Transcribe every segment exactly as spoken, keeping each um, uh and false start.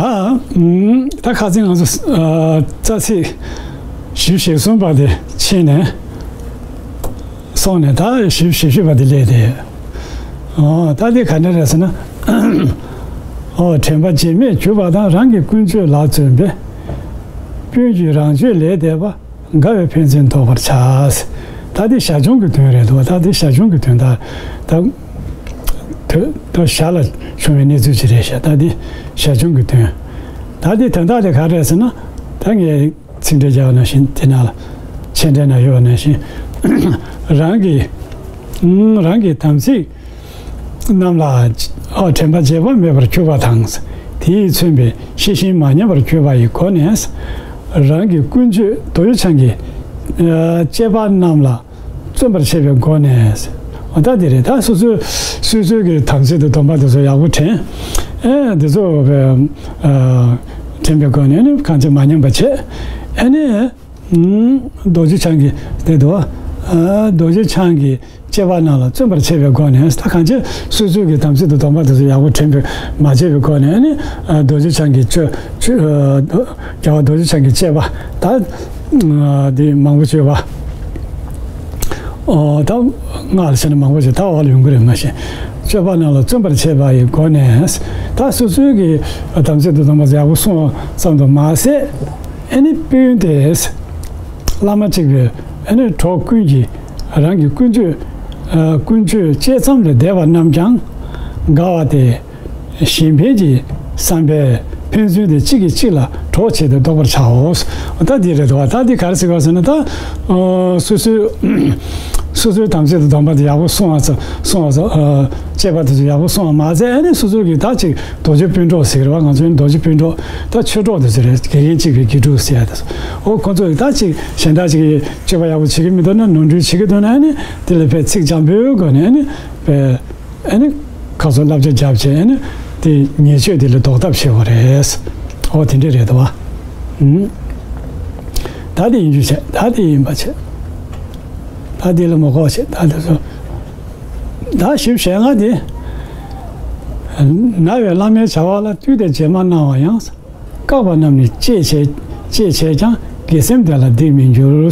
ད་ཨ་ད་ཁ་སང་ང་ཚོ་ཨ་རྩ་ཚིག་བཞི་བཅུ་ཞེ་གསུམ་པ་དེ་ཕྱིན་ནས་སོང་ནས། ད་བཞི་བཅུ་ཞེ་བཞི་པ་དེ་སླེབས་ཏེ། ཨོ་ད་དེ་ག་འདྲ་རེད་ཟེར་ན། ཨོ་དྲན་པ་བརྗེད་མེད་གྱུར་པ་དང་། རང་གི་ཀུན་སྤྱོད་ལ་བརྩོན་པས། ཀུན་གྱིས་རང་སྤྱོད་ལས་འདས་པ། དགའ་བའི་ཕན་ཚུན་རྟོགས་པར་བྱ། ད་དེ་ཞར་བྱུང་གི་དོན་རེད་འདུག་ད་དེ་ཞར་བྱུང་གི་དོན་དག་ད་དོ་དོ་ཞར་ལ་བྱུང་བའི་གནས་ཚུལ་ཅིག་རེད་ཤག་ད་དེ་ཞར་བྱུང་གི་དོན། ད་དེ་དོན་དག་དེ་ག་རེད་ཟེར་ན། ད་ངས་ཚིག་འགྲེལ་རྒྱག་པ་ནང་བཞིན། དེ་ནང་ལ་མཆན་འགྲེལ་ན་ཡོད་པ་ནང་བཞིན། རང་གི་ཨང་རང་གི་དམ་ཚིག་རྣམས་ལ། ཨ་དྲན་པ་བརྗེད་པ་མེད་པར་གྱུར་པ་དང་། དེས་མཚོན་པའི་ཤེས་བཞིན་མ་ཉམས་པར་གྱུར་པ་ཡི་སྒོ་ནས། རང་གི་ཀུན་སྤྱོད་རྡོ་རྗེ་འཆང་གི་ཨ་བཅས་པ་རྣམས་ལ་བརྩོན་པར་བྱེད་པའི་སྒོ་ནས། འོ་ད་དེ་རེད། ད་སོ་སོའི་སོ་སོའི་གི་དམ་ཚིག་དང་སྡོམ་པ་དེ་ཚོ་ཡག་པོ་དྲན། ཨེ་དེ་ཚོ་ཨ་དྲན་པའི་སྒོ་ནས་ནི་གང་ཅི་མ་ཉམས་པ་བྱེད། ཨ་ནི། ཨུམ། རྡོ་རྗེ་འཆང་གི་དེ་དུ། ཨ་རྡོ་རྗེ་འཆང་གི་བཅས་པ་རྣམས་ལ་བརྩོན་པར་བྱེད་པའི་སྒོ་ནས། ད་གང་ཅི་སོ་སོའི་གི་དམ་ཚིག་དང་སྡོམ་པ་དེ་ཚོ་ཡག་པོ་དྲན་པའི་མ་བྱས་པའི་སྒོ་ནས་ནི། ཨ་རྡོ་རྗེ་འཆང་གི་སྤྱོད་སྤྱོད་ཨ་རྒྱལ་བ་རྡོ་རྗེ་འཆང་གི་བཅས་པ་ད་ཨ་དེ་མང་པོ་སྤྱོད་པ། ཨོ་ད་སྔགས་ལ་བྱས་ན་མང་པོ་ཞིག་ད་འོག་ལ་ཡོང་གི་རེད། མ་གཞི་སྤྱོད་པ་རྣམས་ལ་བརྩོན་པར་བྱེད་པ་ཡི་སྒོ་ནས། ད་སོ་སོའི་གི་དམ་ཚིག་དང་སྡོམ་པ་ཡག་པོ་སྲུང་བ་ཙམ་དུ་མ་ཟད། ཨ་ནི་སྤུན་དེས་བླ་མ་གཅིག་པའི་ཨ་ནི་གྲོགས་ཀུན་གྱིས་རང་གི་ཀུན་སྤྱོད་ཨ་ཀུན་སྤྱོད་བཅས་ཙམ་ལས་འདས་པ་རྣམས་ཀྱང་དགའ་བ་སྟེ། གཞན་ཕན་གྱི་བསམ་པས་ཕན་ཚུན་དེ་གཅིག་གིས་གཅིག་ལ་གྲོགས་བྱེད་དུ་བཟློག་པར་བྱའོ། ད་འདི་རེད་དོ། ད་འདི་ག་རེ་ཟེར་བ་ཟེར་ན། ད་ཨ་སོ་སོའི་སོ་སོའི་དམ་ཚིག་དང་སྡོམ་པ་དེ་ཡག་པོ་སྲུང་བ་ཚོ་སྲུང་བ་ཚོ་ཨ་བཅས་པ་དེ་ཚོ་ཡག་པོ་སྲུང་བ་མ་ཟད། ཨ་ནི་སོ་སོ་གི་ད་ཅིག་རྡོ་རྗེ་སྤུན་གྲོགས་ཟེར་བ། ང་ཚོའི་རྡོ་རྗེ་སྤུན་གྲོགས་ད་ཆོས་གྲོགས་དེ་ཚོ་རེད། དགེ་རྒན་གཅིག་པའི་དགེ་ཕྲུག་ཟེར་ཡ་དེ་ཚོ། འོ་ཁོ་ཚོ་ད་ཅིག་གཞན་དག་ཅིག་གིས་སྤྱོད་པ་ཡག་པོ་བྱེད་ཀྱི་མི་འདུག་ན། ནོར་འཁྲུལ་བྱེད་ཀྱི་འདུག་ན། ཨ་ནི་དེ་ལ་དཔེ་ཚིག་འཇམ་པོའི་སྒོ་ནས་ཨ་ནི་དཔེ་ཨ་ནི་ཁ་སང་བསླབ་བྱ་བརྒྱབ་བྱས། ཨ་ནི་དེ་ཉེས་སྤྱོད་དེ་ལ་ཟློག་ཐབས་བྱེད་དགོས་རེད། འོ་དེ་འདྲ་རེད་དོ། ཨུམ། ད་དེ་ཡིན་རྒྱུ་བྱས། ད་དེ་ཡིན་པ་བྱས། ད་དེ་ལ་མ་གོ་བྱས། ད་དེ་ཚོ་ད་ཞིབ་བཤད་ང་དེ། ན་བའི་བླ་མའི་བྱ་བ་ལ་བཏུད་དེ་བྱེད་མ་གནང་བ་ཡང་། བཀག་པ་རྣམས་ནི་གཅེས་བྱས་གཅེས་བྱས་ཀྱང་། དགེ་སེམས་དེ་ལ་སྡིག་མི་འགྱུར།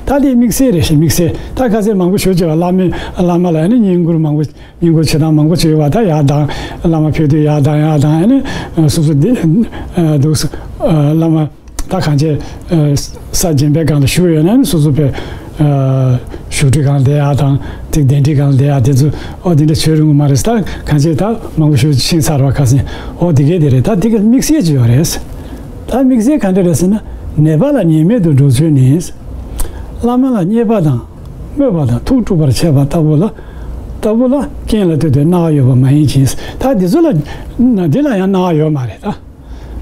ད་དེ་དམིགས་བསལ་རེད་ཤག་དམིགས་བསལ། ད་ཁ་སང་མང་པོ་ཞུ་བྱས་པ། བླ་མའི་བླ་མ་ལ་ནི་བསྙེན་བཀུར་མང་པོ། བསྙེན་བཀུར་བྱེད་སྟངས་མང་པོ་བྱས་པ། ད་ཡར་ལྡང་། བླ་མ་ཕེབས་དུས་ཡར་ལྡང་ཡར་ལྡང་། ཨ་ནི་སོ་སོ་འདི་འདུག་བླ་མ་ད་གང་བྱས་ས་སྦྱིན་པའི་སྒང་ལ་བཞུགས་ཡོད་ན། ཨ་ནི་སོ་སོ་པའི་བཞུགས་ཁྲི་སྒང་ལ་བསྡད་ཡག་དང་། དེ་གདན་ཁྲི་སྒང་ལ་བསྡད་ཡག་དེ་ཚོ། ཨོ་དེ་འདྲ་བྱེད་རུང་མ་རེད། ད་གང་བྱས་ད་མང་པོ་ཞུ་ཕྱིན་ཚར་བ། ཁ་སང་ཨོ་དེ་གས་དེ་རེད། ད་དེ་ག་དམིགས་བསལ་ཅིག་ཡོད་རེད། ད་དམིགས་བསལ་ག་འདྲ་རེད་ཟེར་ན། ནད་པ་ལ་ཉེས་མེད་དུ་འགྲོ་ཚུལ་ནི། བླ་མ་ལ་མཉེས་པ་དང་། སྨོད་པ་དང་ཐུགས་དཀྲུགས་པར་བྱེད་པ་ལྟ་བུ་ལ། ལྟ་བུ་ལ་རྐྱེན་ལ་ལྟོས་ཏེ་སྣང་བ་ཡོད་པ་མ་ཡིན་གྱི། ད་འདི་ཚོ་ལ་འདི་ལ་ཡང་སྣང་བ་ཡོད་མ་རེད་ད།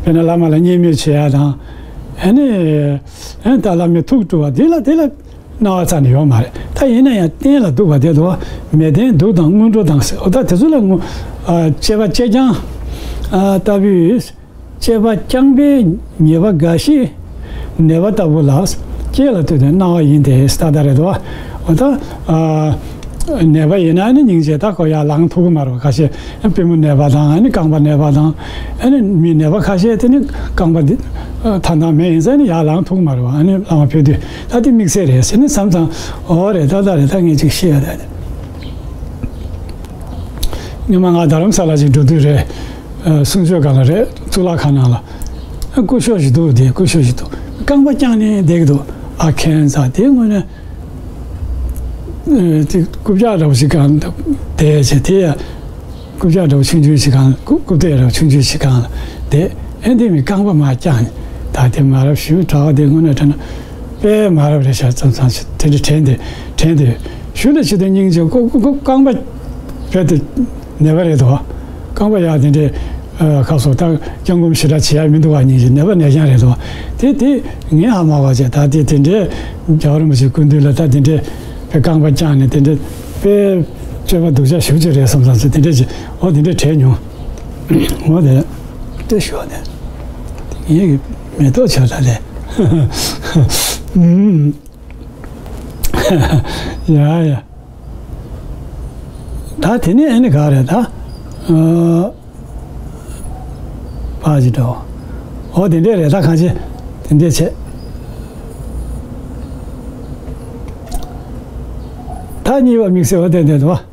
དཔེར་ན་བླ་མ་ལ་བརྙས་སྨོད་བྱེད་ཡ་དང་། ཨ་ནི་ཨ་ནི་ད་བླ་མའི་ཐུགས་དཀྲུགས་པ་འདི་ལ་འདི་ལ་སྣང་བ་རྩ་ནས་ཡོད་མ་རེད། ད་ཡིན་ན་ཡང་གཏན་ལ་འདུག་པ་དེ་དོ། མལ་སྟན་གདུགས་དང་སྔོན་འགྲོ་དང་ཟེར། འོ་ད་དེ་ཚོ་ལ་ངོ་ཨ་བཅས་པ་བཅས་ཀྱང་ཨ་ལྟ་བུའི། བཅས་པ་རྐྱང་པའི་ཉེས་པ་འགའ་ཞིག་ནད་པ་ལྟ་བུ་ལ་རྐྱེན་ལ་ལྟོས་ཏེ་སྣང་བ་ཡིན་ཏེ། ད་ལྟ་རེད་དོ། འོ་ད་ཨ་ནད་པ་ཡིན་ན་ནི་སྙིང་རྗེ་ད་ཁོ་ཡར་ལངས་ཐུབ་ཀྱི་མ་རེད་པ། ཁ་ཤས་པུས་མོ་ནད་པ་དང་། ཨ་ནི་རྐང་པ་ནད་པ་དང་། ཨ་ནི་མི་ནད་པ་ཁ་ཤས་དེ་ནི་རྐང་པ་འདི་ཐང་ཐང་མེད་ཡིན་ཙང་ནི་ཡར་ལངས་ཐུབ་ཀྱི་མ་རེད་པ། ཨ་ནི་བླ་མ་ཕེབས་དུས་ད་དེ་དམིགས་བསལ་རེད་ཟེར་ནས་བསམ་ཙང་། འོ་རེད། ད་ལྟ་རེད། ད་ངས་ཅིག་བཤད་ཡ་ད་རེད། སྔོན་མ་ང་རྡ་རམ་ས་ལ་ཅིག་འགྲོ་དུས་རེད། ཨ་གསུང་ཆོས་སྒང་ལ་རེད། གཙུག་ལག་ཁང་ནང་ལ། ཨ་སྐུ་ཞབས་ཤིག་འདུག་དེ་སྐུ་ཞབས་ཤིག་འདུག་རྐང་པ་བརྐྱངས་ནས་བསྡད་ཀྱི་འདུག་ཨ་ཁན་ཚ་དེ་དངོས་གནས་ཨ་དེ་རྐུབ་བཀྱག་འདྲ་བོ་ཞིག་སྒང་ལ་བསྡད་བྱས། དེ་ཡ་རྐུབ་བཀྱག་འདྲ་བོ་ཆུང་ཆུང་ཞིག་སྒང་ལ། རྐུབ་རྐུབ་སྟེགས་འདྲ་བོ་ཆུང་ཆུང་ཞིག་སྒང་ལ་བསྡད། ཨེ་འདི་མི་རྐང་པ་མར་བརྐྱངས་ནས། ད་དེ་མ་རབས་ཞུ་གྲྭ་པ་དེ་དངོས་གནས་དྲན་ན་དཔེ་མ་རབས་རེད་ཤག་བསམ་བསམ་ཞིག་དེ་འདྲ་དྲན་ཏེ། དྲན་ཏེ་ཞུ་ལ་ཅི་ལྟར་སྙིང་རྗེ། ཁོ་ཁོ་ཁོ་རྐང་པ་རྦད་དེ་ནད་པ་རེད་དོ། རྐང་པ་ཡག་དེ་འདྲའི་ཨ་ཁ་སོ་ད་སྐྱབས་མགོན་ཞེ་དྲག་བྱེད་ཡ་མི་འདུག་པ། སྙིང་རྗེ། ནད་པ་ནད་རྐྱང་རེད་དོ། དེ་དེ་ངས་ཧ་མ་གོ་བྱས། ད་དེ་དེ་འདྲའི་རྒྱལ་བ་རིན་པོ་ཆེ་སྐུ་མདུན་ལ་ད་དེ་འདྲའི་དཔེ་རྐང་པ་བརྐྱངས་ནས་དེ་འདྲའི་དཔེ་སྤྱོད་པ་སྡུག་ཅག་ཞེ་པོ་ཅིག་རེད་བསམ་བསམ་ཞིག་དེ་འདྲ་ཅིག་འོ་དེ་འདྲ་དྲན་མྱོང་། འོ་དེ་ལྟ་ཞོག་དེ་ངའི་མེ་ཏོག་ཆགས་ད་ལས། ཡ་ཡ། ད་དེ་ནས་ཨ་ནི་ག་རེད་ད། ཨ། ཕར་ཅིག་འགྲོ། འོ་དེ་འདྲས་རེད། ད་གང་ཅི་དེ་འདྲས་བྱས། ད་གཉིས་པ་དམིགས་བསལ། འོ་དེ་འདྲས་འདུག་བ།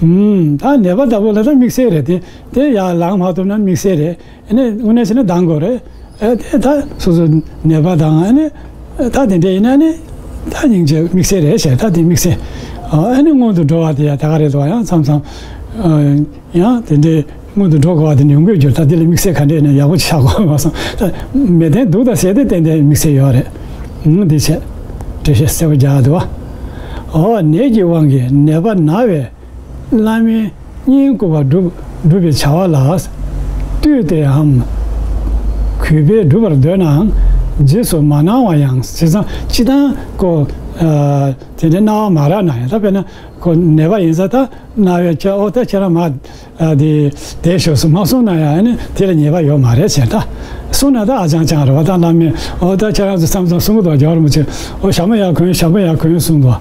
ཨུམ། ད་ནད་པ་ལྟ་བུ་ལ་ད་དམིགས་བསལ་རེད་དེ། དེ་ཡར་ལངས་མ་ཐུབ་ན་དམིགས་བསལ་རེད། ཨ་ནི་དངོས་གནས་བྱས་ན་ལྡང་དགོས་རེད། ཨ་དེ་ད་སོ་སོ་ནད་པ་དང་། ཨ་ནི་ད་དེ་འདྲས་ཡིན་ན་ནི་ད་སྙིང་རྗེ་དམིགས་བསལ་རེད་ཟེར། ད་དེ་དམིགས་བསལ། ཨ་ནི་སྔོན་དུ་འགྲོ་བ་དེ་ཡང་དེ་ག་རེད་འདུག་བ། ཡང་མཚམས་མཚམས་ཡང་དེ་འདྲས་སྔོན་དུ་འགྲོ་དགོས་པ་དེ་ནི་ཡོང་གི་ཡོད་རྒྱུ་རེད། ད་དེ་ལ་དམིགས་བསལ་ག་འདྲས་ནས་ཡག་པོ་ཆགས་དགོས་མ་སོང་། ད་མལ་སྟན་འདུག་ད་ཟེར་དེ་ཏན་ཏན་དམིགས་བསལ་ཡོད་རེད། ཨང་། འདི་བྱས། འགྲེལ་བཤད་གསལ་པོ་རྒྱག་འདུག་བ། འོ། ནད་ཀྱི་དབང་གིས་ནད་པ་ན་བས་བླ་མའི་བསྙེན་བཀུར་བ་སྒྲུབ་སྒྲུབ་པའི་བྱ་བ་ལ་ལྟོས་ཏེའམ་གུས་པས་སྒྲུབ་པར་འདོད་ནའང་རྗེས་སུ་མ་གནང་བ་ཡང་། བྱས་ཙང་སྤྱིར་བཏང་ཁོ་ཨ་དེ་འདྲའི་གནང་བ་མ་རག་ན་ཡང་། ད་དཔེར་ན་ཁོ་ནད་པ་ཡིན་ཙང་ད་ན་བས་ཁྱེད། འོ་ད་ཁྱེད་རང་མ་ཨ་དེ་དེ་ཞོགས་སུ་མ་གསུངས་ན་ཡང་། ཨ་ནི་དེ་ལ་ཉེས་པ་ཡོད་མ་རེད་ཟེར། ད་གསུངས་ན་ད་ཨ་ཅང་ཅང་རེད་བ། ད་བླ་མས། འོ་ད་ཁྱེད་རང་ཚོ་མཚམས་མཚམས་གསུང་གི་འདུག་རྒྱལ་བ་རིན་པོ་ཆེ། འོ་ཞྭ་མོ་ཡར་གོན། ཞྭ་མོ་ཡར་གོན་གསུངས་འདུག་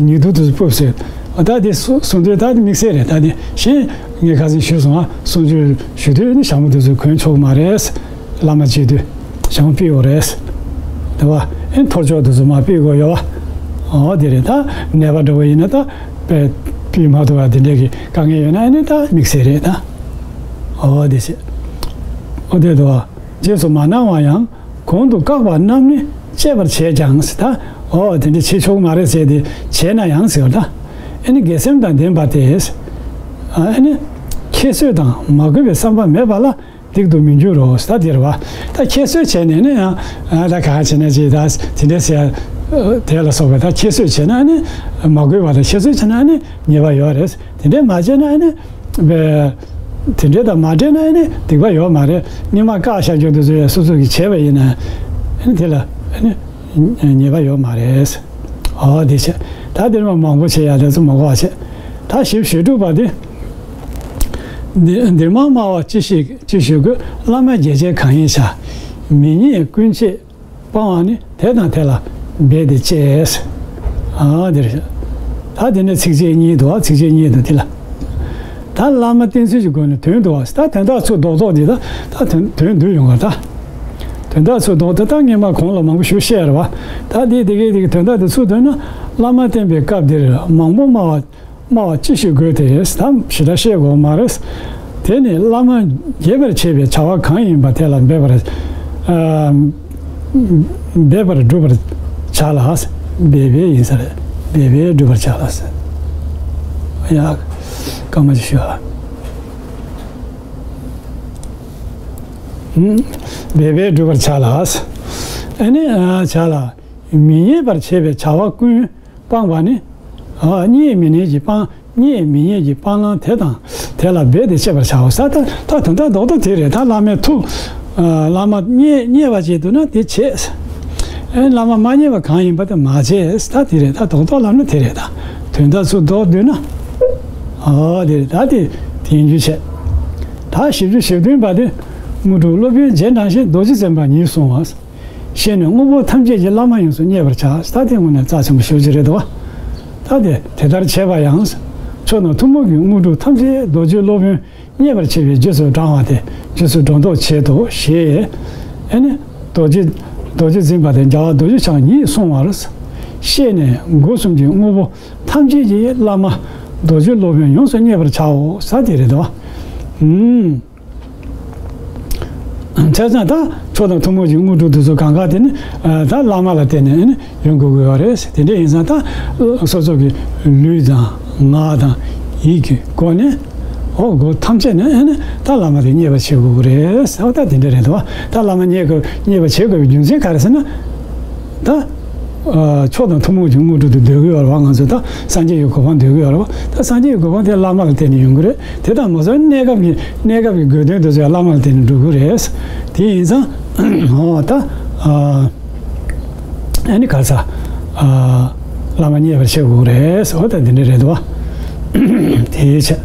ཉེ་དུ་དུ་སྤུབས་ཟེར། འོ་ད་དེ་གསུ་གསུང་དུས་ད་དེ་དམིགས་བསལ་རེད། ད་དེ་གཞན་ངས་ཁ་སང་ཞུས་སོང་ང་། གསུང་ཆོས་ཞུ་དུས་ནི་ཞྭ་མོ་དེ་ཚོ་གོན་ཆོག་གི་མ་རེད། བླ་མ་མཇལ་དུས་ཞྭ་མོ་ཕུད་དགོས་རེད། དེ་བ། ཨེ་ཐོར་ཅོག་དེ་ཚོ་མར་ཕུད་དགོས་ཡོད་བ། འོ་དེ་རེད། ད་ནད་པ་འདྲ་བོ་ཡིན་ན་ད་དཔེ་ཕུད་མ་ཐུབ་པ་དེ་འདྲས་ཀྱི་དཀའ་ངལ་ཡོད་ན། ཨ་ནི་ད་དམིགས་བསལ་རེད་ད། འོ་དེ་བྱས། འོ་དེ་འདུག་བ། རྗེས་སུ་མ་གནང་བ་ཡང་། གོང་དུ་བཀག་པ་རྣམས་ནི་སྤྱད་པར་བྱས་ཀྱང་ཟེར། ད་འོ་དེ་འདྲ་བྱེད་ཆོག་མ་རེད་ཟེར་དེ་བྱས་ན་ཡང་ཟེར་བ་ད། ཨེ་ནི་དགེ་སེམས་དང་ལྡན་པ་སྟེ། ཨ་ནི་ཁྱད་གསོད་དང་མ་གུས་པའི་བསམ་པ་མེད་པ་ལ་སྡིག་ཏུ་མི་འགྱུར་རོ་ཟེར། ད་དེ་རེད་བ། ད་ཁྱད་གསོད་བྱས་ནས་ནི་ཡང་ཨ་ད་ག་བྱས་ན་ཅི་ད་དེ་འདྲ་ཟེར། དེ་ལ་སོགས་པའི་ད་ཁྱད་གསོད་བྱས་ན་ནི། མ་གུས་པ་དང་ཁྱད་གསོད་བྱས་ན་ནི་ཉེས་པ་ཡོད་རེད། དེ་འདྲས་མ་བྱས་ན་ནི། དེ་འདྲས་དང་མ་འདྲེས་ན་ནི་སྡིག་པ་ཡོད་མ་རེད། སྔོན་མ་བཀག་བཞག་རྒྱུ་དེ་ཚོ་ཡང་སོ་སོ་གིས་བྱས་པ་ཡིན་ན། ཨ་ནི་དེ་ལ་ཨ་ནི་ཉེས་པ་ཡོད་མ་རེད། འོ་དེ་བྱས། ད་དེར་མ་མང་པོ་བྱེད་ཡ་དེ་ཚོ་མ་དགོས་པ་བྱས། ད་བཞི་བཅུ་ཞེ་དྲུག་པ་དེ། འདི་འདིར་མ་སྨྲ་བ་ཅི་ཞིག་ཅི་ཞིག་དགོས། བླ་མ་དགྱེས་བྱེད་གང་ཡིན་བྱ། མི་བརྙས་ཀུན་བྱེད་སྤང་བ་ནི། དེ་དང་དེ་ལ་འབད་དེ་སྤྱད། ཨ་དེ་རེད། ད་དེ་ནས་ཚིགས་བཅད་གཉིས་འདུག་བ། ཚིགས་བཅད་གཉིས་འདུག་དེ་ལ། ད་བླ་མ་བསྟེན་ཚུལ་གྱི་སྒོ་ནས་དོན་བསྡུ་བ། ད་དོན་དག་ཚུར་རྡོག་རྡོག་འདི་ད་ད་དོན་དོན་བསྡུ་ཡོང་བ་ད། དོན་དག་ཚུར་རྡོག་ད་ད་སྔོན་མ་གོང་ལ་མང་པོ་ཞིག་བཤད་རེད་བ། ད་དེ་དེ་གའི་དེ་གའི་དོན་དག་དེ་ཚུར་བསྡུ་ན། བླ་མ་བསྟེན་པའི་སྐབས་འདིར་མང་པོ་སྨྲ་བ། སྨྲ་བ་ཅི་ཞིག་དགོས་ཏེ། ད་ཞེ་དྲག་བཤད་དགོས་མ་རེད། དེ་ནི་བླ་མ་དགྱེས་པར་བྱེད་པའི་བྱ་བ་གང་ཡིན་པ་དེ་ལ་འབད་པར། ཨ་འབད་པར་བསྒྲུབ་པར་བྱ་ལ། འབད་པས་ཡིན་ས་རེད། འབད་པས་བསྒྲུབ་པར་བྱ་ལ། ཡ། སྐར་མ་ཅིག་ཞུ་ཨ། འབད་པས་བསྒྲུབ་པར་བྱ་ལ། ཨ་ནི་ཨ་བྱ་ལ། མི་བརྙས་པར་བྱེད་པའི་བྱ་བ་ཀུན། སྤང་བ་ནི། ཨ་བརྙས་མི་ནུས་ཀྱི་སྤང་། བརྙས་མི་ནུས་ཀྱི་སྤང་བླང་དེ་དང་དེ་ལ་འབད་དེ་སྤྱད་པར་བྱའོ་ཟེར། ད་ད་དོན་དག་རྡོག་རྡོག་དེ་རེད། ད་བླ་མའི་ཐུགས། ཨ་བླ་མ་བརྙས་བརྙས་པ་བྱེད་འདུག་ན་དེ་བྱེད། ཨེ་བླ་མ་མ་བརྙས་པ་གང་ཡིན་པ་དེ་མ་བྱེད་ཟེར། ད་དེ་རེད། ད་རྡོག་རྡོག་ལབ་ན་དེ་རེད། ད་དོན་དག་ཚུར་རྡོག་བསྡུས་ན། ཨོ་དེ་རེད། ད་དེ་དེ་ཡིན་རྒྱུ་བྱེད། ད་བཞི་བཅུ་ཞེ་བདུན་པ་དེ། དངོས་གྲུབ་སློབ་དཔོན་རྗེས་འབྲང་ཞིང་། རྡོ་རྗེ་འཛིན་པ་ཉིད་བསྲུང་བ། ཤེས་ནས་དངོས་པོ་ཐམས་ཅད་ཀྱི། བླ་མ་ཡོངས་སུ་མཉེས་པར་བྱ། ད་དེ་དངོས་གནས་རྩ་ཆེན་པོ་ཞེ་པོ་ཅིག་རེད་འདུག་བ། ད་དེ་དེ་ལྟར་བྱས་པ་ཡང་། མཆོག་དང་ཐུན་མོང་གི་དངོས་གྲུབ་ཐམས་ཅད་རྡོ་རྗེ་སློབ་དཔོན་མཉེས་པར་བྱེད་པའི་རྗེས་སུ་འབྲང་བ་དེ་རྗེས་སུ་འགྲོ་ལྡོག་བྱེད་དོ་ཞེས། ཨེ་ནི་རྡོ་རྗེ་རྡོ་རྗེ་འཛིན་པ་དེ་རྒྱལ་བ་རྡོ་རྗེ་འཆང་ཉིད་བསྲུང་བར། ཤེས་ནས་སྒོ་གསུམ་གྱི་དངོས་པོ་ཐམས་ཅད་ཀྱི། བླ་མ་རྡོ་རྗེ་སློབ་དཔོན་ཡོངས་སུ་མཉེས་པར་བྱའོ་ཟེར་དེ་རེད་འདུག་བ། ཨུམ། བྱས་ཙང་ད་མཆོག་དང་ཐུན་མོང་གི་དངོས་གྲུབ་དེ་ཚོ་གང་ག་དེ་ནི་ད་བླ་མ་ལ་བརྟེན་ནས་ནི་ཡོང་དགོས་ཀྱི་ཡོད་རེད། དེ་འདྲ་ཡིན་ཙང་ད་སོ་སོ་གི་ལུས་དང་ངག་དང་ཡིད་ཀྱི་སྒོ་ནས། འོ་སྒོ་ཐམས་ཅད་ནས་ནི་ད་བླ་མ་དེ་མཉེས་པར་བྱེད་དགོས་ཀྱི་རེད་ཟེར་བ་ད་དེ་འདྲ་རེད་འདུག་བ། ད་བླ་མ་མཉེས་དགོས་མཉེས་པར་བྱེད་དགོས་པའི་རྒྱུ་མཚན་ག་རེ་ཟེར་ན། ད་ཨ་མཆོག་དང་ཐུན་མོང་གི་དངོས་གྲུབ་དེ་འདོད་ཀྱི་ཡོད་རེད་བ། ང་ཚོས་ད་སངས་རྒྱས་ཀྱི་གོ་འཕང་འདོད་ཀྱི་ཡོད་རེད་བ། ད་སངས་རྒྱས་ཀྱི་གོ་འཕང་དེ་བླ་མ་ལ་བརྟེན་ནས་ཡོང་གི་རེད། དེ་དང་མ་ཟད་གནས་སྐབས་ཀྱི་གནས་སྐབས་ཀྱི་དགོས་དོན་དེ་ཚོ་ཡང་བླ་མ་ལ་བརྟེན་ནས་འགྲུབ་ཀྱི་རེད། དེ་ཡིན་ཙང་འོ་ད་ཨ་ཨ་ནི་ག་ས་ཨ་བླ་མ་མཉེས་པར་བྱེད་དགོས་ཀྱི་རེད། འོ་ད་དེ་འདྲ་རེད་འདུག་བ། དེའི་ཆ།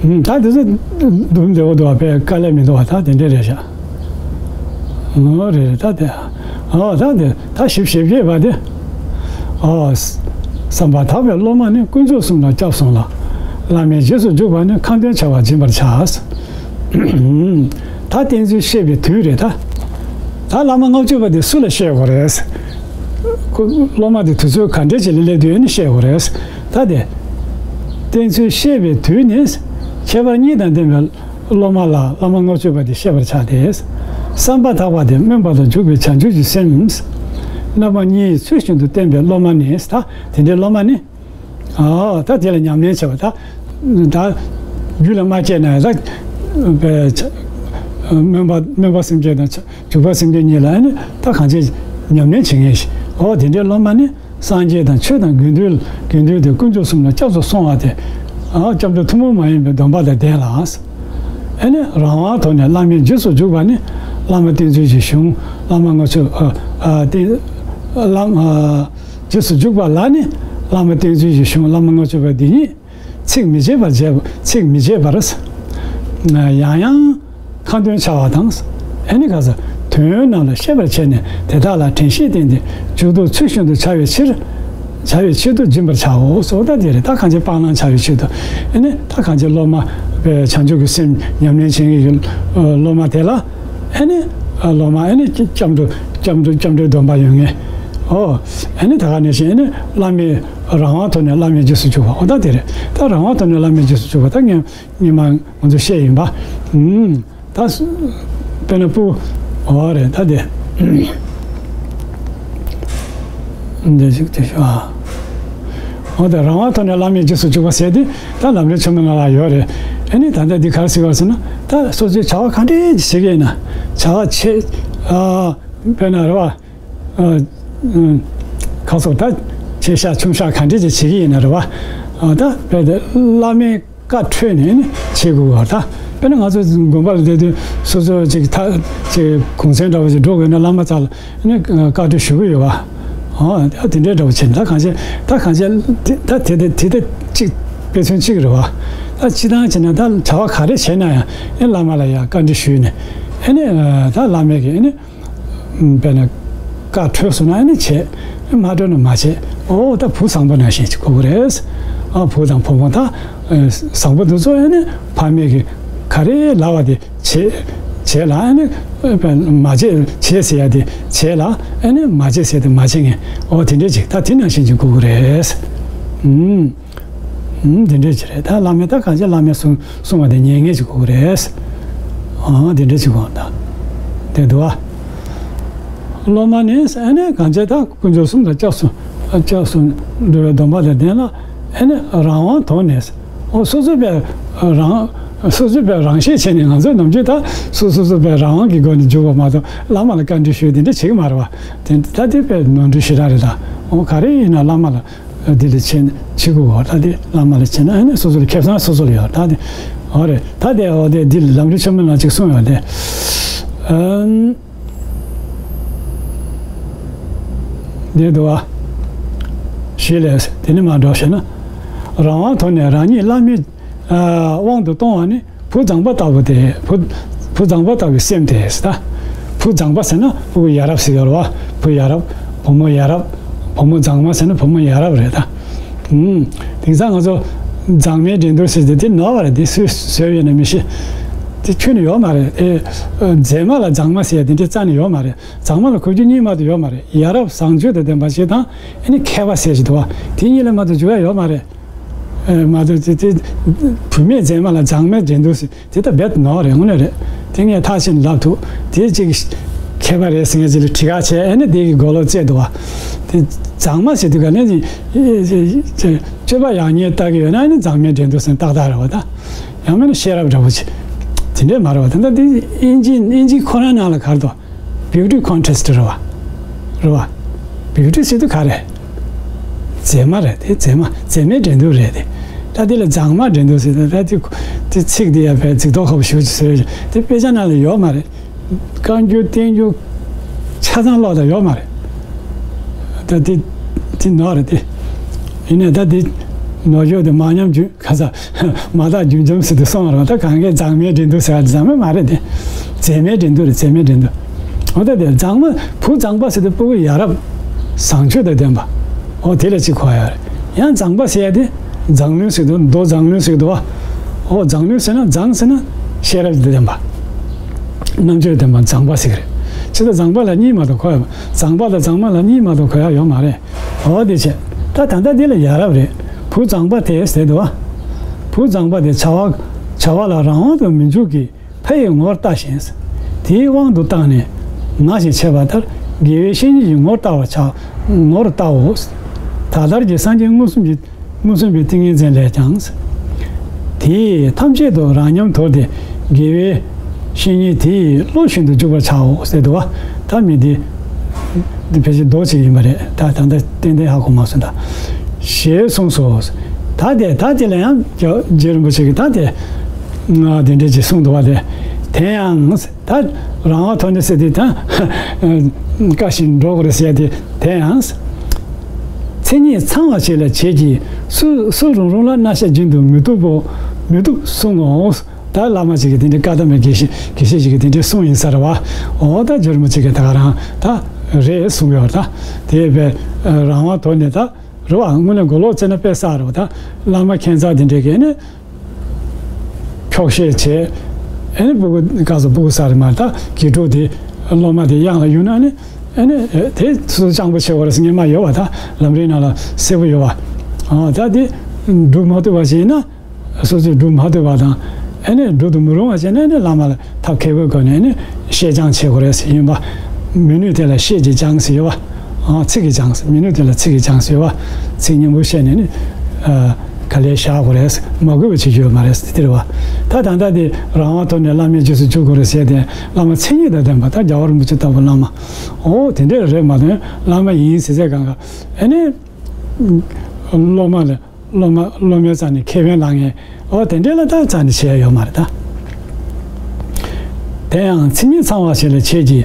ད་དེ་ཚོ་འདུམ་བདེ་བོ་འདུག་བ། དཔེ་དཀའ་ལས་མི་འདུག་བ། ད་དེ་འདྲ་རེད་ཤག་འོ་རེད་རེད། ད་དེ་འོ་ད་དེ་ད་ཞིབ་ཞིབ་བྱས་པ་དེ་འོ་ བསམ་པ་དག་པའི་སློབ་མ་ནི་དཀོན་མཆོག་གསུམ་ལ་སྐྱབས་སོང་ལ། བླ་མའི་རྗེས་སུ་འཇུག་པ་ནི་ཁ་འདོན་བྱ་བ་སྦྱིན་པར་བྱ། ད་བསྟན་ཚུལ་བཤད་པའི་དུས་རེད་ད། ད་བླ་མ་ལྔ་བཅུ་པ་དེ་སུ་ལ་བཤད་དགོས་རེད། ཁོ་སློབ་མ་དེ་དུས་ཚོད་ག་འདྲས་ཅིག་ལ་སླེབས་དུས་ནི་བཤད་དགོས་རེད། ད་དེ་བསྟན་ཚུལ་བཤད་པའི་དུས་ནི་ཁྱད་པར་གཉིས་དང་ལྡན་པའི་སློབ་མ་ལ་བླ་མ་ལྔ་བཅུ་པ་དེ་བཤད་པར་བྱ་སྟེ། བསམ་པ་ཐག་པ་དེ་སྨོན་པ་ལ་འཇུག་པའི་བྱང་ཆུབ་ཀྱི་སེམས། རྣམ་པ་གཉིས་ཚུལ་བཞིན་དུ་བསྟེན་པའི་སློབ་མ་ནི་ད་དེ་འདྲའི་སློབ་མ་ནི། ཨ་ད་དེ་ལ་ཉམས་ལེན་བྱེད་པ་ད། ད་རྒྱུད་ལ་མ་སྐྱེས་ན་ད་སྨོན་པ་སྨོན་པ་སེམས་བསྐྱེད་དང་འཇུག་པ་སེམས་བསྐྱེད་གཉིས་ལ་ནི་ད་གང་ཅི་ཉམས་ལེན་བྱེད་མཁན་ཞིག་འོ་དེ་འདྲའི་སློབ་མ་ནི། སངས་རྒྱས་དང་ཆོས་དང་དགེ་འདུན་དགེ་འདུན་དེ་དཀོན་མཆོག་གསུམ་ལ་སྐྱབས་སུ་སོང་བ་དེ། ཨ་སྐྱབས་འགྲོ་ཐུན་མོང་མ་ཡིན་པའི་སྡོམ་པ་དང་ལྡན་ལ། ཨེ་ནི་རང་དབང་ཐོག་ནས་བླ་མའི་རྗེས་སུ་འཇུག་པ་ནི་བླ་མ་བསྟེན་ཚུལ་གྱི་གཞུང་བླ་མ་ལྔ་བཅུ་ཨ་ཨ་བསྟེན་བླ་མ་རྗེས་སུ་འཇུག་པ་ལ་ནི་བླ་མ་བསྟེན་ཚུལ་གྱི་གཞུང་བླ་མ་ལྔ་བཅུ་པ་འདི་ཉིད་ཚིག་མི་བརྗེད་པར་བྱས་ཚིག་མི་བརྗེད་པར་ཡང་ཡང་། ཁ་འདོན་བྱ་བ་དང་། ཨེ་ནི་ག་ས་དོན་རྣམས་ལ་ཤེས་པར་བྱས་ནས་དེ་དག་ལ་དྲན་ཤེས་བསྟེན་ཏེ་མཇུག་ཏུ་ཚུལ་བཞིན་དུ་བྱ་བའི་ཕྱིར། བྱ་བའི་ཆེད་དུ་སྦྱིན་པར་བྱའོ་གསུངས་པ་དེ་རེད། ད་གང་ཅི་སྤང་བླང་བྱ་བའི་ཆེད་དུ་ཨེ་ནི་ད་གང་ཅི་སློབ་མ་བྱང་ཆུབ་ཀྱི་སེམས་ཉམས་ལེན་བྱེད་མཁན་གྱི་སློབ་མ་དེ་ལ་ཨེ་ནི་སློབ་མ་ཨེ་ནི་སྐྱབས་འགྲོ་སྐྱབས་འགྲོ་སྐྱབས་འགྲོའི་སྡོམ་པ་ཡོད་མཁན་ཨོ་ཨེ་ནི་ད་ག་ནང་བཞིན་ཨེ་ནི་བླ་མའི་རང་དབང་ཐོག་ནས་བླ་མའི་རྗེས་སུ་འཇུག་པ་ཨོ་ད་དེ་རེད། ད་རང་དབང་ཐོག་ནས་བླ་མའི་རྗེས་སུ་འཇུག་པ་ད་ངས། ཉི་མ་ང་ཚོ་བཤད་ཡིན་པ། ཨུམ། ད་སུ་དཔེར་ན་སྤུ། འོ་རེད་ད་དེ། འདི་ཞིག་དེ་ཤོག་ཨ། འོ་ད་རང་དབང་ཐོག་ནས་བླ་མའི་རྗེས་སུ་འཇུག་པ་ཟེར་དེ་ད་ལམ་རིམ་ཆེན་མོ་ནང་ལ་ཡོད་རེད། ཨ་ནི་ད་ལྟ་འདི་ག་རེ་ཟེར་བ་ཟེར་ན་ད་སོ་སོའི་བྱ་བ་ག་འདྲས་ཞིག་བྱེད་ཀྱི་ཡིན་ན་བྱ་བ་ཆེ་ཨ་དཔེར་ན་རེད་བ། ཨ། ཨ། ཁ་སོགས་ད་ཆེ་ཤ་ཆུང་ཤ་ག་འདྲས་ཅིག་བྱེད་ཀྱི་ཡིན་ན་རེད་བ། ཨ་ད་དཔེ་དེ་བླ་མའི་བཀའ་འཁྲོལ་ནས་ནི་བྱེད་དགོས་པ་ད། དཔེར་ན་ང་ཚོ་དགོན་པ་ལ་བསྡད་དུས་སོ་སོ་ཅིག་ཐ་ཅིག་གུང་སེང་འདྲ་བ་ཅིག་འགྲོ་དགོས་ན་བླ་མ་རྩ་ལ་ནི་བཀའ་འཁྲོལ་ཞུ་གི་ཡོད་བ། ཨ་ད་དེ་འདྲའི་འདྲ་བ་བྱེད་ན་ད་གང་བྱེད་ད་གང་བྱེད་དེ་ད་དེ་དེ་དེ་ད་ཅིག་དཔེ་མཚོན་གཅིག་རེད་བ། ད་སྤྱི་བཏང་བྱས་ན་ད་བྱ་བ་ག་རེ་བྱས་ན་ཡང་ཨེ་བླ་མ་ལ་ཡང་བཀའ་འདྲི་ཞུས་ནས་ཨེ་ནི་ད་བླ་མས་ཀྱི་ཨེ་ནི། དཔེར་ན། བཀའ་འཁྲོལ་སོང་ན་ཨ་ནི་བྱེད། མ་འཁྲོལ་ན་མ་བྱེད། ཨོ་ད་བུ་བཟང་པོ་ནང་བཞིན་གྱི་གོ་གི་རེད། ཨ་བུ་དང་བུ་མོ་ད། བཟང་པོ་འདི་ཚོ་ཨ་ནི་ཕ་མས་ཀྱི་ག་རེ་ལབ་པ་དེ་བྱེད། བྱེད་ལ་ཨ་ནི། མ་བྱེད་བྱེད་ཟེར་ཡ་དེ་བྱེད་ལ་ཨ་ནི་མ་བྱེད་ཟེར་དེ་མ་བྱེད་ངེས། ཨོ་དེ་འདྲས་ཅིག་ད་དེ་ནང་བཞིན་གྱི་གོ་གི་རེད། ཨུམ། ཨུམ། དེ་འདྲས་ཅིག་རེད་ད་བླ་མས་ད་གང་བྱེད་བླ་མས་གསུང་གསུང་བ་དེ་ཉན་ངེས་ཅིག་གོ་གི་རེད། ཨང་དེ་འདྲས་ཅིག་གོ་ད། དེ་འདུག་བ། སློབ་མ་ནི་ཨ་ནི་གང་བྱེད་ད་དཀོན་མཆོག་གསུམ་དང་སྐྱབས་སུ་སྐྱབས་སུ་འགྲོ་བའི་སྡོམ་པ་དང་ལྡན་ལ་ཨ་ནི་རང་དབང་དོར་ནས་ཨོ་སོ་སོ་པའི་རང་སོ་སོ་པའི་རང་ཤེད་བྱས་ནས་ང་ཚོས་ནམ་རྒྱུན་ད་སོ་སོ་སོ་པའི་རང་དབང་གི་སྒོ་ནས་འཇུག་པ་མ་གཏོགས་བླ་མ་ལ་བཀའ་འདྲི་ཞུས་དེ་འདྲ་བྱེད་ཀྱི་མ་རེད་བ། དེ་ད་དེ་དཔེ་ནོར་འཁྲུལ་ཞེ་དྲག་རེད་ད། ཨོ་ག་རེ་ཡིན་ན་བླ་མ་ལ་འདི་ལ་བྱེད་བྱེད་དགོས་བ་ད་དེ་བླ་མ་ལ་བྱེད་ན་ཨ་ནི་སོ་སོ་ལ་ཁེ་བཟང་སོ་སོ་ལ་ཡོད་ད་དེ་ཨོ་རེད་ད་དེ་ཨོ་དེ་འདི་ལམ་རིམ་ཆེན་མོ་ནང་ཅིག་གསུངས་ཡོད་དེ། ཨམ། འདི་འདུག་བ། ཞེས་ལས་དེ་ནི་མ་འགྲོ་ཞེ་ན། རང་དབང་དོར་ནས་རང་ཉིད་བླ་མའི་དབང་དུ་གཏོང་བ་ནི་བུ་མཛངས་པ་ལྟ་བུ་སྟེ་བུ་བུ་མཛངས་པ་ལྟ་བུའི་སེམས་ཏེ་ཟེར་ད། བུ་མཛངས་པ་ཟེར་ན་ཕྲུ་གུ་ཡ་རབས་ཟེར་ཡོད་རེད་བ། བུ་ཡ་རབས་བུ་མོ་ཡ་རབས་བུ་མོ་མཛངས་མ་ཟེར་ན་བུ་མོ་ཡ་རབས་རེད་ད། ཨུམ། དེང་སང་ང་ཚོ་མཛངས་མའི་འགྲན་བསྡུར་ཟེར་ཏེ་དེ་ནོར་བ་རེད་དེ་སུས་བཟོས་ཡོད་ན་མི་ཤེས། དེ་ཁྱོན་ནས་ཡོད་མ་རེད་དེ། མཛེས་མ་ལ་མཛངས་མ་ཟེར་ཡ་དེ་འདྲའི་རྩ་ནས་ཡོད་མ་རེད། མཛངས་མ་ལ་གོ་རྒྱུ་གཉིས་མ་གཏོགས་ཡོད་མ་རེད། ཡ་རབས་བཟང་སྤྱོད་དང་ལྡན་པ་ཞིག་དང་ཨ་ནི་མཁས་པ་ཟེར་ཞིག་འདུག་བ། དེ་གཉིས་ལས་མ་གཏོགས་འཇུག་ཡ་ཡོད་མ་རེད། ཨེ་མ་གཏོགས་དེ་དེ་བུད་མེད་མཛེས་མ་ལ་མཛངས་མའི་འགྲན་བསྡུར་ཟེར་དེ་ད་རྦད་དེ་ནོར་རེད་དངོས་གནས་རེད། དེ་ངས་ཐག་ཆོད་ནས་ལབ་ཐུབ། དེ་གཅིག་མཁས་པ་རེད་ཟེར་མཁན་ཅིག་ལ་དྲི་ག་བྱས་ཨ་ནི་དེ་གི་མགོ་ལོག་བཙལ་འདུག་བ། དེ་མཛངས་མ་ཟེར་དུས་ག་ནས་ཅིག་སྤྱོད་པ་ཡག་ཉེས་ལྟ་གི་ཡོད་ན་ཨ་ནི་མཛངས་མའི་འགྲན་བསྡུར་ཟེར་ཏག་ཏག་རེད་བ་ད། ཡང་མིན་ན་ཤེས་རབ་འདྲ་བོ་ཅིག་དེ་འདྲས་མ་རེད་བ། ད་ལྟ་དེ་དབྱིན་ཇི་དབྱིན་ཇི་ཁོ་རང་ནང་ལ་ག་རེ་འདུག Beauty contest རེད་བ། རེད་བ། Beauty ཟེར་དུས་ག་རེ། མཛེས་མ་རེད་དེ་མཛེས་མ་མཛེས་མའི་འགྲན་བསྡུར་རེད་དེ། ད་དེ་ལ་མཛངས་མ་འགྲན་བསྡུར་ཟེར་ད་ད་དེ་དེ་ཚིག་དེ་ཡ་བས་ཚིག་ཐོག་ཁ་པོ་ཞུ་ཅིག་ཟེར་དེ་དཔེ་ཆ་ནང་ལ་ཡོད་མ་རེད། བཀའ་འགྱུར་བསྟན་འགྱུར་ཆ་ཚང་ཀློག་དང་ཡོད་མ་རེད། ད་དེ་དེ་ནོར་རེད་དེ། ཡིན་ནའི་ད་དེ་ནོར་འགྱོ་དེ་མ་ཉམས་རྒྱུན། ག་ས། མ་དག་རྒྱུན་འབྱམས་ཟེར་དུ་སོང་བ་རེད་བ། ད་གང་གའི་མཛངས་མའི་འགྲན་བསྡུར་ཟེར་བ་མཛངས་མ་མ་རེད་དེ། མཛེས་མའི་འགྲན་བསྡུར་རེད་མཛེས་མའི་འགྲན་བསྡུར། འོ་ད་དེ་མཛངས་མ་བུ་མཛངས་པ་ཟེར་དུས་སྤུ་གུ་ཡ་རབས། བཟང་སྤྱོད་དང་ལྡན་པ། འོ་དེ་ལ་གཅིག་གོ་ཡ་རེད། ཡང་མཛངས་པ་ཟེར་ཡ་དེ་མཛངས་བླུན་ཟེར་འདུག་མདོ་མཛངས་བླུན་ཟེར་འདུག་བ། ཨོ་མཛངས་བླུན་ཟེར་ན་མཛངས་ཟེར་ན་ཤེས་རབ་ཀྱི་ལྡན་པ། རྣམ་དཔྱོད་ལྡན་པ་མཛངས་པ་ཟེར་གི་རེད། ཅི་ལྟར་མཛངས་པ་ལ་གཉིས་མ་གཏོགས་གོ་ཡ། མཛངས་པ་དང་མཛངས་མ་ལ་གཉིས་མ་གཏོགས་གོ་ཡ་ཡོད་མ་རེད། ཨོ་དེ་བྱས། ད་ད་ལྟ་འདི་ལ་ཡ་རབས་རེད། བུ་མཛངས་པ་དེ་ཟེར་འདུག་བ། བུ་མཛངས་པ་དེ་བྱ་བ་བྱ་བ་ལ་རང་དབང་དུ་མི་འཇུག་གི་ཕ་ཡི་ངོར་ལྟ་ཞིང་། དེའི་དབང་དུ་བཏང་ནས་ན་ཞེས་བྱ་བ་ལྟར་དགེ་བའི་བཤེས་གཉེན་གྱི་ངོར་ལྟ་བར་བྱ། ངོར་ལྟའོ། ད་ལྟར་གྱི་སངས་རྒྱས་མངོན་སུམ་གྱི་མངོན་སུམ་པའི་ཏིང་ངེ་འཛིན་ལས་ཀྱང་། དེས་ཐམས་ཅད་དུ་རང་ཉམས་དོར་ཏེ་དགེ་བའི་བཤེས་གཉེན་དེ་ཡི་བློ་ཤིན་ཏུ་འཇུག་པར་བྱའོ་ཟེར་འདུག་བ། ད་མི་འདི་འདི་ཕལ་ཆེར་མདོ་ཅིག་ཡིན་པ་རེད། ད་ད་ལྟ་ཏན་ཏན་ཧ་གོ་མ་སོང་ད། ཞེས་གསུངས་སོ། ད་དེ་ད་དེ་ལ་ཡང་རྗེ་རིན་པོ་ཆེ་གིས་ད་དེ་ང་དེ་འདྲ་ཅིག་གསུངས་འདུག་བ། དེ་དེ་ཡང་། ད་རང་དབང་དོར་ནས་ཟེར་དེ་ད་བཀའ་བཞིན་འགྲོ་དགོས་རེད་ཟེར་དེ་དེ་ཡང་། མཚན་ཉིད་ཚང་བ་ཞིག་ལ་བྱེད་ཀྱི། སུ་སུ་རུང་རུང་ལ་རྣ་ཤ་སྦྱིན་དུ་མི་བཏུབ་བོ། མི་བཏུབ་གསུང་ངོ་། ད་བླ་མ་ཅིག་གིས་དེ་འདྲའི་བཀའ་གདམས་པའི་དགེ་བཤེས་དགེ་བཤེས་ཅིག་གིས་དེ་འདྲའི་གསུང་ཡིན་ས་རེད་བ། འོ་ད་རྗེ་རིན་པོ་ཆེ་གིས་ད་ག་རང་ད་རེད་གསུང་གི་ཡོད་རེད། ད་དེ་བས་རང་དབང་དོར་ནས་ད། རེད་བ། དངོས་གནས་མགོ་ལོག་བྱས་ན་དཔེ་བསགས་རེད་བ། ད་བླ་མ་ཁྱད་མཚར་དེ་འདྲས་ཀྱིས་ནི་འཁྱོག་བཤད་བྱས། ཨ་ནི་སྤུ་གུ་ག་ཚོད་སྤུ་གུ་ས་རེད་མ་རེད། ད་དགེ་ཕྲུག་དེ་སློབ་མ་དེ་གཡང་ལ་གཡུག་ན་ནི་ཨ་ནི་དེ་སོ་སོ་སྤྱང་པོ་བྱེད་དགོས་རེད་ཟེར་ངས་མ་ཡོད་བ། ད་ལམ་རིམ་ནང་ལ་གསལ་པོ་ཡོད་བ། ཨ་ད་དེ་སྒྲུབ་མ་ཐུབ་པ་ཞིག་ཡིན་ན། སོ་སོས་སྒྲུབ་མ་ཐུབ་པ་དང་། ཨ་ནི་སྒྲུབ་ཏུ་མི་རུང་བ་བྱས་ན་ནི་བླ་མ་ལ་ཐབས་མཁས་པོའི་སྒོ་ནས་ནི་བཤད་སྦྱང་བྱེད་དགོས་རེད་ཟེར་ཡིན་པ། མི་ནུས་དེ་ལ་བཤད་ཀྱིས་སྦྱང་ཟེར་ཡོད་པ། ཨ་ཚིག་གིས་སྦྱང་ཟེར། མི་ནུས་དེ་ལ་ཚིག་གིས་སྦྱང་ཟེར་ཡོད་པ། ཚིག་སྙན་པོ་བཤད་ནས་ནི་ཨ་ག་ལེར་བཞག་དགོས་རེད་ཟེར། མ་གུས་པ་བྱེད་རྒྱུ་ཡོད་མ་རེད་ཟེར་དེ་རེད་བ། ད་ད་ལྟ་དེ་རང་དབང་དོར་ནས་བླ་མའི་རྗེས་སུ་འཇུག་དགོས་རེད་ཟེར་དེ་བླ་མ་མཚན་ཉིད་དང་ལྡན་པ། ད་རྒྱལ་བ་རིན་པོ་ཆེ་ལྟ་བུ་བླ་མ། ཨོ་དེ་འདྲས་རེད་མ་གཏོགས་བླ་མ་ཡིན་ཟེར་ཟེར་གང་ག་ཨ་ནི་སློབ་མ་ལ། སློབ་མ་སློབ་མའི་རྩ་ནས་ཁེ་ཕན་བླང་མཁན། ཨོ་དེ་འདྲས་ལ་ད་རྩ་ནས་བྱེད་ཡ་ཡོད་མ་རེད་ད། དེ་ཡང་མཚན་ཉིད་ཚང་བ་ཞིག་ལ་བྱེད་ཀྱི།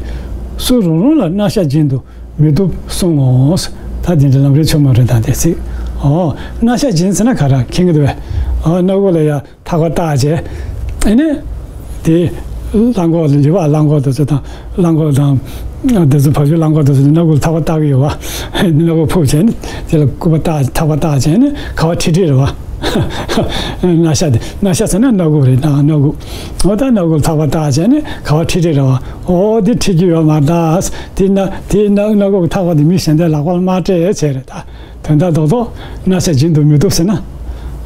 སུ་རུང་རུང་ལ་རྣ་ཤ་སྦྱིན་དུ་མི་བཏུབ་གསུང་ངོ་། ད་དེ་འདྲ་ལམ་རིམ་ཆེན་མོ་རེད་ད་དེ་ཚིག་ཨོ་རྣ་ཤ་སྦྱིན་ཟེར་ན་ག་རེ་མཁྱེན་གྱི་འདུག་པས། ཨོ་སྣ་ཁུག་ལ་ཡ་ཐག་པ་བཏགས་བྱས། ཨེ་ནས། དེ། གླང་གོག་ལ་ལི་བ་གླང་གོག་དེ་ཚོ་དང་། གླང་གོག་དང་། དེ་ཚོ་བ་ཕྱུགས་གླང་གོག་དེ་ཚོ་སྣ་ཁུག་ལ་ཐག་པ་བཏགས་ཀྱི་ཡོད་པ། སྣ་ཁུག་ཕུབ་བྱས་ནས་དེ་ལ་སྐུད་པ་བཏགས་ཐག་པ་བཏགས་བྱས་ནས་ཁ་བ་ཁྲིག་ཁྲིག་རེད་པ། རྣ་ཤ་དེ་རྣ་ཤ་ཟེར་ན་སྣ་ཁུག་རེད་ད་སྣ་ཁུག་འོ་ད་སྣ་ཁུག་ལ་ཐག་པ་བཏགས་བྱས་ནས་ཁ་བ་ཁྲིག་ཁྲིག་རེད་པ། འོ་དེ་ཁྲིད་ཀྱི་ཡོད་མ་རེད་ད། དེ་སྣ་དེ་སྣ་སྣ་ཁུག་གི་ཐག་པ་དེ་མི་གཞན་དག་ལག་པ་ལ་མ་སྤྲད་བྱས་རེད་ད། དོན་དག་རྡོག་རྡོག་རྣ་ཤ་སྦྱིན་དུ་མི་བཏུབ་ཟེར་ན།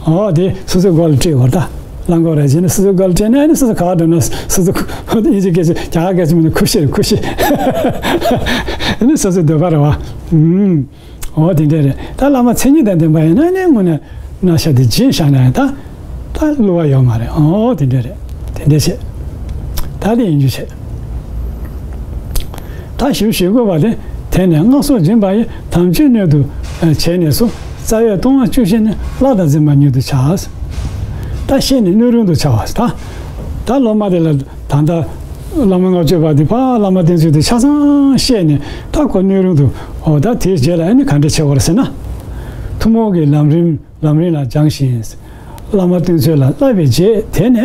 ཨོ་དེ་སོ་སོའི་མགོ་ལ་སྤྲད་དགོས་རེད་ད། གླང་གོག་རེད་ཟེར་ན་སོ་སོའི་མགོ་ལ་སྤྲད་ན་ཨ་ནི་སོ་སོ་ག་པར་འགྲོ་ན་སོ་སོ་ཁུ་དབྱིན་ཇི་སྐད་ཆ་རྒྱ་གར་སྐད་ཆ་མིན་ན་ཁུ་ཤི་རེད་ཁུ་ཤི། ཨ་ནི་སོ་སོའི་འདོད་པ་རེད་བ། ཨུམ། ཨོ་དེ་འདྲས་རེད་ད། བླ་མ་མཚན་ཉིད་དང་ལྡན་པ་ཡིན་ན་ཨ་ནི་དངོས་གནས་རྣ་ཤ་དེ་སྦྱིན་བཞག་ན་ཡང་ད་ད་བསླུ་བ་ཡོད་མ་རེད། ཨོ་དེ་འདྲས་རེད། དེ་འདྲས་བྱེད། ད་དེ་ཡིན་རྒྱུ་བྱེད། ད་ཞིབ་ཞིབ་དགོས་པ་དེ། དེ་ནས་སྔགས་སོགས་སྦྱིན་པ་ཡི། དམ་ཆོས་སྣོད་དུ་བྱས་ནས་སུ། རྩ་བའི་ལྟུང་བ་བཅུ་བཞི་ནི། བརླག་དང་འཛིན་པ་ཉིད་དུ་བྱ། ད་བཤད་ནས་སྣོད་རུང་དུ་བྱ་བ། ད་ད་སློབ་མ་དེ་ལ་ད་ལྟ་བླ་མ་ལྔ་བཅུ་པ་དེ་ཕར་བླ་མ་བསྟེན་ཚུལ་དེ་ཆ་ཚང་བཤད་ནས་ད་ཁོ་སྣོད་རུང་དུ། འོ་ད་དེའི་རྗེས་ལ་ཨ་ནི་ག་འདྲ་བྱེད་དགོས་རེད་ཟེར་ན། ཐུན་མོང་གི་ལམ་རིམ། ལམ་རིམ་ལ་སྦྱངས་ཤིང་། བླ་མ་བསྟེན་ཚུལ་ལ་བསླབ་པའི་རྗེས་དེ་ནས།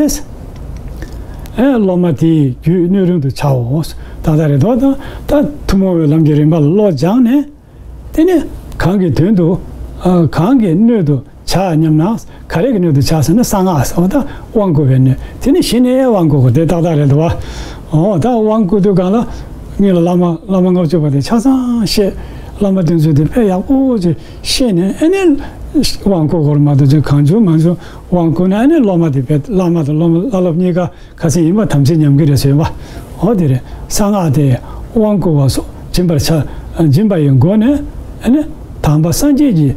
ཨེ་སློབ་མ་དེའི་རྒྱུད་སྣོད་རུང་དུ་བྱའོ། ད་ལྟ་རེ་དོགས་དང་ད་ཐུན་མོང་བའི་ལམ་གྱི་རིམ་པ་ལ་བློ་སྦྱངས་ནས། དེ་ནས་གང་གི་དོན་དུ། ཨ་གང་གི་སྣོད་དུ་བྱ་སྙམ་ན། ག་རེ་གི་སྣོད་དུ་བྱ་ཟེར་ན་གསང་སྔགས་ཟེར་བ་དང་དབང་བསྐུར་བའི་སྣོད། དེ་ནས་གཞི་ནས་དབང་བསྐུར་དགོས་དེ་ཏག་ཏག་རེད་འདུག་བ། འོ་ད་དབང་བསྐུར་དུས་གང་ལ། ངེད་ལ་བླ་མ་བླ་མ་ལྔ་བཅུ་པ་དེ་ཆ་ཚང་བཤད། བླ་མ་བསྟེན་ཚུལ་དེ་དཔེ་ཡག་པོ་ཅིག་ཤེས་ནས་ཨ་ནི་དབང་བསྐུར་དགོས་རེད་མ་གཏོགས་ཅིག་གང་བྱུང་མང་བྱུང་དབང་བསྐུར་ནས་ཨ་ནི་སློབ་མ་དེ་དཔེ་བླ་མ་དང་སློབ་མ་བླ་སློབ་གཉིས་ཀ་ཁ་སང་ཡིན་པ་དམ་ཚིག་ཉམས་ཀྱི་རེད་ཟེར་བ། འོ་དེ་རེད། གསང་སྔགས་དེ་དབང་བསྐུར་བ་སོགས་སྦྱིན་པར་བྱ། སྦྱིན་པ་ཡི་སྒོ་ནས་ཨ་ནི་དམ་པ་སངས་རྒྱས་ཀྱི་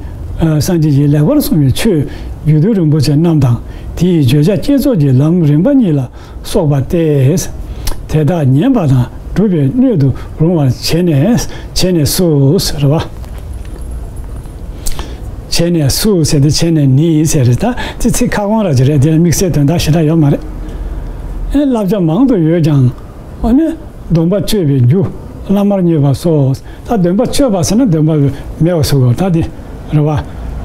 སངས་རྒྱས་ཀྱིས་ལེགས་པར་གསུངས་པའི་ཆོས་རྒྱུད་སྡེ་རིན་པོ་ཆེ་རྣམས་དང་དེའི་བརྗོད་བྱ་བསྐྱེད་རྫོགས་ཀྱི་ལམ་རིམ་པ་གཉིས་ལ་སོགས་པ་སྟེ། དེ་དག་ཉན་པ་དང་སྒྲུབ་པའི་སྣོད་དུ་རུང་བར་བྱས་ནས་བྱས་ནས་སུ་ཟེར་བ། བྱས་ནས་སུ་ཟེར་ཏེ་བྱས་ནས་ནི་ཟེར་རེད། ད་དེ་ཚིག་ཁ་སྐོང་ར་ཅིག་རེད། དེ་ལ་དམིགས་བསལ་དོན་དག་ཞེ་དྲག་ཡོད་མ་རེད། ཨེ་བསླབ་བྱ་མང་དུ་ཡོད་ཀྱང་། ཨ་ནི་སྡོམ་པ་གཅོད་པའི་རྒྱུ། བླ་མར་བསྙད་པ་སོགས། ད་སྡོམ་པ་གཅོད་པ་ཟེར་ན་སྡོམ་པ་མེད་པ་བཟོ་དགོས་ད་དེ་རེད་བ།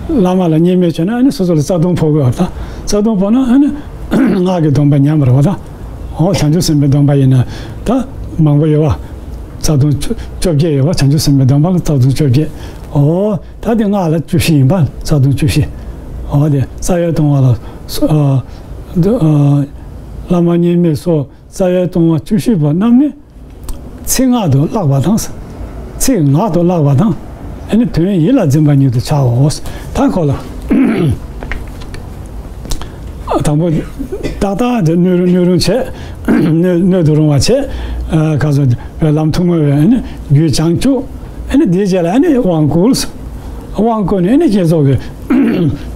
བླ་མ་ལ་བསྙད་མེད་བྱས་ན་ཨ་ནི་སོ་སོ་ལ་རྩ་ལྟུང་ཕོག་གི་ཡོད་ད། རྩ་ལྟུང་ཕོག་ན་ཨ་ནི་སྔགས་ཀྱི་སྡོམ་པ་ཉམས་པ་རེད་བ་ད། འོ་བྱང་ཆུབ་སེམས་དཔའི་སྡོམ་པ་ཡིན་ན་ད་མང་པོ་ཡོད་བ། རྩ་ལྟུང་བཅོ་བརྒྱད་ཡོད་བ། བྱང་ཆུབ་སེམས་དཔའི་སྡོམ་པ་ལ་རྩ་ལྟུང་བཅོ་བརྒྱད། ཨོ། ད་དེ་སྔགས་ལ་བཅུ་བཞི་ཡིན་པ། རྩ་ལྟུང་བཅུ་བཞི། ཨོ་དེ་རྩ་བའི་ལྟུང་བ་ལ་སོ། ཨ། འདི། ཨ། བླ་མ་མཉེས་མེད་སོགས་རྩ་བའི་ལྟུང་བ་བཅུ་བཞི་པོ་རྣམས་ནི། ཚིག་ངག་ཏུ་བཀླགས་པ་དང་། ཚིག་ངག་ཏུ་བཀླགས་པ་དང་། ཨ་ནི་དོན་ཡིད་ལ་འཛིན་པ་ཉིད་དུ་བྱའོ། ད་ཁོ་ལ། དང་པོ། ཏག་ཏག་དེ་སྣོད་རུང་སྣོད་རུང་བྱས། སྣོད་སྣོད་དུ་རུང་བ་བྱས། ཨ། ག་ཚོད་པའི་ལམ་ཐུན་མོང་བའི་ཨ་ནི་རྒྱུད་བྱང་བཅུག་ཨ་ནི་དེའི་རྗེས་ལ་ཨ་ནི་དབང་བསྐུར། དབང་བསྐུར་ནས་ཨ་ནི་བསྐྱེད་རྫོགས་ཀྱི།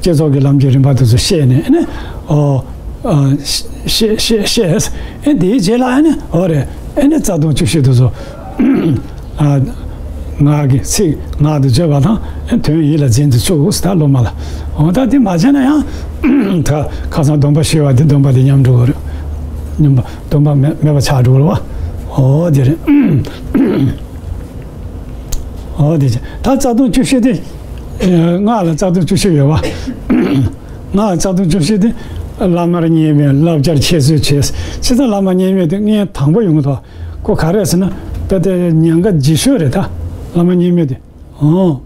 བསྐྱེད་རྫོགས་ཀྱི་ལམ་གྱི་རིམ་པ་དེ་ཚོ་བཤད་ནས་ཨ་ནི། ཨོ། ཨ། བཤད་བཤད་བཤད། ཨ། དེའི་རྗེས་ལ་ཨ་ནི་ཨོ་རེད། ཨ་ནི་རྩ་ལྟུང་བཅུ་བཞི་དེ་ཚོ། ཨ། ངག་གི་ཚིག་ངག་ཏུ་བརྗོད་པ་དང་། ཨ། དོན་ཡིད་ལ་འཛིན་དུ་བཅུག་ད་སློབ་མ་ལ། འོ་ད་དེ་མ་བྱས་ན་ཡང་། ད་ཁ་སང་སྡོམ་པ་བཞེས་པ་དེ་སྡོམ་པ་དེ་ཉམས་འགྲོ་གི་རེད། ཉམས་པ་སྡོམ་པ་མེད་མེད་པ་ཆགས་འགྲོ་གི་རེད་བ། འོ་དེ་རེད། འོ་དེ་བྱས། ད་རྩ་ལྟུང་བཅུ་བཞི་དེ། ཨ། སྔགས་ལ་རྩ་ལྟུང་བཅུ་བཞི་ཡོད་བ། སྔགས་ལ་རྩ་ལྟུང་བཅུ་བཞི་དེ། བླ་མར་མཉེས་མེད་བསླབ་བྱར་ཁྱད་གསོད་བྱེད། བྱས་ཙང་བླ་མ་མཉེས་མེད་དེ་སྔོན་དང་པོ་ཡོང་གི་འདུག་ཁོ་ག་རེ་ཟེར་ན། དཔེ་དེ་ཉེན་ཁ་ལྗིད་ཤོས་རེད་ད། བླ་མ་མཉེས་མེད་དེ། ཨོ།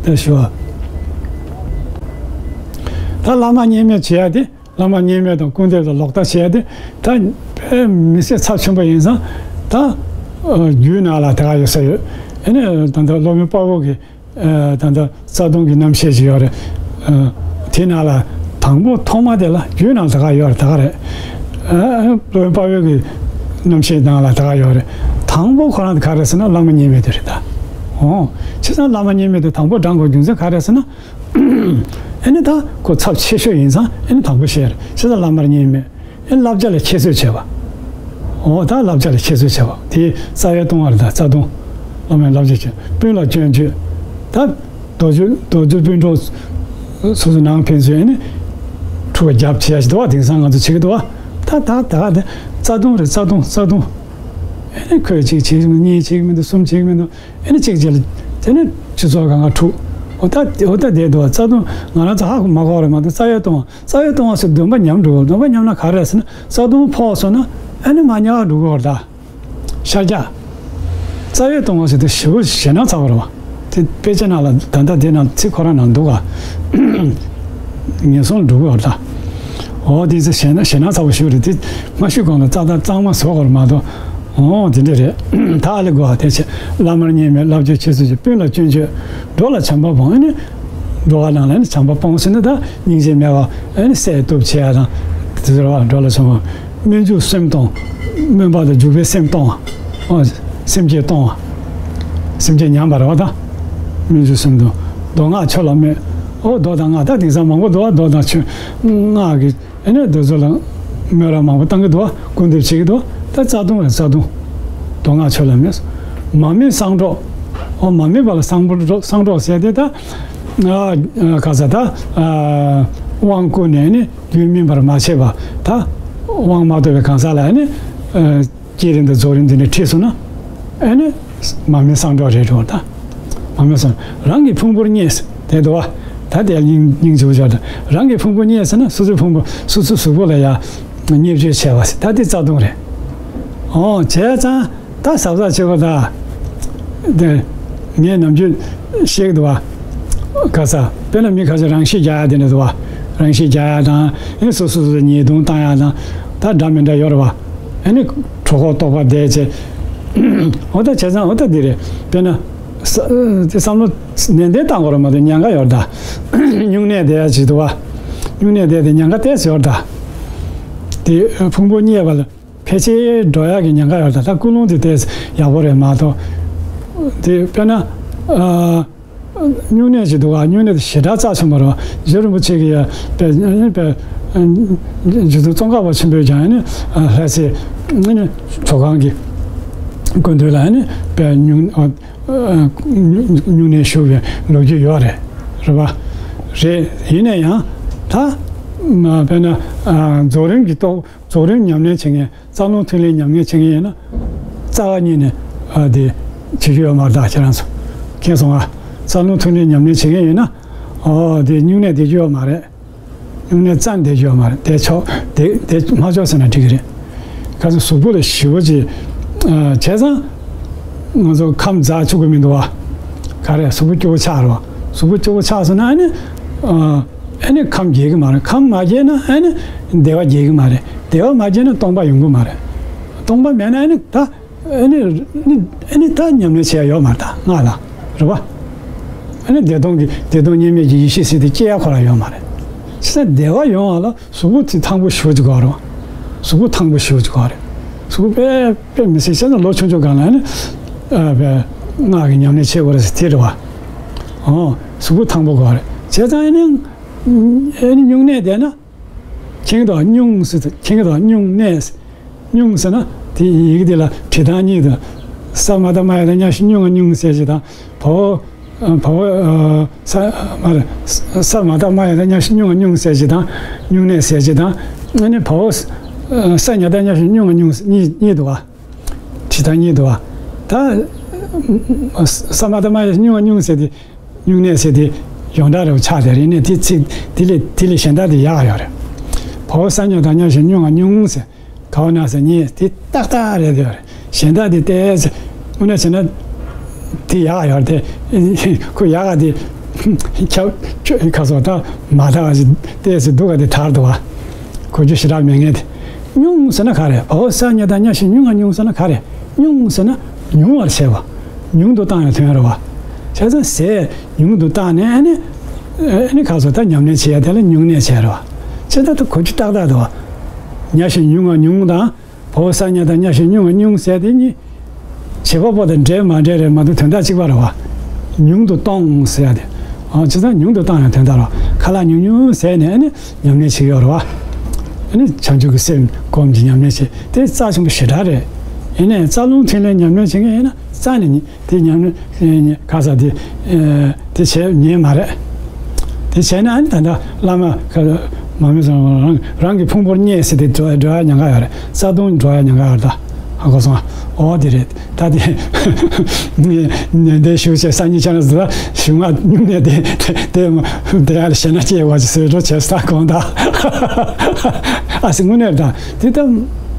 དེ་ཞུ་བ། ད་བླ་མ་མཉེས་མེད་བྱེད་ཡ་དེ། བླ་མ་མཉེས་མེད་དང་སྐུར་འདེབས་དང་ལོག་ལྟ་བྱེད་ཡ་དེ། ད་དཔེ་མི་སྲིད་ཚབས་ཆེན་པོ་ཡིན་ཙང་། ད། ཨ། རྒྱུད་ནང་ལ་དེ་ག་ཡོད་ས་ཡོད། ཨ་ནི་ད་ལྟ་སློབ་དཔོན་དཔའ་བོ་གི། ཨ། ད་ལྟ་རྩ་ལྟུང་གི་རྣམ་བཤད་ཅིག་ཡོད་རེད། ཨ། དེ་ནང་ལ་དང་པོ་ཐོག་མ་དེ་ལ་རྒྱུད་ནང་ལ་དེ་ག་ཡོད་རེད། དེ་ག་རེད། ཨ། སློབ་དཔོན་དཔའ་བོ་གི་རྣམ་བཤད་ནང་ལ་དེ་ག་ཡོད་རེད། དང་པོ་ཁོ་རང་དེ་ག་རེད་ཟེར་ན་བླ་མ་མཉེས་མེད་དེ་རེད་ད། འོ། བྱས་ཙང་བླ་མ་མཉེས་མེད་དེ་དང་པོ་བགྲང་དགོས་རྒྱུ་མཚན་ག་རེད་ཟེར་ན། ཨ་ནི་ད་ཁོ་ཚབས་ཆེ་ཤོས་ཡིན་ཙང་ཨ་ནི་དང་པོ་བཤད་རེད། བྱས་ཙང་བླ་མར་མཉེས་མེད། ཨ་ནི་བསླབ་བྱ་ལ་ཁྱད་གསོད་བྱེད་པ། འོ་ད་བསླབ་བྱ་ལ་ཁྱད་གསོད་བྱེད་པ་དེ་རྩ་བའི་ལྟུང་བ་རེད་ད། རྩ་ལྟུང་། བླ་མའི་བསླབ་བྱ་བྱེད། སྤུན་ལ་སྐྱོན་བརྗོད། ད་རྡོ་རྗེ་རྡོ་རྗེ་སྤུན་གྲོགས་སོ་སོ་ནང་ཕན་ཚུན་ཨ་ནི་འཁྲུག་པ་རྒྱབ་བྱེད་ཡ་ཞིག་འདུག་བ། དེང་སང་ང་ཚོ་བྱེད་ཀྱི་འདུག་བ། ད་ད་ད་ག་དེ་རྩ་ལྟུང་རེད། རྩ་ལྟུང་། རྩ་ལྟུང་། ཨ་ནི་ཁོས་གཅིག་བྱེད་ཀྱི་མི་འདུག་གཉིས་བྱེད་ཀྱི་མི་འདུག་གསུམ་བྱེད་ཀྱི་མི་འདུག་ཨ་ནི་གཅིག་བྱས་ལ་དེ་ནི་སྤྱི་ཚོགས་སྒང་ག་འཁྲུག་འོ་ད་འོ་ད་བསྡད་འདུག་རྩ་ལྟུང་ང་རང་ཚོ་ཧ་གོ་མ་གོ་རེད་མ་གཏོགས། རྩ་བའི་ལྟུང་བ། རྩ་བའི་ལྟུང་བ་ཟེར་སྡོམ་པ་ཉམས་འགྲོ་གི། སྡོམ་པ་ཉམས་ན་ག་རེ་ཟེར་ན། རྩ་ལྟུང་ཕོག་སོང་ན་ཨ་ནི་མ་ཉལ་བ་འགྲོ་གི་རེད་ད། ཤར་རྒྱག་རྩ་བའི་ལྟུང་བ་ཟེར་དུས་ཞེ་པོ་ཞེད་སྣང་ཚ་པོ་རེད་བ། དེ་དཔེ་ཆ་ནང་ལ་ད་ལྟ་དེ་ནང་ཚིག་ཁོ་རང་ནང་འདུག་ག་ངན་སོང་འགྲོ་གི་རེད་ད། འོ་དེ་ཚོ་ཞེད་སྣང་ཞེད་སྣང་ཚ་པོ་ཞེ་པོ་རེད། དེ་མ་ཞུས་གོང་ལ་རྩ་དང་གཙང་མ་བཟོ་དགོས་རེད་མ་གཏོགས། འོ་དེ་འདྲ་རེད། ད་ཨ་ལེ་གོ་བ་དེ་བྱས། བླ་མར་མཉེས་མེད་བསླབ་བྱའི་ཁྱད་གསོད་བྱེད། སྤུན་ལ་སྐྱོན་བརྗོད། འགྲོ་ལ་བྱམས་པ་སྤོང་། ཨ་ནི་འགྲོ་བ་རྣམས་ལ་ནི་བྱམས་པ་སྤོང་ཟེར་ན་ད་སྙིང་རྗེ་མེད་པ། ཨ་ནི་བསད་གཏུབ་བྱེད་ཡ་དང་དེ་ཚོ་རེད་བ། འགྲོ་ལ་བྱམས་པ། སྨོན་འཇུག་སེམས་གཏོང་། སྨོན་པ་དང་འཇུག་པའི་སེམས་གཏོང་བ། ཨོ། སེམས་བསྐྱེད་གཏོང་བ། སེམས་བསྐྱེད་ཉམས་པ་རེད་བ་ད། སྨོན་འཇུག་སེམས་གཏོང་། མདོ་སྔགས་ཆོས་ལ་སྨོད། ཨོ་མདོ་དང་སྔགས་ད་དེང་སང་མང་པོ་འདུག་བ། མདོ་དང་ཆོས་སྔགས་ཀྱི་ཨ་ནི་འདི་ཚོ་ལ་སྨོན་རབས་མང་པོ་བཏང་གི་འདུག་བ། སྐུར་འདེབས་བྱེད་ཀྱི་འདུག་བ། ད་རྩ་ལྟུང་རེད། རྩ་ལྟུང་། མདོ་སྔགས་ཆོས་ལ་སྨོད། མ་སྨད་གསང་སྒྲོག་ཨོ་མ་སྨད་པ་ལ་གསང་སྒྲོག་གསང་སྒྲོག་ཟེར་དེ་ད། ཨ་ཨ་ག་ས་ད། ཨ་དབང་བསྐུར་ནས་ནི་རྒྱུད་སྨིན་པར་མ་བྱས་པ། ད་དབང་མ་ཐོབ་པའི་གང་ཟག་ལ་ནི་ཨ་བསྐྱེད་རིམ་དང་རྫོགས་རིམ་འདི་ནས་ཁྲིད་སོང་ན་ཨ་ནི་མ་སྨད་གསང་སྒྲོག་རེད་འགྲོ། ད་མ་སྨད་གསང་། རང་གི་ཕུང་པོར་བརྙས་དེ་འདུག་བ། ད་དེ་སྙིང་སྙིང་རྗེ་པོ་བྱ། ད་རང་གི་ཕུང་པོ་བརྙས་ཟེར་ན་སོ་སོའི་ཕུང་པོ་སོ་སོའི་གཟུགས་པོ་ལ་ཡ་བརྙས་བཅོས་བྱས་པ་ཟེར། ད་དེ་རྩ་ལྟུང་རེད། ཨོ་བྱས་ཙང་། ད་གཟབ་གཟབ་བྱེད་དགོས་ད། དེ་ངས་ནམ་རྒྱུན་བཤད་ཀྱི་འདུག་བ། ག་ས་དཔེར་ན་མི་ཁ་ཤས་རང་ཤི་རྒྱག་ཡ་དེ་འདྲ་འདུག་བ། རང་ཤི་རྒྱག་ཡ་དང་ཨེ་སོ་སོ་སོ་ཉེས་རྡུང་བཏང་ཡ་དང་ད་འདྲ་མི་འདྲ་ཡོད་རེད་བ། ཨ་ནི་གྲོད་ཁོག་ལྟོགས་པ་བསྡད་བྱས། འོ་ད་བྱས་ཙང་འོ་ད་འདི་རེད། དཔེར་ན་ས་དེ་བསམ་བློ་ནན་ཏན་བཏང་དགོས་རེད་མ་གཏོགས་ཉེན་ཁ་ཡོད་རེད་ད། སྨྱུང་གནས་བསྡད་ཡ་ཅིག་འདུག་བ། སྨྱུང་གནས་བསྡད་དེ་ཉེན་ཁ་ཏོག་ཙམ་ཡོད་རེད་ད། དེ་ཕུང་པོ་བརྙས་པ་ལ། ཕལ་ཆེར་འགྲོ་ཡག་གི་ཉེན་ཁ་ཡོད་ད། ད་ཀུན་སློང་དེ་ཏོག་ཙམ་ཡག་པོ་རེད་མ་གཏོགས། དེ་དཔེར་ན། ཨ། སྨྱུང་གནས་ཅིག་འདུག་ག་སྨྱུང་གནས་དེ་ཞེ་དྲག་རྩ་ཆེན་པོ་རེད་བ། རྗེ་རིན་པོ་ཆེ་གིས་ཡ་དཔེ་དཔེ་རྗེ་བཙུན་ཙོང་ཁ་པ་ཆེན་པོས་ཀྱང་ནི་ལྷ་སའི་ནི་ཇོ་ཁང་གི་སྐུ་མདུན་ལ་ནི་དཔེ་སྨྱུང་སྨྱུང་གནས་ཞུ་བའི་ལོ་རྒྱུས་ཡོད་རེད། རེད་བ། རེད། ཡིན་ན་ཡང་ད་དཔེར་ན་རྫོགས་རིམ་གྱི་རྟོགས། རྫོགས་རིམ་ཉམས་ལེན་བྱེད་མཁན། རྩ་རླུང་ཐིག་ལེ་ཉམས་ལེན་བྱེད་མཁན་ཡིན་ན། རྩ་བ་ཉིད་ནས་ཨ་དེ་བྱེད་རྒྱུ་ཡོད་མ་རེད་ད་ཁྱེད་རང་ཚོ། མཁྱེན་སོང་ང་། རྩ་རླུང་ཐིག་ལེ་ཉམས་ལེན་བྱེད་མཁན་ཡིན་ན། ཨོ་དེ་སྨྱུང་གནས་བསྡད་རྒྱུ་ཡོད་མ་རེད། སྨྱུང་གནས་རྩ་ནས་བསྡད་རྒྱུ་ཡོད་མ་རེད། བསྡད་ཆོག་བསྡད་བསྡད་མ་ཆོག་ཟེར་ན་འགྲིག་གི་རེད། ཁ་སང་གཟུགས་པོ་ལ་ཞི་བ་ཅིག་ཨ་བྱས་ཙང་། ང་ཚོ་ཁམས་འཛག་ཆོག་གི་མི་འདུག་བ། ག་རེ། གཟུགས་པོ་སྐྱོ་པོ་ཆགས་རེད་བ། གཟུགས་པོ་སྐྱོ་པོ་ཆགས་སོང་ན་ཨ་ནི། ཨ་ནི་ཁམས་རྒྱས་ཀྱི་མ་རེད། ཁམས་མ་རྒྱས་ན་ཨ་ནི་བདེ་བ་རྒྱས་ཀྱི་མ་རེད། བདེ་བ་མ་རྒྱས་ན་སྟོང་པ་ཡོང་གི་མ་རེད། སྟོང་པ་མེད་ན་ཨ་ནི་ད། ཨ་ནི་ཨ་ནི་ཨ་ནི་ད་ཉམས་ལེན་བྱེད་ཡ་ཡོད་མ་རེད་ད་སྔགས་ལ། རེད་བ། ཨ་ནི་བདེ་སྟོང་གི་བདེ་སྟོང་གཉིས་མེད་ཀྱི་ཡེ་ཤེས་ཟེར་དེ་སྐྱེ་ཡ་ཁོ་རང་ཡོད་མ་རེད། བྱས་ཙང་བདེ་བ་ཡོང་བ་ལ་གཟུགས་པོ་དེ་ཐང་པོ་ཞེ་པོ་ཅིག་དགོས་རེད་བ། གཟུགས་པོ་ཐང་པོ་ཞེ་པོ་ཅིག་དགོས་རེད། གཟུགས་པོ་དཔེ་དཔེ་མི་སྲིད། བྱས་ཙང་ལོ་ཆུང་ཆུང་སྒང་ལ་ཨ་ནི། ཨ་དཔེ་སྔགས་ཀྱི་ཉམས་ལེན་བྱེད་དགོས་རེད་ཟེར་དེ་རེད་བ། ཨོ། གཟུགས་པོ་ཐང་པོ་དགོས་རེད། བྱས་ཙང་ཨ་ནི། ཨ་ནི་སྨྱུང་གནས་བསྡད་ན། ཁེངས་དང་སྨྱུང་ཟེར། ཁེངས་དང་སྨྱུང་གནས། སྨྱུང་ཟེར་ན་དེ་ཡི་གེ་དེ་ལ་བྲིས་སྟངས་གཉིས་འདུག། ས་མ་བཏགས་སྨ་ཡ་བཏགས་སྨྱ་ཞབས་ཀྱུ་སྨྱུ་ང་སྨྱུང་ཟེར་གྱི་དང་། བ་འོག་བ་འོག་ས་མ་རེད། ས་མ་བཏགས་སྨ་ཡ་བཏགས་སྨྱ་ཞབས་ཀྱུ་སྨྱུ་ང་སྨྱུང་ཟེར་གྱི་དང་། སྨྱུང་གནས་ཟེར་གྱི་དང་། ཨ་ནི་བ་འོག་ས་ཉ་བཏགས་སྙ་ཞབས་ཀྱུ་སྙུ་ང་སྙུང་གཉིས་གཉིས་འདུག་བ། བྲིས་སྟངས་གཉིས་འདུག་བ། ད་ས་མ་བཏགས་སྨ་ཡ་བཏགས་སྨྱུ་ང་སྨྱུང་ཟེར་དེ། སྨྱུང་གནས་ཟེར་དེ་ཡོངས་གྲགས་རེ་བ་ཆགས་བསྡད་རེད། ཡིན་ནའི་དེ་ཚིག་དེ་ལས་དེ་ལས་གཞན་དག་དེ་ཡག་ཡོད་རེད། བ་འོག་ས་ཉ་བཏགས་སྙ་ཞབས་ཀྱུ་སྨྱུ་ང་སྨྱུང་ཟེར། ག་བ་ན་ཟེར་གཉིས་དེ་ཏག་ཏག་རེད་དེ་ཡོད་རེད། གཞན་དག་དེ་ཏོག་ཙམ་དངོས་གནས་བྱས་ན་དེ་ཡག་ཡོད་རེད་དེ། ཁོ་ཡག་ག་དེ་ཁྱབ་ཁྱོད་ཁ་སོགས་ད་མ་དག་པ་ཞིག་ཏོག་ཙམ་འདུག་ག་དེ་དྲག་འདུག་བ། གོ་རྒྱུ་ཞེ་དྲག་མེད་ངེས་དེ། སྨྱུང་ཟེར་ན་ག་རེ། བ་འོག་ས་ཉ་བཏགས་སྙ་ཞབས་ཀྱུ་སྨྱུ་ང་སྨྱུང་ཟེར་ན་ག་རེ། སྨྱུང་ཟེར་ན་ཉུང་བར་བྱེད་པ། ཉུང་དུ་བཏང་ཡང་དོན་རེད་བ། བྱས་ཙང་ཟས་ཉུང་དུ་བཏང་ནས་ཨ་ནི། ཨ་ནི་ཁ་སོགས་ད་ཉམས་ལེན་བྱེད་ཡ་དེ་ལ་སྨྱུང་གནས་བྱས་རེད་བ། བྱས་ཙང་ད་གོ་རྒྱུ་ཏག་ཏག་འདུག་བ། སྙ་ཞབས་ཀྱུ་སྨྱུ་ང་སྨྱུང་དང་། བ་འོག་ས་ཉ་བཏགས་སྙ་ཞབས་ཀྱུ་སྨྱུ་ང་སྨྱུང་ཟེར་དེ་གཉིས། བྱེད་པ་པོ་དང་འབྲེལ་མ་འབྲེལ་རེད་མ་གཏོགས་དོན་དག་གཅིག་པ་རེད་བ། ཉུང་དུ་གཏོང་ཟེར་ཡ་དེ། ཨ་བྱས་ཙང་ཉུང་དུ་བཏང་ཡང་དོན་དག་རེད་བ། ཁ་ལག་ཉུང་ཉུང་ཟས་ནས་ཨ་ནི་ཉམས་ལེན་བྱེད་ཀྱི་ཡོད་རེད་བ། ཨ་ནི་བྱང་ཆུབ་ཀྱི་སེམས་སྒོམ་གྱི་ཉམས་ལེན་བྱེད་དེ་རྩ་ཆེན་པོ་ཞེ་དྲག་རེད། ཡིན་ནའི་རྩ་རླུང་ཐིག་ལེའི་ཉམས་ལེན་བྱེད་མཁན་ཡིན་ན་རྩ་ནས་ཉིད་དེ་ཉམས་ལེན་ག་ས་དེ་དེ་བྱེད་ཉན་མ་རེད། དེ་བྱས་ན་ཨ་ནི་ད་ལྟ་བླ་མ་ག་མ་མི་སོང་རང་རང་གི་ཕུང་པོར་བརྙས་ཟེར་དེ་འགྲོ་འགྲོ་ཡ་ཉེན་ཁ་ཡོད་རེད། རྩ་ལྟུང་འགྲོ་ཡ་ཉེན་ཁ་ཡོད་རེད་ད། ཧ་གོ་སོང་ཨ། འོ་དེ་རེད། ད་དེ་ནན་ཏན་ཞུ་བྱས་སང་ཉིན་ཆ་ན་ཟེར་ད་ཞུ་ང་སྨྱུང་གནས་དེ་དེ་དེ་ཡང་ལ་ཞེ་ན་སྐྱེ་བ་ཅིག་བཟོས་འགྲོ་བྱས་ད་དགོངས་དག། ཨ་སི་དངོས་གནས་ད་དེ་ད་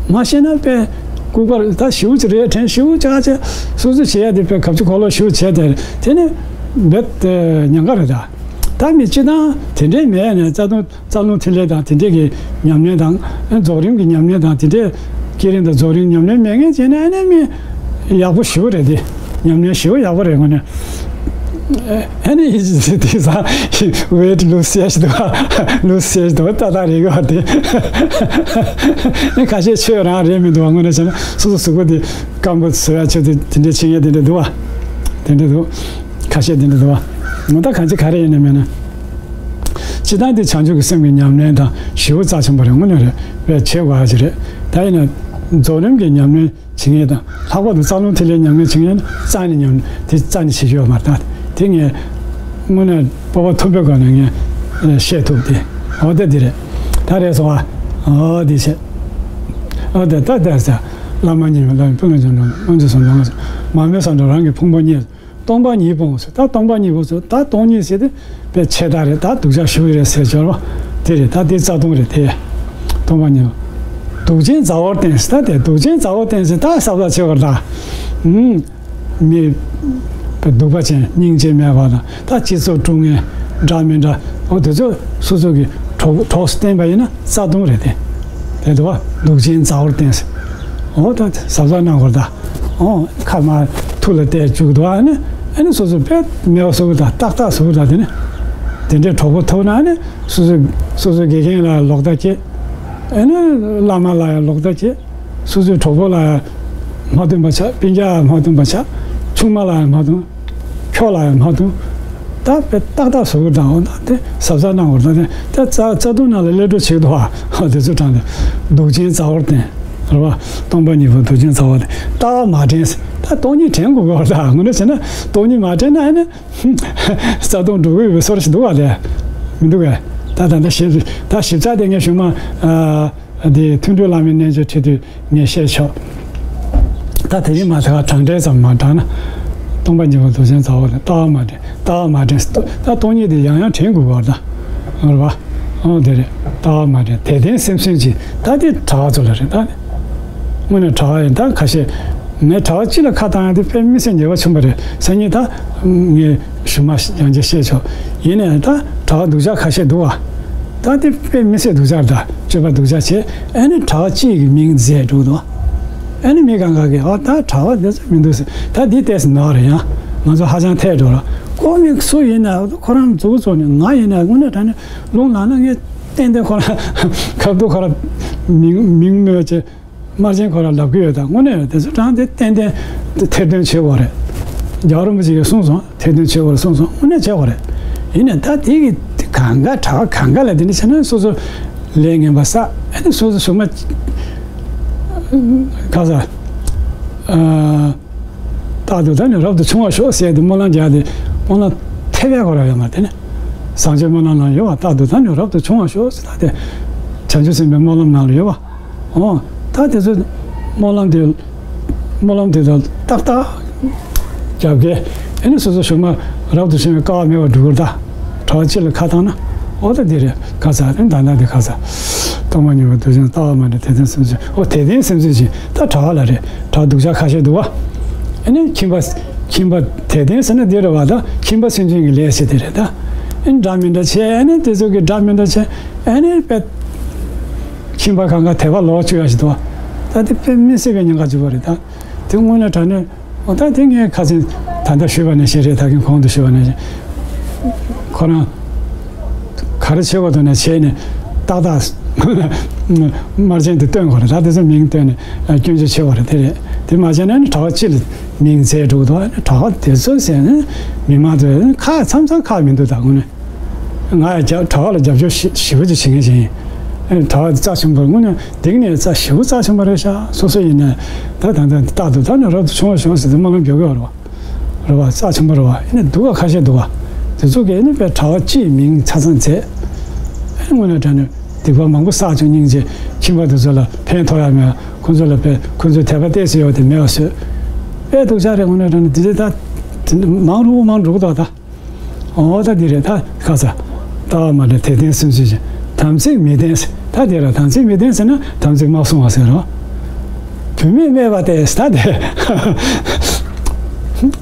མ་ཤེས་ན་དཔེ་ལྐུགས་པར་ད་ཞུ་ཅི་རེད་དྲན་ཞུ་ཅག་ཅེ་སོ་སོ་བྱེད་ཡ་དེ་དཔེ་གབ་ཅི་གོ་ལོ་ཞུ་བྱས་དེ་དེ་ནི་རྦད་དེ་ཉེན་ཁ་རེད་ད། ད་མི་སྤྱི་བཏང་དེ་འདྲའི་མེད་ནས་རྩ་ལྟུང་། རྩ་རླུང་ཐིག་ལེ་དང་དེ་འདྲས་ཀྱི་ཉམས་ལེན་དང་། རྫོགས་རིམ་གྱི་ཉམས་ལེན་དང་དེ་འདྲས། བསྐྱེད་རིམ་དང་རྫོགས་རིམ་ཉམས་ལེན་མེད་མཁན་བྱས་ན་ཨ་ནི་མི་ཡག་པོ་ཞེ་པོ་རེད་དེ། ཉམས་ལེན་ཞེ་པོ་ཡག་པོ་རེད་དངོས་གནས། ཨ་ནི་དེ་ས་ཝེཊ་ལུ་སི་ཡ་ཞིག་འདུག་ལུ་སི་ཡ་ཞིག་འདུག་ཏག་ཏག་རེད་གི་བ་དེ། ཨ་ཁ་ཤས་ཆོས་རང་རེད་མི་འདུག་བ། དངོས་གནས་བྱས་ན་སོ་སོ་གཟུགས་པོ་དེ་སྐམ་པོ་བཟོ་ཡ་ཆེད་དུ་དེ་འདྲས་བྱེད་མཁན་དེ་འདྲས་འདུག་བ། དེ་འདྲས་འདུག་ཁ་ཤས་དེ་འདྲ་འདུག་བ། ངོ་ད་གང་ཅི་ག་རེ་ཡིན་ན་མེད་ན། སྤྱི་བཏང་དེ་བྱང་ཆུབ་ཀྱི་སེམས་ཀྱི་ཉམས་ལེན་དང་ཞེ་པོ་རྩ་ཆེན་པོ་རེད། དངོས་གནས་རེད། དཔེ་བྱེད་དགོས་ཡ་ཅིག་རེད། ད་ཡིན་ན་རྫོགས་རིམ་གྱི་ཉམས་ལེན་བྱེད་མཁན་དང་ལྷག་པར་དུ་རྩ་རླུང་ཐིག་ལེའི་ཉམས་ལེན་བྱེད་མཁན་རྩ་ནས་ཉམས་དེ་རྩ་ནས་བྱེད་རྒྱུ་ཡོད་མ་རེད། ད་དེ་ངས་དངོས་གནས་སྤོབས་པ་མཐོན་པོའི་སྒོ་ནས་ངས་བཤད་ཐུབ་དེ་འོ་ད་འདི་རེད། ད་རེད་སོང་ཨ། འོ་འདི་བྱེད། འོ་ད་ད་ད་ཟེར། བླ་མ་མཉེས་པའི་བླ་མའི་སྤུན་ལ་བྱོན་འགྲོ་ལ་དབང་ཆེན་སོང་འགྲོ་ལ་མ་མོས་སོང་འགྲོ་རང་གི་ཕུང་པོ་རྙེད། སྟོང་པ་ཉིད་སྤོང་ཟེར། ད་སྟོང་པ་ཉིད་སྤོང་ཟེར། ད་སྟོང་ཉིད་ཟེར་དེ་དཔེ་ཆེ་དྲགས་རེད། ད་སྡུག་ཅག་ཞེ་པོ་རེད་ཟེར་སྦྱོར་བ་དེ་རེད། ད་དེ་རྩ་ལྟུང་རེད་དེ། སྟོང་པ་ཉིད་སྤོང་། གདུག་ཅན་མཛའ་བོར་བསྟེན་ཟེར། ད་དེ་གདུག་ཅན་མཛའ་བོར་བསྟེན་ཟེར། ད་ས་བདག་ཆེ་བར་ད་ཨུམ་མི་སྡུག་པ་ཅན་སྙིང་རྗེ་མེད་པ་དང་། ད་སྤྱི་ཚོགས་དཀྲུག་མཁན་འདྲ་མི་འདྲ་འོ་དེ་ཚོ་སོ་སོ་གི་གྲོགས་གྲོགས་སུ་བསྟེན་པ་ཡིན་ན་རྩ་ལྟུང་རེད་དེ། དེ་འདུག་བ། གདུག་ཅན་མཛའ་བོར་བསྟེན་ཟེར། འོ་ད་ས་བདག་གནང་བར་ད། ཨོ། ཁ་མ་ཐུག་ལ་བལྟས་བཅུག་འདུག་ཨ་ནི་ཨ་ནི་སོ་སོ་དཔེ་མེད་པ་བཟོ་གི་ད། ཏག་ཏག་བཟོ་གི་ད། དེ་ནི་དེ་འདྲའི་གྲོགས་པོ་ཐུག་ན་ཨ་ནི་སོ་སོ་སོ་སོའི་དགེ་རྒན་ལ་ལོག་ལྟ་བྱེད། ཨ་ནི་བླ་མ་ལ་ཡང་ལོག་ལྟ་བྱེད། སོ་སོའི་གྲོགས་པོ་ལ་ཡང་མ་མཐུན་པ་ཆགས། སྤུན་ཀྱག་ལ་མ་མཐུན་པ་ཆགས། ཆུང་མ་ལ་ཡང་མ་མཐུན། ཁྱོད་ལ་ཡང་མ་མཐུན། ད་དཔེ་ཏག་ཏག་བཟོ་གི་ད། འོ་ན་དེ་གཟབ་གཟབ་གནང་དགོས་ད། དེ་ད་རྩ་རྩ་ལྟུང་ནང་ལ་སླེབས་འགྲོ་བྱེད་ཀྱི་འདུག་ཨ། དེ་ཚོ་དྲངས་ཏེ་གདུག་ཅན་མཛའ་བོར་བསྟེན། རེད་བ། སྟོང་པ་ཉིད་སྤོང་གདུག་ཅན་མཛའ་བོར་བསྟེན། ལྟ་བ་མ་དྲན་ཟེར། ད་སྟོང་ཉིད་དྲན་དགོས་ཀྱི་ཡོད་རེད་ད། དངོས་གནས་བྱས་ན་སྟོང་ཉིད་མ་དྲན་ན་ཨ་ནི་རྩ་ལྟུང་འགྲོ་གི་ཡོད་པའི་བཟོ་འདྲ་ཞིག་འདུག་བ། དེ་མི་འདུག་གས། ད་ད་ད་ཞིབ་ད་ཞིབ་ཚགས་དེ་ངས་གཞུག་མ་ཨ་དེ་ཐུན་གྲོལ་བླ་མའི་རྣལ་འབྱོར་ཁྲིད་དུས་ངས་བཤད་ཆོག། ད་དེ་རིང་མ་ཐག་གྲངས་འདྲེན་ཙམ་མ་དྲངས་ན། སྟོང་པ་ཉིད་སྤོང་གདུག་ཅན་མཛའ་བོར་བསྟེན། ལྟ་བ་མ་དྲན། ལྟ་བ་མ་དྲན། ད་སྟོང་ཉིད་དེ་ཡང་ཡང་དྲན་དགོས་པ་ད། རེད་བ། ཨོ་དེ་རེད། ལྟ་བ་མ་དྲན། དད་ལྡན་སེམས་སུན་འབྱིན། ད་དེ་གྲྭ་བ་ཚོ་ལ་རེད་ད། དངོས་གནས་གྲྭ་བ་ཡིན་ད་ཁ་ཤས། ངས་གྲྭ་པ་སྤྱི་ལ་ཁ་བཏང་ཡ་དེ་དཔེ་མི་སྲིད་ཉེས་པ་ཆེན་པོ་རེད། སང་ཉིན་ད་ངས་གཞུག་མ་ཡང་བསྐྱར་བཤད་ཆོག་ཡིན་ནའི་ད་གྲྭ་པ་སྡུག་ཅག་ཁ་ཤས་འདུག་བ། ད་དེ་དཔེ་མི་སྲིད་སྡུག་ཅག་རེད། ད་སྤྱོད་པ་སྡུག་ཅག་བྱས། ཨ་ནི་གྲྭ་པ་སྤྱི་གི་མིང་བརྫད་འགྲོ་འདུག་ཨ་ནི་མི་གང་ག་གིས་ཨ་ད་གྲྭ་པ་དེ་ཚོ་མི་འདུག་ཟེར། ད་འདི་ཏོག་ཙམ་ནོར་རེད། ཡང་ང་ཚོ་ཧ་ཅང་ཐལ་འགྲོ་ར། ཁོ་མི་སུ་ཡིན་ན་ཁོ་རང་མཛུབ་གུ་བཙུགས་ནས། ང་ཡིན་ན་དངོས་གནས་དྲང་གནས་རླུང་ལངས་ན་ངས་ཏན་ཏན་ཁོ་རང་ཁ་ཐུག་ཁོ་རང་མིང་མིང་སྨོས་བྱས། དམར་རྗེན་ཁོ་རང་ལབ་ཀྱི་ཡོད། ད་དངོས་གནས་དེ་ཚོ་དྲང་དེ་ཏན་ཏན་ཐེར་འདོན་བྱེད་དགོས་རེད། རྒྱལ་བ་རིན་པོ་ཆེ་ཡིས་གསུངས་སོང་། ཐེར་འདོན་བྱེད་དགོས་རེད་གསུངས་སོང་། དངོས་གནས་བྱེད་དགོས་རེད། ཡིན་ནའི་ད་དེ་གི་གང་ག་གྲྭ་པ་གང་ག་ལ་དེ་འདྲ་བྱས་ན་སོ་སོ་ལས་ངན་པ་བསགས། ཨ་ནི་སོ་སོ་གཞུག་མ་ག་ས་ཨ། རྟག་ཏུ་ད་ནི་རབ་ཏུ་བྱུང་བར་ཤོག་ཟེར་ཏེ་སྨོན་ལམ་རྒྱག་སྟེ་སྨོན་ལམ་ཐེབས་པའི་སྐོར་ཡོད་མ་རེད། དེ་ནི་བཟང་སྤྱོད་སྨོན་ལམ་ནང་ཡོད་པ། རྟག་ཏུ་ད་ནི་རབ་ཏུ་བྱུང་བར་ཤོག་ཟེར། ད་དེ་བྱང་ཆུབ་སེམས་དཔའི་སྨོན་ལམ་ནང་ལ་ཡོད་པ། འོ། ད་དེ་ཚོ་སྨོན་ལམ་དེ་སྨོན་ལམ་དེ་དང་ཏག་ཏག་རྒྱབ་ཀྱི། ཨ་ནི་སོ་སོ་གཞུག་མ་རབ་ཏུ་བྱུང་བའི་སྐལ་བ་མེད་པར་འགྲོ་གི་རེད། ད་གྲྭ་པ་སྤྱི་ལ་ཁ་བཏང་ན། འོ་ད་འདི་རེད། ཁ་ཚ་དེ་ད་ལྟ་དེ་ཁ་ཚ། སྟོང་པ་ཉིད་ཀྱི་དོན་ཅན་ལྟ་བ་མ་འདྲེས་དད་ལྡན་སེམས་ཅན། འོ་དད་ལྡན་སེམས་ཅན་ཅིག་ད་གྲྭ་པ་ལ་རེད། གྲྭ་པ་སྡུག་ཅག་ཁ་ཤས་འདུག་བ། ཨ་ནི་ཁྱིམ་པ་ཁྱིམ་པ་དད་ལྡན་ཟེར་ན་འདི་རེད་བ། ད་ཁྱིམ་པ་སེམས་ཅན་གྱི་ལས་བྱེད་དེ་རེད། ད་ཨ་ནི་འདྲ་མི་འདྲ་བྱས། ཨ་ནི་དེ་ཚོ་གི་འདྲ་མི་འདྲ་བྱས། ཨ་ནི་དཔེ་ཁྱིམ་པ་གང་ག་དད་པ་ལོག་བཅུག་ཡ་ཞིག་འདུག་བ། ད་དེ་དཔེ་མི་སྲིད་པའི་ཉེན་ཁ་ཅིག་ཡོད་རེད། ད་དེ་དངོས་གནས་དྲང་གནས། འོ་ད་དེ་ངས་ཁ་སང་ད་ལྟ་ཞུས་པ་ནང་བཞིན་རེད། ད་གིན་གོང་དུ་ཞུས་པ་ནང་བཞིན། ཁོ་རང་ག་རེ་བྱེད་དགོས་འདུག་ན་བྱས་ནས་ཏག་ཏག་དམར་རྗེན་དེ་སྟོན་དགོས་རེད། ད་དེ་ཚོ་མིང་བཏོན་ནས་སྐྱོན་བརྗོད་བྱེད་དགོས་རེད། དེ་རེད། དེ་མ་བྱས་ན་ནི་གྲྭ་པ་སྤྱི་ལ་མིང་བརྫད་འགྲོ་གི་འདུག་གྲྭ་པ་དེ་ཚོ་ཟེར་ནས་མི་མང་ཚོས་ཁ་མཚམས་མཚམས་ཁག་མི་འདུག་ད་དངོས་གནས། ང་ཡང་རྒྱབ་གྲྭ་པ་ལ་རྒྱབ་སྐྱོར་ཞེ་ཞེ་པོ་ཅིག་བྱེད་མཁན་ཞིག་ཡིན། ཨ་ནི་གྲྭ་པ་རྩ་ཆེན་པོ་དངོས་གནས་འདི་ནས་རྩ་ཞེ་པོ་རྩ་ཆེན་པོ་རེད་ཤག་སོ་སོ་ཡིན་ནའི་ད་ད་ད་རྟག་ཏུ་ད་ནི་རབ་ཏུ་བྱུང་བར་ཤོག་ཟེར་ཏེ་སྨོན་ལམ་རྒྱག་གི་ཡོད་རེད་བ། རེད་བ། རྩ་ཆེན་པོ་རེད་བ། ཨ་ནི་སྡུག་པ་ཁ་ཤས་འདུག་བ། དེ་ཚོ་གིས་ཨ་ནི་དཔེ་གྲྭ་པ་སྤྱིའི་མིང་ཆ་ཚང་བརྫད། ཨ་ནི་དངོས་གནས་དྲང་གནས་སྡིག་པ་མང་པོ་བསགས་བྱུང་སྙིང་རྗེ། ཁྱིམ་པ་དེ་ཚོ་ལ་ཕན་ཐོགས་ཡ་མེད། ཁོ་ཚོ་ལ་དཔེ་ཁོ་ཚོའི་དད་པ་ཏོག་ཙམ་ཡོད་དེ་མེད་པ་བཟོས། དཔེ་སྡུག་ཅག་རེད། དངོས་གནས་དྲང་གནས་དེ་ཚོ་ད་དེ་མང་རུ་མང་རུ་འགྲོ་གི་འདུག་ད། འོ་ད་འདི་རེད། ད་ཁ་ས་ལྟ་བ་མ་འདྲེས་དད་ལྡན་སེམས་ཅན་ཅན། དམ་ཚིག་མི་ལྡན་ཟེར། ད་དེ་ར་དམ་ཚིག་མི་ལྡན་ཟེར་ན་དམ་ཚིག་མ་བསྲུང་བ་ཟེར་རོ། བུད་མེད་སྨད་པ་སྟེ་ད་དེ།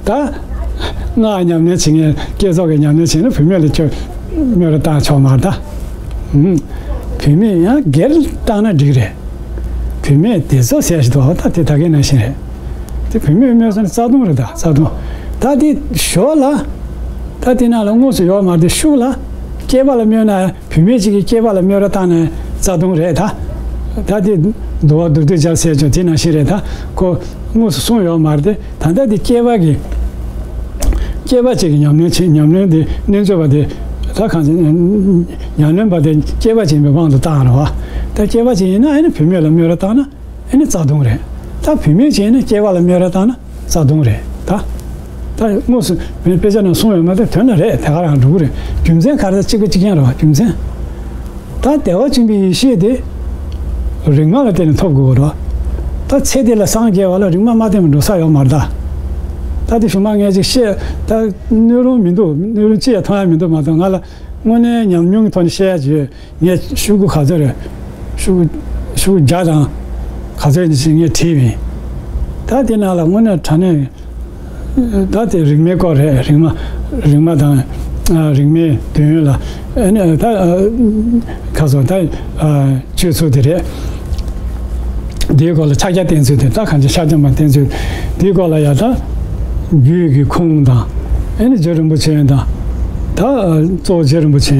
ད་སྔགས་ཉམས་ལེན་བྱེད་མཁན། བསྐྱེད་རྫོགས་ཀྱི་ཉམས་ལེན་བྱེད་ན་བུད་མེད་ལ་ཁྱོད་སྨྱོ་ར་བཏང་ཆོག་མ་རེད་ད། ཨུམ། བུད་མེད་ཡང་སྒེར་བཏང་ན་འགྲིག་རེད། བུད་མེད་སྡེ་ཚོགས་ཟེར་ཞིག་འདུག་ད་དེ་ད་གའི་ནང་བཞིན་རེད། དེ་བུད་མེད་སྨྱོ་ཟེར་ན་རྩ་ལྟུང་རེད། ད་རྩ་ལྟུང་། ད་དེ་ཞོར་ལ་ད་དེ་ནང་ལ་དངོས་སུ་ཡོད་མ་རེད་དེ། ཤུགས་ལ་སྐྱེས་པ་ལ་སྨྱོ་ན། བུད་མེད་ཅིག་གིས་སྐྱེས་པ་ལ་སྨྱོ་ར་བཏང་ན་རྩ་ལྟུང་རེད་ད། ད་དེ་འདུལ་བ་མདོར་བསྡུས་སྦྱར་ཟེར་ཅོ་དེ་ནང་བཞིན་རེད་ད། ཁོ་དངོས་སུ་གསུངས་ཡོད་མ་རེད་དེ། ད་ལྟ་དེ་སྐྱེས་པ་གི་སྐྱེས་པ་ཅིག་གི་ཉམས་ལེན་བྱེད། ཉམས་ལེན་དེ་རྣལ་འབྱོར་པ་དེ་ད་གང་ཟེར། ཉམས་ལེན་པ་དེ་སྐྱེས་པ་ཅིག་ཡིན་པའི་དབང་དུ་བཏང་རེད་བ། ད་སྐྱེས་པ་ཅིག་ཡིན་ན་ཨ་ནི་བུད་མེད་ལ་སྨྱོ་ར་བཏང་ན་ཨ་ནི་རྩ་ལྟུང་རེད། ད་བུད་མེད་ཅིག་ཡིན་ན་སྐྱེས་པ་ལ་སྨྱོ་ར་བཏང་ན་རྩ་ལྟུང་རེད་ད། ད་དངོས་སུ་དཔེ་ཆ་ནང་གསུངས་ཡོད་མ་རེད་དེ། དོན་ལ་རེད། དེ་ག་རང་འགྲོ་གི་རེད། རྒྱུ་མཚན་ག་རེ། གཅིག་པ་གཅིག་རྐྱང་རེད་བ། རྒྱུ་མཚན། ད་བདེ་བ་ཆེན་པོའི་ཡེ་ཤེས་དེ་རིག་མ་ལ་བརྟེན་ནས་ཐོབ་དགོས་པ་རེད་བ། ད་ཚེ་འདི་ལ་སངས་རྒྱས་པ་ལ་རིག་མ་མ་བརྟེན་པར་འགྲོ་ས་ཡོད་མ་རེད་ད། ད་དེ་གཞུག་མ་ངས་ཅིག་བཤད། ད་སྣོད་རུང་མི་འདུག་སྣོད་རུང་ཅི་ཡང་མཐོང་ཡ་མི་འདུག་མ་གཏོགས། ང་ལ་དངོས་གནས་ཉམས་མྱོང་གི་ཐོག་ནས་བཤད་ཡ་ཅིག་ཡོད། ངས་ཤོག་གུ་ག་ཚོད་རེད། ཤོག་གུ་ཤོག་གུ་བརྒྱ་དང་ག་ཚོད་ཡིན་ཞིག་ངས་བྲིས་པ་ཡིན། ད་དེ་ནང་ལ་དངོས་གནས་དྲང་གནས། ད་དེ་རིག་མའི་སྐོར་རེད། རིག་མ། རིག་མ་དང་། ཨ། རིག་མའི་དོན་ཡོད་ལ། ཨ་ནི་ད། ཨ། ཁ་སང་ད། ཨ། སྤྱོད་ཚུལ་དེ་རེད། དེའི་སྐོར་ལ་ཕྱག་རྒྱ་བསྟེན་ཚུལ་དེ། ད་གང་ཅི་ཕྱག་རྒྱ་མ་བསྟེན་ཚུལ། དེའི་སྐོར་ལ་ཡང་ད་རྒྱུད་ཀྱི་ཁུངས་དང་། ཨ་ནི་རྗེ་རིན་པོ་ཆེ་དང་། ད་གཙོ་བོ་རྗེ་རིན་པོ་ཆེ་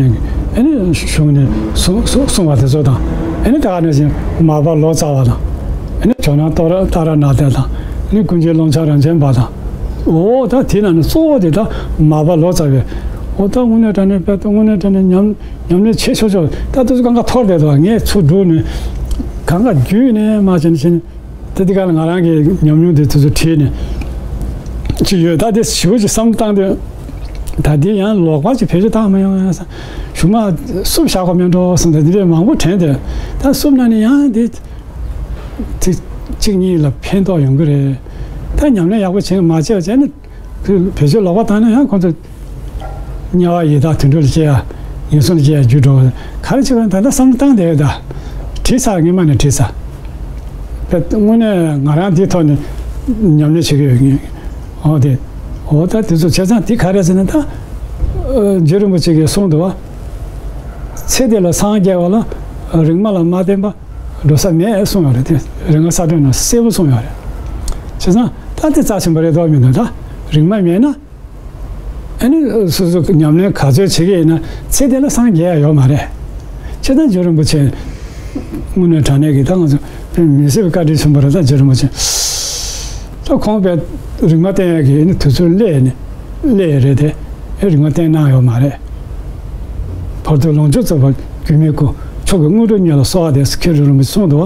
ཨ་ནི་གཞུང་ནས་གསུང་གསུང་བ་དེ་ཚོ་དང་། ཨ་ནི་ད་ག་ནང་བཞིན་མར་པ་ལོ་ཙཱ་བ་དང་། ཨ་ནི་ཇོ་ནང་ཏཱ་ར་ཏཱ་ར་ནཱ་ཐ་དང་། ཨ་ནི་ཀུན་མཁྱེན་ཀློང་ཆེན་རིན་ཆེན་པ་དང་། འོ་ད་དེ་ནང་ནས་གཙོ་བོ་དེ་ད་མར་པ་ལོ་ཙཱ་བས། འོ་ད་དངོས་གནས་དྲང་གནས་དཔེ་ད་དངོས་གནས་དྲང་གནས་ཉམས་ཉམས་ལེན་བྱེད་ཆོག་ཆོག་ད་དེ་ཚོ་གང་ག་འཐོར་བསྡད་འདུག་ངས་ཚུར་བསྒྲུགས་ནས་གང་ག་བརྒྱུད་ནས་མར་བྱས་ནས་བྱས་ནས། ད་འདི་ག་ལ་ང་རང་གི་ཉམས་མྱོང་དེ་དེ་ཚོ་བྲིས་ནས་ཅི་ཡོད། ད་དེ་ཞེ་པོ་ཅིག་བསམ་བློ་བཏང་དུས། ད་འདི་ཡང་ལོག་པ་ཅིག་བེད་སྤྱོད་བཏང་མ་ཡོང་ཡང་བསམ། གཞུག་མ་སུབ་བཞག་དགོས་མེད་འགྲོ་བསམ། ད་འདི་འདྲའི་མང་པོ་དྲན་ཏེ། ད་སུབ་ན་ནི་ཡང་འདི་ཚིག་གཅིག་གཉིས་ལ་ཕན་ཐོགས་ཡོང་གི་རེད། ད་ཉམས་ལེན་ཡག་པོ་བྱེད་མ་བྱས་བྱས་ནས་བེད་སྤྱོད་ལོག་པ་བཏང་ན་ཡང་ཁོང་ཚོ་དམྱལ་བ་ཡི་དྭགས་དུད་འགྲོ་ལ་སྐྱེ་ཡ། ངན་སོང་ལ་སྐྱེ་ཡ་འགྱུར་འགྲོ། ག་རེ་བྱེད་པ་ཡིན། ད་ལྟ་བསམ་བློ་བཏང་བསྡད་ཡོད་ད། བྲིས་ཚར། སྔོན་མ་ནས་བྲིས་ཚར། དངོས་གནས་ང་རང་འདིའི་ཐོག་ནས་ ཉམས་ལེན་བྱེད་ཀྱི་ཡོད་ངེས། འོ་དེ། འོ་ད་དེ་ཚོ་བྱས་ཙང་དེ་ག་རེ་ཟེར་ན་ད། ཨ། རྗེ་རིན་པོ་ཆེ་གིས་གསུངས་འདུག་བ། ཚེ་འདི་ལ་སངས་རྒྱས་པ་ལ་རིག་མ་ལ་མ་བརྟེན་པ་འགྲོ་ས་མེད་གསུངས་ཡོད་རེད་དེ། རིག་སྔགས་གསལ་སྒྲོན་ནང་གསལ་པོ་གསུངས་ཡོད་རེད། བྱས་ཙང་ད་དེ་རྩ་ཆེན་པོ་རེད་འདུག་མི་འདུག་ད་རིག་མ་མེད་ན། ཨ་ནི་སོ་སོ་ཉམས་ལེན་ག་ཚོད་བྱེད་ཀྱི་ཡིན་ན་ཚེ་འདི་ལ་སངས་རྒྱས་ཡ་ཡོད་མ་རེད། ཁྱེད་རང་རྗེ་རིན་པོ་ཆེ་དངོས་གནས་དྲང་གནས་ཀྱི་ད་ང་ཚོ་མི་སྲིད་པའི་བཀའ་དྲིན་ཆེན་པོ་རེད། ད་རྗེ་རིན་པོ་ཆེ་ད་ཁོང་པའི་རིག་མ་བསྟན་ཡ་གི་ཨ་ནི་དུས་ཚོད་སླེབས་ནས་སླེབས་རེད་དེ། ཨེ་རིག་མ་བསྟན་གནང་ཡོད་མ་རེད། བར་དོའི་ལོངས་སྤྱོད་རྫོགས་པ་རྒྱུད་མི་དགུ། མཆོག་གི་དངོས་གྲུབ་བརྙེས་ལ་གསོལ་བ་འདེབས་ཟེར་མཁན་རིན་པོ་ཆེ་གསུངས་འདུག་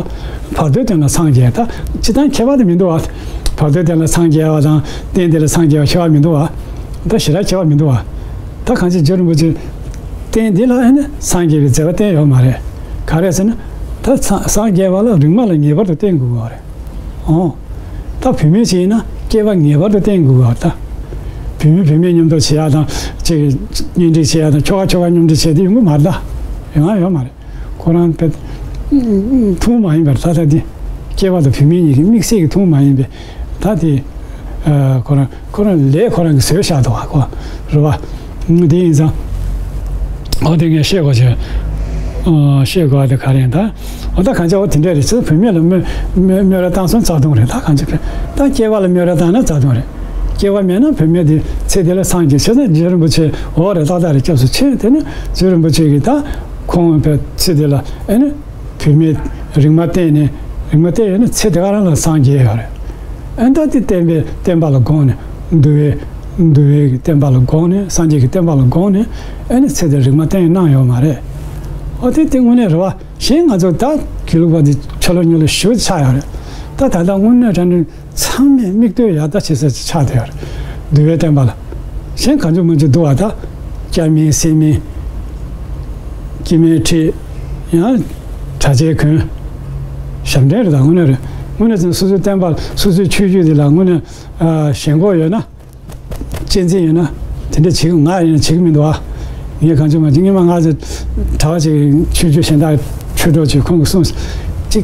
བར་དོའི་དོན་ལ་སངས་རྒྱས་ད་སྤྱིར་བཏང་ཁྱད་པར་དེ་མི་འདུག་བ། བར་དོའི་དོན་ལ་སངས་རྒྱས་པ་དང་རྟེན་འདི་ལ་སངས་རྒྱས་པ་ཁྱད་པར་མི་འདུག་བ། ད་ཞེ་དྲག་ཁྱད་པར་མི་འདུག་བ། ད་གང་ཅི་རྗེ་རིན་པོ་ཆེ་རྟེན་འདི་ལ་ཨ་ནི་སངས་རྒྱས་པའི་མཛད་པ་བསྟན་ཡོད་མ་རེད། ག་རེ་ཟེར་ན། ད་སངས་སངས་རྒྱས་པ་ལ་རིག་མ་ལ་ངེས་པར་དུ་བརྟེན་དགོས་པ་རེད། ཨོ། ད་བུད་མེད་ཅིག་ཡིན་ན་སྐྱེས་པ་ངེས་པར་དུ་བསྟེན་དགོས་པ་ད། བུད་མེད་བུད་མེད་མཉམ་དུ་བྱེད་ཡག་དང་ཅིག་གཉེན་སྒྲིག་བྱེད་ཡག་དང་ཁྱོ་ག་ཁྱོ་ག་མཉམ་སྒྲིག་བྱེད་དེ་ཡོང་གི་མ་རེད་ད། ཡོང་ཡ་ཡོད་མ་རེད། ཁོ་རང་དཔེ་ཐུན་མོང་མ་ཡིན་པར་ད་ལྟ་འདི་སྐྱེས་པ་དང་བུད་མེད་གཉིས་ཀྱི་དམིགས་བསལ་གྱི་ཐུན་མོང་མ་ཡིན་པའི་ད་དེ་ཁོ་རང་ཁོ་རང་ལས་ཁོ་རང་གིས་བཟོས་བཞག་འདུག་བ་ཁོ་རེད་བ། དེ་ཡིན་ཙང་། འོ་དེ་ངས་བཤད་དགོས་བྱུང་། ཨ། བཤད་དགོས་པ་དེ་ག་རེ་ཡིན་ད། འོ་ད་གང་ཅི་འོ་དེ་འདྲ་རེད་ཅེས་བུད་མེད་ལ་སྨོད་སྨོད་སྨོད་ར་བཏང་སོང་རྩ་ལྟུང་རེད་ད་གང་ཅི་ཕན། ད་སྐྱེས་པ་ལ་སྨོད་ར་བཏང་ན་རྩ་ལྟུང་རེད། སྐྱེས་པ་མེད་ན་བུད་མེད་དེ་ཚེ་འདི་ལ་སངས་རྒྱས་བྱས་ཙང་རྗེ་རིན་པོ་ཆེ་འོ་རེད་ཏག་ཏག་རེད་སྐྱབས་སུ་མཆི། དེ་ནི་རྗེ་རིན་པོ་ཆེ་གིས་ད་ཁོང་བའི་ཚེ་འདི་ལ་ཨེ་ནི་བུད་མེད་རིག་མ་བསྟན་ནས་རིག་མ་བསྟན་ཡོད་ན་ཚེ་འདི་ག་རང་ལ་སངས་རྒྱས་ཡོད་རེད། ཨེ་ད་དེ་བསྟན་པའི་བསྟན་པ་ལ་དགོངས་ནས་འདུལ་བའི་འདུལ་བའི་བསྟན་པ་ལ་དགོངས་ནས་སངས་རྒྱས་ཀྱི་བསྟན་པ་ལ་དགོངས་ནས་ཨེ་ནི་ཚེ་འདིར་རིག་མ་བསྟན་གནང་ཡོད་མ་རེད། ཨོ་དེ་དེ་དངོས་གནས་རེད་བ། གཞན་ང་ཚོ་ད་དགེ་ལུགས་པ་འདི་ཆོ་ལོ་ཉོ་ལོ་ཞུ་ཆགས་ཡོད་རེད། ད་ད་ལྟ་དངོས་གནས་དྲང་གནས་ཚང་མས་མིག་ལྟོས་ཡག་ད་བྱེད་ས་ཅིག་ཆགས་བསྡད་ཡོད་རེད། འདུལ་བའི་བསྟན་པ་ལ། གཞན་གང་བྱུང་མང་བྱུང་འདུག་བ་ད། སྐྱ་མིན་སེར་མིན། སྐྱེ་དམན་ཁྲི། ཡང་གྲྭ་ཆས་གོན། ཞབས་འདྲེན་རེད་ད་དངོས་གནས་རེད། དངོས་གནས་ཚང་སོ་སོའི་བསྟན་པ་སོ་སོའི་ཆོས་བརྒྱུད་འདི་ལ་དངོས་གནས་ཨ་ཞེན་ཁོག་ཡོད་ན། གཅེས་འཛིན་ཡོད་ན། དེ་འདྲ་བྱེད་ཀྱི་ང་ཡིན་ན་བྱེད་ཀྱི་མི་འདུག་ཨ། ངས་གང་བྱུང་མང་བྱུང་སྔོན་མ་ང་ཚོ་གྲྭ་པ་ཅིག་ཆོས་བརྒྱུད་གཞན་དག་ཆོས་གྲོགས་ཅིག་ཁོང་གིས་གསུངས། ཅིག་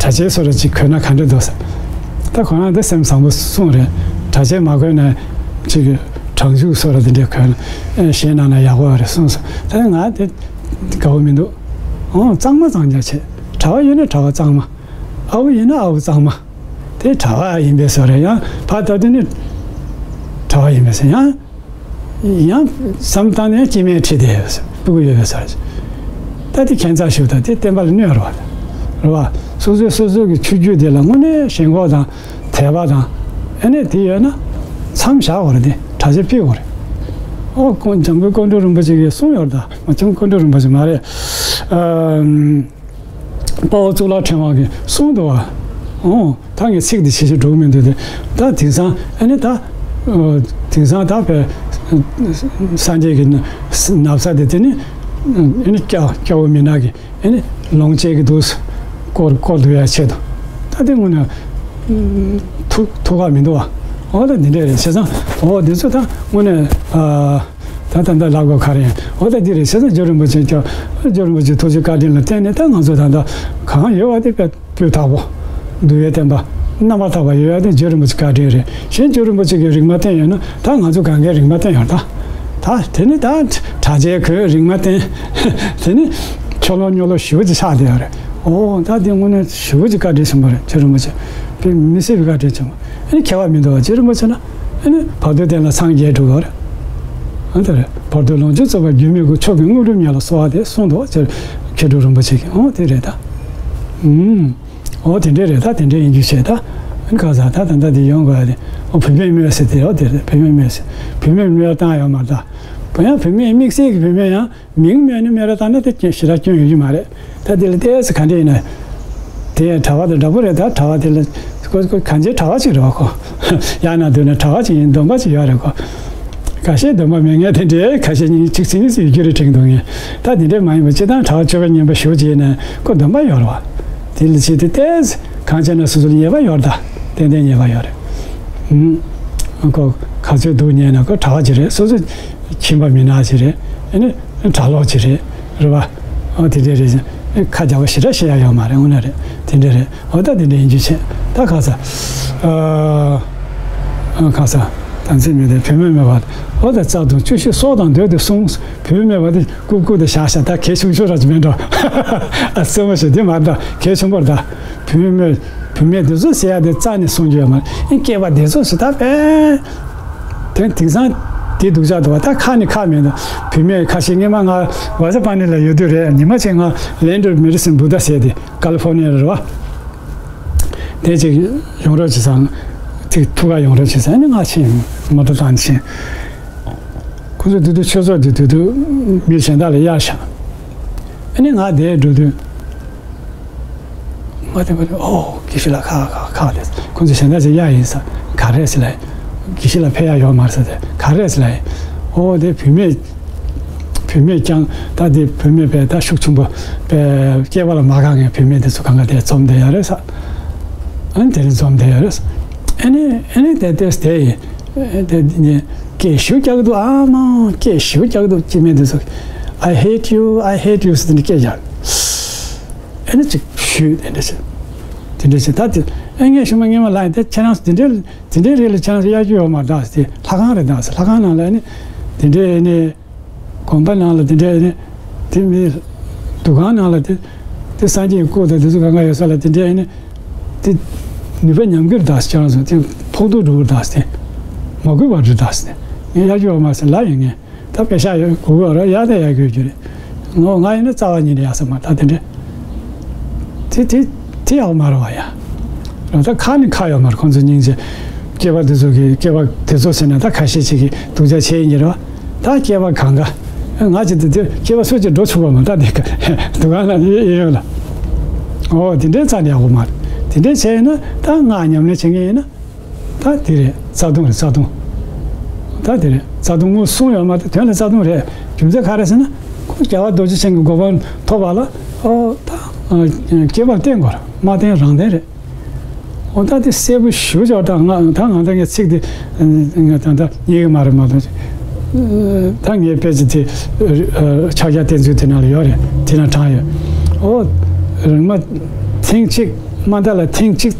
གྲྭ་ཆས་བཟོ་འདྲ་ཅིག་གོན་ན་ག་འདྲ་འདུག་ཟེར། ད་ཁོ་རང་འདི་སེམས་བཟང་པོ་གསུངས་རེད། གྲྭ་ཆས་མ་གོན་ན་ཅིག་གྲང་ཤུགས་བཟོ་འདྲ་དེ་འདྲ་གོན་ན་ཞེད་སྣང་ན་ཡག་པོ་རེད་གསུངས་སོང་། ད་ང་དེ་དགའ་བོ་མི་འདུག་ཨོ་གཙང་མ་གཙང་རྐྱང་བྱེད། གྲྭ་པ་ཡིན་ན་གྲྭ་པ་གཙང་མ། ཨ་ཁུ་ཡིན་ན་ཨ་ཁུ་གཙང་མ། དེ་གྲྭ་པ་ཡིན་པའི་བཟོ་རེད། ཡང་ཕར་ལྟ་དུས་ནི་གྲྭ་པ་ཡིན་པའི་བཟོ། ཡང་ཡང་བསམ་བཏང་ནས་སྐྱེ་དམན་ཁྲིད་དེ་ཕྲུ་གུ་ཡོད་པའི་བཟོ་རེད། ད་དེ་ཁྱད་མཚར་ཞིག་དང་དེ་བསྟན་པ་ལ་གནོད་རེད་བ། རེད་བ། སོ་སོས་སོ་སོ་གི་ཆོས་བརྒྱུད་དེ་ལ་དངོས་གནས་ཞེན་ཁོག་དང་དད་པ་དང་ཨ་ནི་དེ་ཡོད་ན་མཚམས་བཞག་དགོས་རེད། དེ་གྲྭ་ཆས་ཕུད་དགོས་རེད། ཨོ་ཁོང་འཇམ་མགོན་ཀོང་སྤྲུལ་རིན་པོ་ཆེ་གིས་གསུངས་ཡོད་རེད་ད། མ་འཇམ་མགོན་ཀོང་སྤྲུལ་རིན་པོ་ཆེ་མ་རེད། ཨ། དཔའ་བོ་གཙུག་ལག་ཕྲེང་བ་གིས་གསུངས་འདུག་བ། ཨོ། ད་ངས་ཚིག་འདི་ཞིབ་ཞིབ་འགྲོ་གི་མི་འདུག་སྟེ། ད་དེང་སང་ཨ་ནི་ད། ཨོ། དེང་སང་ད་བས། སངས་རྒྱས་ཀྱི་ན་ན་བཟའ་དེ་དེ་ནི། ཨ་ནི་སྐྱ་སྐྱ་བོ་མི་ནག་གི་ཨ་ནི་ལོངས་སྤྱད་ཀྱི་འདུག་སྐོར་སྐོར་འདུག་ཡ་ཆེད་དུ། ད་དེ་དངོས་གནས་ཐུགས་ཐུགས་ཁག་མི་འདུག་བ། ཨོ་ད་འདི་འདྲ་རེད་བྱས་ཙང་ཨོ་འདི་ཚོ་ད་དངོས་གནས་ཨ། ད་ད་ལྟ་ལབ་དགོས་ག་རེ་ཡིན། འོ་ད་འདི་རེད་བྱས་ཙང་རྗེ་རིན་པོ་ཆེ་ཀྱང་རྗེ་རིན་པོ་ཆེ་ཐུགས་རྗེ་བཀའ་དྲིན་ལ་བརྟེན་ནས་ད་ང་ཚོ་ད་ལྟ་གང་ཡོད་པ་དེ་དཔེ་སྤུས་དག་པོ། འདུལ་བའི་བསྟན་པ་རྣམ་པར་དག་པ་ཡོད་ཡ་དེ་རྗེ་རིན་པོ་ཆེ་བཀའ་དྲིན་རེད། གཞན་རྗེ་རིན་པོ་ཆེ་གིས་རིག་མ་བསྟན་ཡོད་ན་ད་ང་ཚོ་གང་གས་རིག་མ་བསྟན་ཡོད་ད། ད་དེ་ནི་ད་གྲྭ་ཆས་གོན་རིག་མ་བསྟན། དེ་ནི་ཆོ་ལོ་ཉོ་ལོ་ཞེ་པོ་ཅིག་ཆགས་བསྡད་ཡོད་རེད། ཨོ་ད་དེ་དངོས་གནས་ཞེ་པོ་ཅིག་བཀའ་དྲིན་ཆེན་པོ་རེད། རྗེ་རིན་པོ་ཆེ་དཔེ་མི་སྲིད་པའི་བཀའ་དྲིན་ཆེན་པོ། ཨ་ནི་ཁྱད་པར་མི་འདུག་བ། རྗེ་རིན་པོ་ཆེ་ལ་ཨ་ནི་བར་དོའི་དོན་ལ་སངས་རྒྱས་འགྲོ་གི་རེད། ཨ་དེ་རེད། བར་དོའི་ལོངས་སྤྱོད་རྫོགས་པ་རྒྱུ་མེད་དགུ། མཆོག་གི་དངོས་གྲུབ་བརྙེས་ལ་གསོལ་བ་འདེབས་གསུངས་འདུག་བ། རྗེ་མཁས་གྲུབ་རིན་པོ་ཆེ་གིས། ཨོ་དེ་རེད་ད། ཨུམ། ཨོ་དེ་འདྲས་རེད་ད། དེ་འདྲས་ཡིན་རྒྱུ་བྱས་ད། ཨ་ནི་ཁ་སང་ད་ད་ལྟ་དེ་ཡོང་དགོས་ཡ་དེ། ཨོ་བུད་མེད་སྨོད་ཟེར་དེ། ཨོ་དེ་རེད། བུད་མེད་སྨོད་ཟེར། བུད་མེད་སྨོད་བཏང་ཡོད་མ་རེད་ད། བུ་ཡང་བུད་མེད་དམིགས་བསལ་གྱི་བུད་མེད་ཡང་། མིང་སྨོས་ནས་སྨོས་ར་བཏང་ན་དེ་སྐྱོན་ཞེ་དྲག་སྐྱོན་ཡོང་གི་མ་རེད། ད་དེ་ལ་ཏོག་ཙམ་ག་འདྲ་ཡིན་ན། དེ་ཡང་གྲྭ་པ་དང་འདྲ་པོ་རེད་ད། གྲྭ་པ་དེ་ལ་ཁོ་ཁོ་གང་ཅིའི་གྲྭ་པ་ཅིག་རེད་བ་ཁོ། ཡང་ན་མདོར་ན་གྲྭ་པ་ཅིག་ཡིན། སྡོམ་པ་ཅིག་ཡོད་རེད་ཁོ། ཁ་ཤས་སྡོམ་པ་མེད་མཁན་དེ་འདྲའི་ཁ་ཤས་གཉིས་གཅིག་ཚིག་གཉིས་ཚིག་ཡོད་རྒྱུ་རེད་དྲན་འདུག་ངས། ད་དེ་འདྲའི་མ་ཡིན་པ་སྤྱིར་བཏང་གྲྭ་པ་སྤྱོད་པ་ངན་པ་ཞེ་པོ་ཅིག་ཡིན་ན་ཁོ་སྡོམ་པ་ཡོད་རེད་བ། དེ་ལ་བྱས་ཏེ་ཏོག་ཙམ་གང་བྱས་ན་སོ་སོ་ལ་ཉེས་པ་ཡོད་རེད་ད། ཏན་ཏན་ཉེས་པ་ཡོད་རེད། ཨུམ། ཁོ་ག་ཚོད་འདུག་ཉན་ན་ཁོ་གྲྭ་པ་ཅིག་རེད། སོ་སོ་ཁྱིམ་པ་མི་ནག་ཅིག་རེད། ཨ་ནི་གྲྭ་ལོག་ཅིག་རེད། རེད་བ། ཨ་དེ་འདྲས་རེད། ཁ་རྒྱག་པ་ཞེ་དྲག་བཤད་ཡ་ཡོད་མ་རེད། དངོས་གནས་རེད། དེ་འདྲ་རེད། འོ་ད་དེ་འདྲ་ཡིན་རྒྱུ་བྱས། ད་ཁ་ས། ཨ། ཁ་ས། དམ་ཚིག་མེད་དེ་བུད་མེད་སྨད་པ། འོ་ད་རྩ་ལྟུང་བཅུ་བཞི་སྲོག་དང་བསྡོས་ཏེ་བསྲུང་། བུད་མེད་སྨད་པ་དེ་ཀུ་ཀུ་དེ་བཞག་བཞག་ད་གལ་ཆུང་ཆུང་ར་ཅིག་མེད་འགྲོ། ཨ་རྩེད་མོ་ཞིག་དེ་མ་ད་གལ་ཆེན་པོར་ད། བུད་མེད་སྨད། བུད་མེད་དེ་ཚོ་ཟེར་ཡ་དེ་རྩ་ནས་བསྲུང་རྒྱུ་ཡོད་མ་རེད། ཨེ་སྐྱེས་པ་དེ་ཚོ་ཞིག་ད་པས། དེ་དེང་སང་དེ་སྡུག་ཅག་འདུག་བ། ད་ཁ་ནས་ཁ་མེད་འདུག་བུད་མེད་ཁ་ཤས་སྔས་མ་ང་ཝ་ཟ་པ་ནི་ལ་ཡོད་དུས་རེད། ཉི་མ་གཅིག་ང་ལན་ཌོ་མེ་ཌི་སིན་བུ་ད་ཟེར་དེ་ཀ་ལི་ཧྥོར་ནི་ཡ་རེད་བ། དེ་ཅིག་ཡོང་རོགས་བྱེད་སང་། ཅིག་ཐུག་ག་ཡོང་རོགས་བྱེད་སང་། ཨ་ནི་ང་ཕྱིན། མོ་ཊ་བཏང་ཕྱིན། ཁོ་ཚོ་དེ་དུས་ཆོས་ཚོགས་དེ་དེ་དུས་མི་གཞན་དག་ལ་གཡར་བཞག་ཨ་ནི་ང་དེར་འགྲོ་དུས། མ་བསྟན་པ་རེད། ཨོ་དགེ་བཤེས་ལགས་ཁ་ཁ་ཁ་ལས། ཁོང་ཚོ་གཞན་དག་ཅིག་གཡར་ཡིན་ས། ག་རེ་ཟེར་ལབ། དགེ་བཤེས་ལགས་ཕེབས་ཡ་ཡོད་མ་རེད་ཟེར་ཏེ། ག་རེ་ཟེར་ལབ། ཨོ་དེ་བུད་མེད། བུད་མེད་རྐྱང་། ད་དེ་བུད་མེད་པས་ད་ཤུགས་ཆེན་པོ་པས་སྐྱེས་པ་ལ་མ་དགའ་མཁན་བུད་མེད་དེ་ཚོ་གང་ག་དེ་འཛོམས་བསྡད་ཡོད་རེད་ས། ཨ་ནི་དེ་རིང་འཛོམས་བསྡད་ཡོད་རེད་ས། ཨ་ནི་ཨ་ནི་དེ་དེ་དེ་ཡིན། དེ་ནི་སྐད་ཞུ་རྒྱག་གི་འདུག་ཨ་མ་སྐད་ཞུ་རྒྱག་གི་འདུག་སྐྱེ་དམན་དེ་ཚོ། I hate you, I hate you ཟེར་ནས་སྐད་རྒྱག་ཨ་ནི་ཅིག་ཞུས། དེ་འདྲ་བྱས། དེ་འདྲ་བྱས། ད་དེ་ཨེ་ངས་ཞུ་མ་ངས་མ་ལ་ཡིན། དེ་ཁྱེད་རང་དེ་འདྲའི་དེ་འདྲའི་རིགས་ལ་ཁྱེད་རང་ཚོ་གཡར་རྒྱུ་ཡོད་མ་རེད་ད་ཟེར། ལྷ་ཁང་རེད་ད་ཟེར། ལྷ་ཁང་ནང་ལ་ཨ་ནི་དེ་འདྲའི་ཨ་ནི་དགོན་པ་ནང་ལ་དེ་འདྲའི་ཨ་ནི་དེ་མི་འདུ་ཁང་ནང་ལ་དེ་དེ་སངས་རྒྱས་སྐུ་དང་དེ་ཚོ་གང་ག་ཡོད་ས་ལ་དེ་འདྲའི་ཨ་ནི་དེ་ནུས་པ་ཉམས་རྒྱུ་རེད་ད་ཟེར། ཁྱེད་རང་ཚོ་དེ་ཕོག་ཐུག་འགྲོ་གི་རེད་ད་ཟེར། མ་གུས་པ་རེད་ད་ཟེར། ངས་གཡར་རྒྱུ་ཡོད་མ་རེད་ཟེར་ལབ་ཡིན། ངས། ད་པེ་ཤག་ཡོད་དགོས་ཀྱི་རེད། ཡག་དེ་ཡག་དགོས་རྒྱུ་རེད། ངོ་ང་ཡིན་ན་རྩ་བ་ཉིད་ནས་ཡག་ས་མ་རེད། ད་དེ་འདྲ། དེ་དེ་དེ་ཡག་མ་རེད་བ་ཡ། རང་ད་ཁ་ནས་ཁ་ཡོད་མ་རེད། ཁོང་ཚོ་སྙིང་རྗེ། སྐྱེས་པ་དེ་ཚོ་གི་སྐྱེས་པ་དེ་ཚོ་ཟེར་ན་ད་ཁ་ཤས་ཅིག་གིས་སྡུག་ཅག་བྱས་ཡིན་གྱི་རེད་བ། ད་སྐྱེས་པ་གང་ག་ང་ཅིག་དེ་དེ་སྐྱེས་པ་སུ་ཅིག་འགྲོ་ཆོག་པ་མ། ད་དེ་ག་འདུ་ཁང་ལ་ཡོད་ཡོད་ལ། ཨོ་དེ་འདྲའི་རྩ་ནས་ཡག་པོ་མ་རེད། དེ་འདྲའི་བྱས་ཡིན་ན་ད་ང་ཉམས་ལེན་བྱེད་མཁན་ཡིན་ན། ད་དེ་རེད། རྩ་ལྟུང་རེད། རྩ་ལྟུང་། ད་དེ་རེད། རྩ་ལྟུང་ངོ་གསུམ་ཡོད་མ་རེད། དོན་ལ་རྩ་ལྟུང་རེད། རྒྱུ་མཚན་ག་རེ་ཟེར་ན། ཁོ་རྒྱལ་བ་རྡོ་རྗེ་འཆང་གི་གོ་འཕང་ཐོབ་པ་ལ། ཨོ་ད་སྐྱེས་པ་བསྟེན་དགོས་རེད། མ་བསྟེན་རང་བསྟེན་རེད། ཨོ་ད་དེ་གསལ་པོ་ཞེ་པོ་ཅིག་ད་ང་ད་ང་ད་ངས་ཚིག་དེ་ང་ད་ད་རྙེད་ཀྱི་མ་རེད་མ་གཏོགས། ད་ངའི་དཔེ་ཆ་དེ་ཕྱག་རྒྱ་བསྟན་ཚུལ་དེ་ནང་ལ་ཡོད་རེད། དེ་ནང་དྲངས་ཡོད། ཨོ་རིང་མ་ཐེངས་གཅིག་མ་ད་ལ་ཐེངས་གཅིག་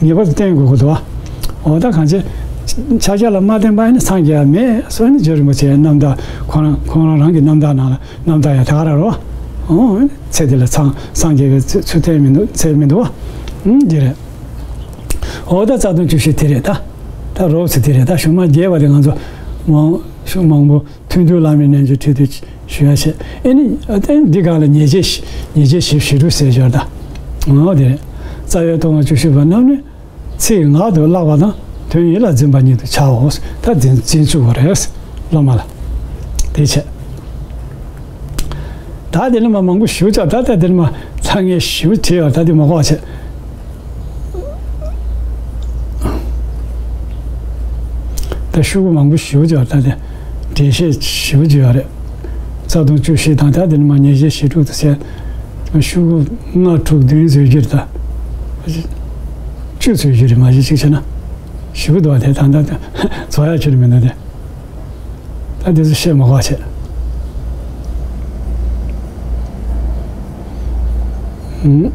ངེས་པར་དུ་བསྟེན་དགོས་ཀྱི་འདུག་བ། འོ་ད་གང་བྱེད། ཕྱག་རྒྱ་ལ་མ་བརྟེན་པ་ཡིན་ན་སངས་རྒྱས་མེད་སོ་ནི་རྗེ་རིན་པོ་ཆེའི་རྣམ་ཐར་ཁོང་རང་ཁོང་རང་རང་གི་རྣམ་ཐར་ནང་ལ་རྣམ་ཐར་ཡང་ད་ག་ར་རོ། འོ་ཚེ་འདི་ལ་སངས་སངས་རྒྱས་པའི་ཚུལ་ཚུལ་བསྟན་མི་འདུག་ཚེ་མི་འདུག་བ། ཨུམ་འདི་རེད། འོ་ད་རྩ་ལྟུང་བཅུ་བཞི་དེ་རེད་ད། ད་རོབ་ཙམ་དེ་རེད་ད། གཞུང་མ་རྒྱས་པ་དེ་ང་ཚོ་མང་ཤོས་མང་པོ་ཐུན་དུ་བླ་མའི་རྣལ་འབྱོར་ཁྲིད་དུ་ཞུ་ཡ་བྱེད། ཨེ་ནི་ཨ་ཏན་འདི་ག་ལ་ཉེས་བྱས་ཉེས་བྱས་བཞི་བཞི་དྲུག་ཟེར་འབྱོར་ད། འོ་དེ་རེད། རྩ་བའི་ལྟུང་བ་བཅུ་བཞི་པ་རྣམས་ནི། ཚིག་ངག་ཏུ་བཀླག་པ་དང་དོན་ཡིད་ལ་འཛིན་པ་ཉིད་དུ་བྱའོ། ད་འཛིན་འཛིན་བཅུག་པ་རེད། སློབ་མ་ལ། དེ་བྱས། ད་དེ་ནི་མ་མང་པོ་ཞུ་ཆོག་ད་ལྟ་དེ་ནི་མ་ལྷང་ངེ་ཞུ་བྲིས་བ་ད་དེ་མ་གོ་བྱས། ད་ཤུ་གུ་མང་པོ་ཞུ་ཆོག་ད་དེ་འགྲེལ་བཤད་ཞུ་བྱས་ཡོད་རེད། རྩ་ལྟུང་བཅུ་བཞི་དང་ད་དེ་ནི་མ་ཉེས་བྱས་བཞི་དྲུག་ཏུ་བྱས། ཤུ་གུ་ལྔ་དྲུག་བདུན་བཟོས་རྒྱུ་རེད་ད། བཅུ་བཟོས་རྒྱུ་རེད་མ་གཞི་གཅིག་བྱས་ན། ཞུ་གུ་འདུག་བ་དེ་ད་ད་ད་རྫོགས་ཡ་ཁྱོད་མི་འདུག་དེ། ད་འདི་ཚོ་བཤད་མ་དགོས་བྱས། ཨུམ།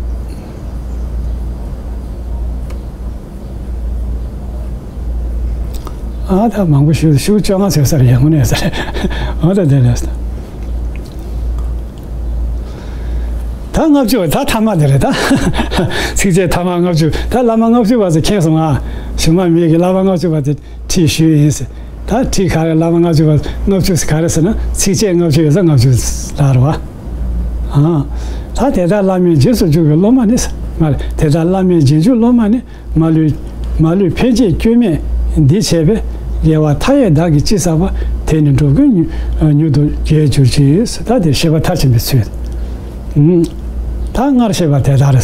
ཨ་ད་མང་པོ་ཞུ་ཞུ་བཅོ་ལྔ་ཟེར་ས་རེད་ཡ་དངོས་གནས་ས་རེད། ཨ་ད་དེ་ལས་ས། ད་ལྔ་བཅུ་ད་ཐ་མ་དེ་རེད་ད། ཚིགས་བཅད་ཐ་མ་ལྔ་བཅུ་ད་བླ་མ་ལྔ་བཅུ་པ་ཚོ་མཁྱེན་སོང་ང་། གཞུང་མ་མེད་ཀྱི་བླ་མ་ལྔ་བཅུ་པ་དེ། ཁྲིད་ཞུས་ཡིན་ཟེར། ད་ཁྲིད་ག་རེ་བླ་མ་ལྔ་བཅུ་པ་ལྔ་བཅུ་ཟེར་ག་རེ་ཟེར་ན་ཚིགས་བཅད་ལྔ་བཅུ་ཡོད་ས་ལྔ་བཅུ་ལ་རེད་བ། ཨ། ད་དེ་ལྟར་བླ་མའི་རྗེས་སུ་འཇུག་པའི་སློབ་མ་ནི་ཟེར། མ་རེད་དེ་ལྟར་བླ་མའི་རྗེས་འཇུག་སློབ་མ་ནི་མ་ལུས་མ་ལུས་ཕན་བྱེད་སྐྱོན་མེད་འདི་བྱས་པས་དགེ་བ་མཐའ་ཡས་བདག་གིས་ཅི་བསགས་པ་དེ་ནི་འགྲོ་ཀུན་མྱུར་དུ་རྒྱས་གྱུར་ཅིག་ད་དེ་བཤད་པ་མཐར་ཕྱིན་པའི་ཚུལ། ད་སྔར་བཤད་པ་དེ་ལྟར་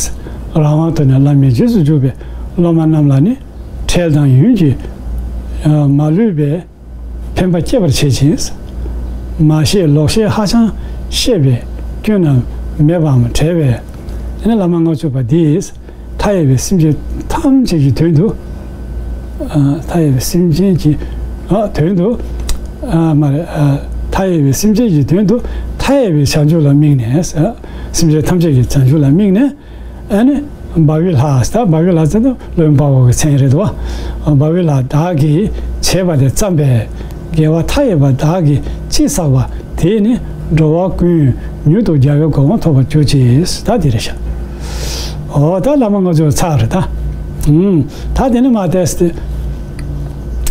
རང་དབང་དུ་ནས་བླ་མའི་རྗེས་སུ་འཇུག་པའི་སློབ་མ་རྣམས་ལ་ནི། འཕྲལ་དང་ཡུན་གྱིས་མ་ལུས་པའི་ཕན་པ་སྐྱེད་པར་བྱེད་ཅིང་། མ་ཤེས་ལོག་ཤེས་ཧ་ཅང་ཤེས་པའི་སྐྱོན་རྣམས་མེད་པའམ་བྲལ་བས། དེ་ནས་བླ་མ་ལྔ་བཅུ་པ་འདིས་མཐའ་ཡས་པའི་སེམས་ཅན་ཐམས་ཅད་ཀྱི་དོན་དུ། མཐའ་ཡས་པའི་སེམས་ཅན་གྱི་དོན་དུ། མ་རེད། མཐའ་ཡས་པའི་སེམས་ཅན་གྱི་དོན་དུ་མཐའ་ མཐའ་ཡས་པའི་བྱང་ཆུབ་ལ་དམིགས་ནས། སེམས་ཅན་ཐམས་ཅད་ཀྱི་བྱང་ཆུབ་ལ་དམིགས་ནས། ཨ་ནི་འབའ་བའི་ལྷ། ད་འབའ་བའི་ལྷ་ཟེར་ན་སློབ་དཔོན་དཔའ་བོ་གི་མཚན་རེད་དོ། འབའ་བའི་ལྷ་བདག་གིས་བྱས་པ་དེ་བརྩམས་པས། དགེ་བ་མཐའ་ཡས་པ་བདག་གིས་ཅི་བསགས་པ་དེས་ནི། འགྲོ་བ་ཀུན་མྱུར་དུ་རྒྱལ་བའི་གོ་འཕང་ཐོབ་པར་གྱུར་ཅིག། ད་འདི་རེད་ཤག། འོ་ད་བླ་མ་ལྔ་བཅུ་ཚར་རེད་ད། ཨུམ། ད་དེ་ནི་མ་བལྟས་ཏེ།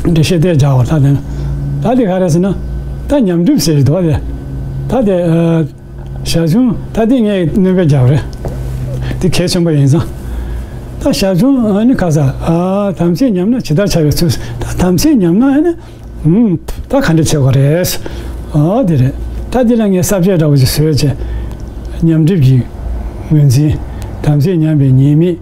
འགྲེལ་བཤད་དེ་རྒྱག་པ་ད་དེ་ནི། ད་དེ་ག་རེ་ཟེར་ན། ད་ཉམས་གྲིབ་ཟེར་གྱི་འདུག་བ་དེ། ད་དེ་ཨ། ཞར་བྱུང་ད་དེ་ངས་སྣོན་པ་རྒྱག་པ་རེད། དེ་གལ་ཆེན་པོ་ཡིན་ཙང་། ད་ཞར་བྱུང་ཨ་ནི་ཁ་ས་ཨ་དམ་ཚིག་ཉམས་ན་ཇི་ལྟར་བྱ་བའི་ཚུལ། ད་དམ་ཚིག་ཉམས་ན་ཨ་ནི། ཨུམ། ད་ག་འདྲ་བྱེད་དགོས་རེད། ཨོ་དེ་རེད། ད་འདི་ལ་ངས་ས་བཅད་འདྲ་བོ་ཞིག་བཟོས་བྱས། ཉམས་གྲིབ་ཀྱི་ངོས་འཛིན། དམ་ཚིག་ཉམས་པའི་ཉེས་དམིགས།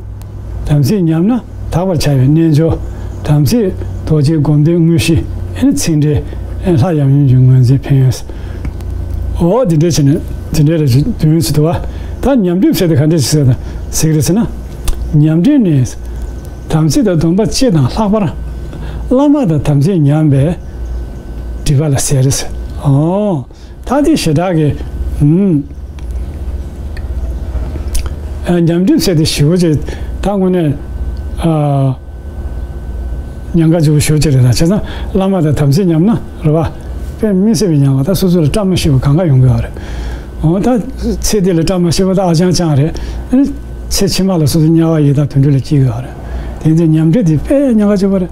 དམ་ཚིག་ཉམས་ན་དག་པར་བྱ་བའི་རྣལ་འབྱོར། དམ་ཚིག་རྡོ་རྗེ་སྒོམ་བཟླས་དངོས་གཞི། ཨེ་ནི་ཚིག་འགྲེལ། ཨེ་ལྷ་ཡབ་ཡུམ་གྱི་ངོས་འཛིན་ཕན་ཡོན། ཨོ་དེ་འདྲ་བྱས་ནས་དེ་འདྲ་རེ་ཞིག་དུས་ཡུན་ཞིག་འདུག་བ། ད་ཉམས་གྲིབ་ཟེར་དེ་ག་འདྲ་ཞིག་ཟེར་ན་ཟེར་གི་རེད་ཟེར་ན། ཉམས་གྲིབ་ནི། དམ་ཚིག་དང་སྡོམ་པ་སྤྱི་དང་ལྷག་པར། བླ་མ་དང་དམ་ཚིག་ཉམས་པའི་སྒྲིབ་པ་ལ་ཟེར་རེད་ཟེར། ཨོ། ད་དེ་ཞེ་དྲག་གི། ཨུམ། ཨ། ཉམས་གྲིབ་ཟེར་དེ་ཞེ་པོ་ཅིག་ད་དངོས་གནས། ཨ། ཉེན་ཁ་ཆེ་པོ་ཞེ་པོ་ཅིག་རེད་ད། བྱས་ཙང་བླ་མ་དང་དམ་ཚིག་ཉམས་ན་རེད་བ། དཔེ་མི་སྲིད་པའི་ཉེན་ཁ། ད་སོ་སོ་ལ་བཀྲ་མ་ཤིས་པ་གང་ག་ཡོང་གི་ཡོད་རེད། འོ་ད་ཚེ་འདི་ལ་བཀྲ་མ་ཤིས་པ་ད་ཨ་ཅང་ཅང་རེད། ཨ་ནི་ཚེ་ཕྱི་མ་ལ་སོ་སོ་དམྱལ་བ་ཡི་དྭགས་དུད་འགྲོ་ལ་སྐྱེ་གི་ཡོད་རེད། དེ་ཚེ་ཉམས་གྲིབ་དེ་དཔེ་ཉེན་ཁ་ཆེ་པོ་རེད།